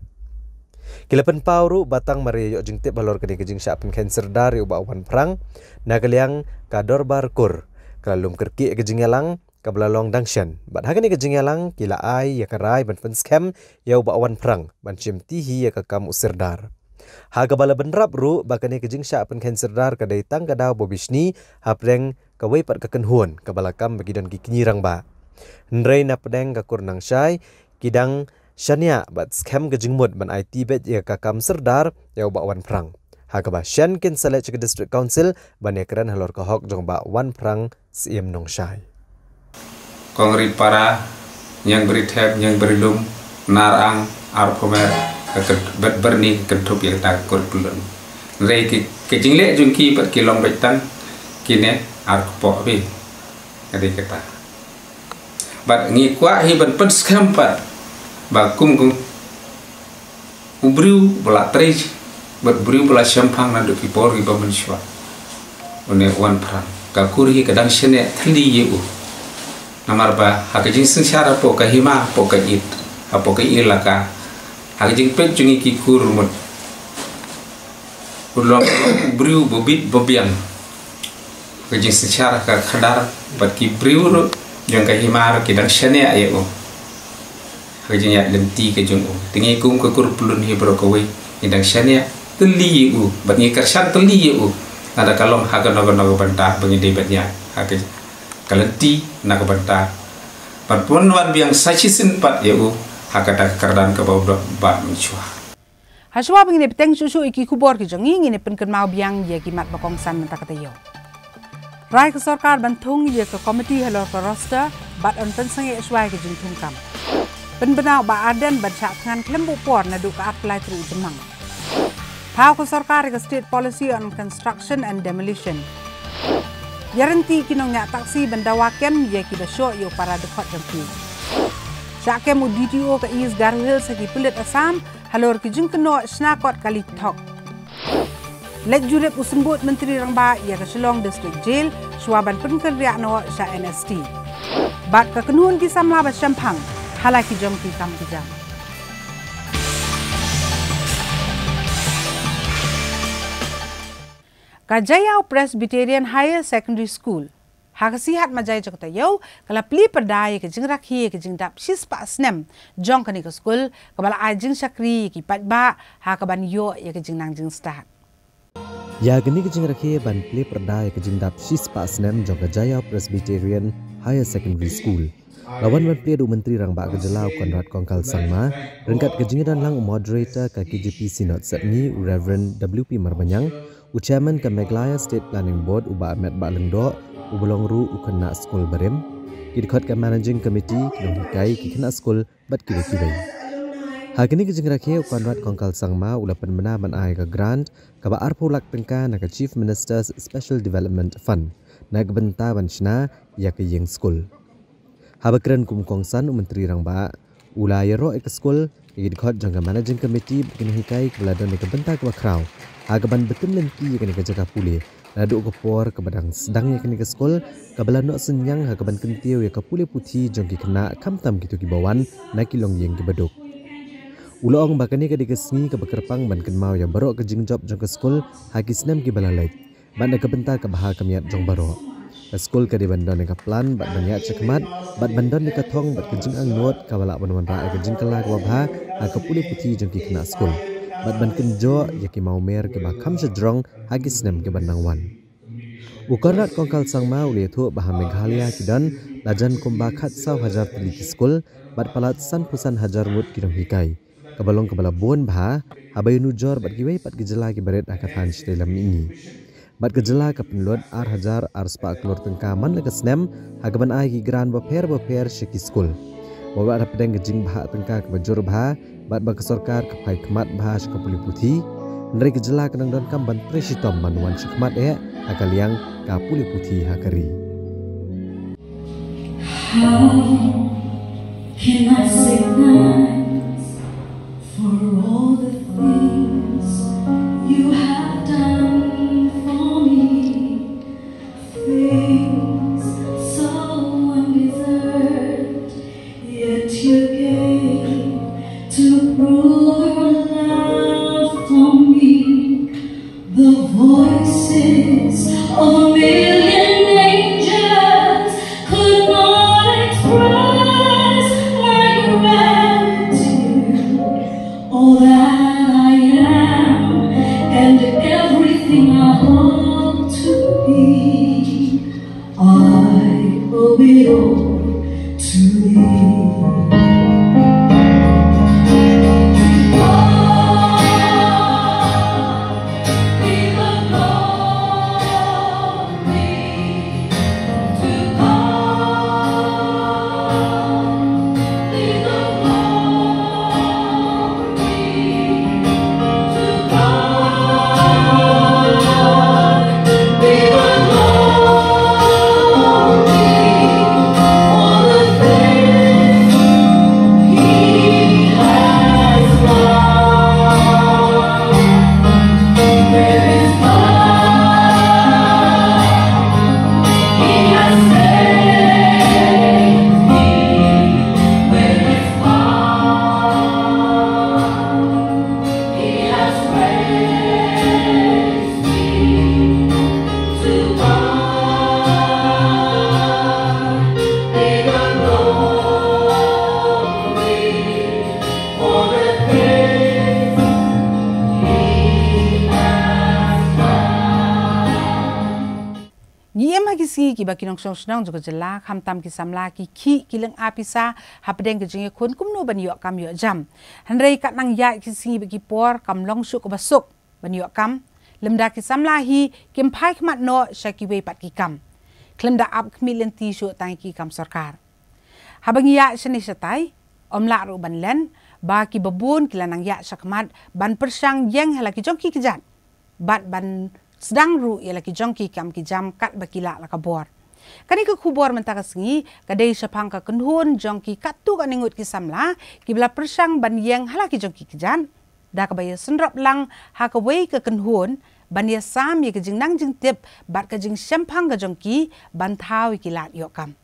Ki la pynpaw ruh ba tang mar ïa ïoh jingtip halor kane ka jingshah pynkheiñ Sirdar ïa u Bah Wanphrang, na ka liang ka Dorbar Kur ka la lum kyrkieh ïa ka jingïalang kaba la long dang shen bad ha kane ka jingïalang ki la ai ïa ka rai ban pynskhem ïa u Bah Wanphrang ban shim ti hi ïa ka kam u Sirdar. Ha kaba la bynrap ruh ba kane ka jingshah pynkheiñ Sirdar ka dei tang ka daw ba bishni hapdeng kawei pat ka kynhun kaba la kam ba ki don ki kñi rangbah. Hynrei na pdeng ka Kur Nongshai ki dang shaniah bad skhem ka jingmut ban aiti beit ïa ka kam Sirdar ïa u Bah Wanphrang. Ha kaba shen kin sa leit sha ka District Council ban ïakren halor ka hok jong u Bah Wanphrang Syiem Nongshai. Kong Ri Para, Ñiang Bri Thep, Ñiang Bri Lum, Nar Ang, Arphew Mer, ka kyn-, Bet Byrni, kynthup ïa kata ka Kur Pyllun. Hynrei ki, ki jingleh jong ki pat ki long beit tang kine ar kpoh beit. Ka dei kata. Bad ngi kwah hi ban pynskhem pat Ba kum kum u briew ba la trei bad u briew ba la shemphang naduh ki por kiba mynshuwa, une u wan phrang. Ka kur hi ka dang shaniah thylli ïa u. Namar ba ha ka jingsynshar hapoh ka hima, hapoh ka ïit, hapoh ka ïalaka, ha ka jingpeit jong ngi ki kur mut, u long u briew ba bit ba biang. Ka jingsynshar ka khadar bad ki briew ruh jong ka hima ruh ki dang shaniah ïa u. Ha ka jingïaid lynti ka jong u, te ngi kum ka kur Pyllun hi baroh kawei ngi dang shaniah thylli ïa u bad ngi kyrshan thylli ïa u. Lada ka long ha kano kano ka bynta ba ngi dei ban ïaid ha ka, ka lynti na ka bynta ban pynwan biang sa shisien pat ïa u ha kata ka kyrdan kaba u doh bad mynshuwa. Hashwa ba ngin ïa bteng shuh shuh ïa ki khubor ki jong ngi, ngin ïa pynkynmaw biang ïa ki mat ba kongsan mynta ka taïew. Rai ka sorkar ban thung ïa ka komiti halor ka roster bad yn pynsangeh shuwa ïa ka jingthung kam. Pynbna u Bah Ardent ban shah thngan khlem buh por naduh ka arphew lai tarik u Jymmang. Thaw ka sorkar ïa ka state policy on construction and demolition. Ïaryntih ki nongñiah taxi ban dawa kem ïa kiba shoh ïa u para dkhot jong ki. Shah kem u D T O ka East Garo Hills ha ki pulit Assam halor ki jingkynnoh shna kot kali thok. Leit jurip u Symbud Myntri Rangbah ïa ka Shillong District Jail shuwa ban pynkynriah noh sha N S T. Bad ka kynhun ki samla ba shemphang ha la ki jong ki kam ki jam. Ka Jaïaw Presbyterian Higher Secondary School ha ka Siahat Majai jong ka taïew ka la plie pyrda ïa ka jingrakhe ïa ka jingdap shispah snem jong kane ka skul, kaba la ai jingshakri ïa ki paidbah ha kaban ïoh ïa ka jingnang jingstad. Ïa kane ka jingrakhe ban plie pyrda ïa ka jingdap shispah snem jong ka Jaïaw Presbyterian Higher Secondary School la wan ban plie da u Myntri Rangbah ka jylla u Conrad Kongkal Sangma, ryngkat ka jingdon lang u Moderator ka K J P Synod Sepngi u Reverend W P Marbaniang, u Chairman ka Meghalaya State Planning Board u Bah Metbah Lyngdoh, uba long ruh u khynnah skul barim, ki dkhot ka Managing Committee, ki nonghikai, ki khynnah skul bad kiwei kiwei. Ha kane ka jingrakhe u Conrad Kongkal Sangma u la pynbna ban ai ka grant kaba arphew lak tyngka na ka Chief Minister's Special Development Fund na ka bynta ban shna ïa ka ïing skul. Haba kren kum u kongsan u Myntri Rangbah u la ïaroh ïa ka skul, ïa ki dkhot jong ka Managing Committee bad ki nonghikai kiba la don ïa ka bynta kaba khraw ha kaban bteng lynti ïa kane ka jaka pule naduh ka por kaba dang sdang ïa kane ka skul, kaba la noh synñiang ha kaban kyntiew ïa ka pule puthi jong ki khynnah khamtam kito kiba wan na ki longïing kiba duk. U la ong ba kane ka dei ka sngi kaba kyrpang ban kynmaw ïa baroh ka jingjop jong ka skul ha ki snem kiba la leit bad na ka bynta ka bha ka miat jong baroh. Ka skul ka dei ban don ïa ka plan bad ban ïaid shakhmat bad ban don ïa ka thong bad ka jingangnud kaba lah ban wanrah ïa ka jingkylla kaba bha ha ka pule puthi jong ki khynnah skul bad ban kynjoh ïa ki mawmer kiba kham shajrong ha ki snem kiban nang wan. U Conrad Kongkal Sangma u la ïathuh ba ha Meghalaya ki don lajan kumba khatsaw hajar tylli ki skul bad palat sanphew san hajar ngut ki nonghikai, kaba long kaba la bun bha haba ïanujor bad kiwei pat ki jylla kiba rit ha ka thaiñ shatei lam mihngi. Bad ka jylla ka pynlut ar hajar arspah klur tyngka man la ka snem ha kaban ai ki grant bapher bapher sha ki skul. Wat la hapdeng ka jingbthah tyngka kaba jur bha bad ba ka sorkar ka phai khmat bha sha ka pule puthi, hynrei ka jylla ka nang donkam ban trei shitom ban wan shakhmat eh ha ka liang ka pule puthi ha ka ri. How can I say thanks for all the things you have done for me? Things so undeserved, yet you gave to prove your love for me. The voices of a million angels could not express my gratitude. All that I am and everything I hope to be, I owe it all to thee. Ki sngi kiba ki nongshong shnong jong ka jylla, khamtam ki samla ki khih ki lynga pisa hapdeng ka jingïakhun kumno ban ïoh kam ïoh jam. Hynrei kat nang ïaid ki sngi bad ki por kam long shuh kaba suk ban ïoh kam, lymda ki samla hi kim phai khmat noh sha kiwei pat ki kam, khlem da ap khmih lynti shuh tang ïa ki kam sorkar. Haba ngi ïaid shane shatai, ym lah ruh ban len ba kiba bun ki la nang ïaid shakhmat ban pyrshang ïeng ha la ki jong ki kjat bad ban sdang ruh ïa la ki jong ki kam ki jam katba ki lah la ka bor. Kane ka khubor mynta ka sngi ka dei shaphang ka kynhun jong ki katto katne ngut ki samla kiba la pyrshang ban ïeng ha la ki jong ki kjat, da kaba ïasynrop lang ha kawei ka kynhun ban ïasam ïa ka jingnang jingtip bad ka jingshemphang ka jong ki ban thaw ïa ki lad ïoh kam.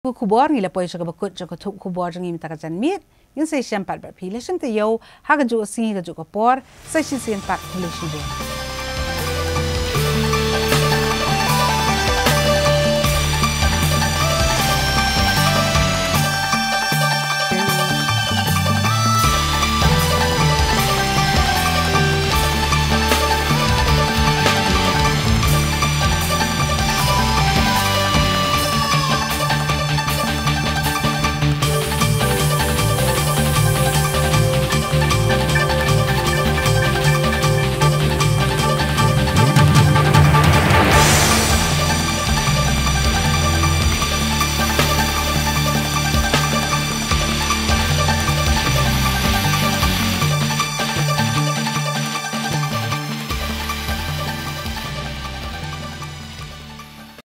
Ka khubor ngi la poi sha kaba kut jong ka thup khubor jong ngi mynta ka janmiet. Ngin sa ïashem pat bad phi la shem taïew ha kajuh ka sngi kajuh ka por. Sa shisien pat, khublei shibun.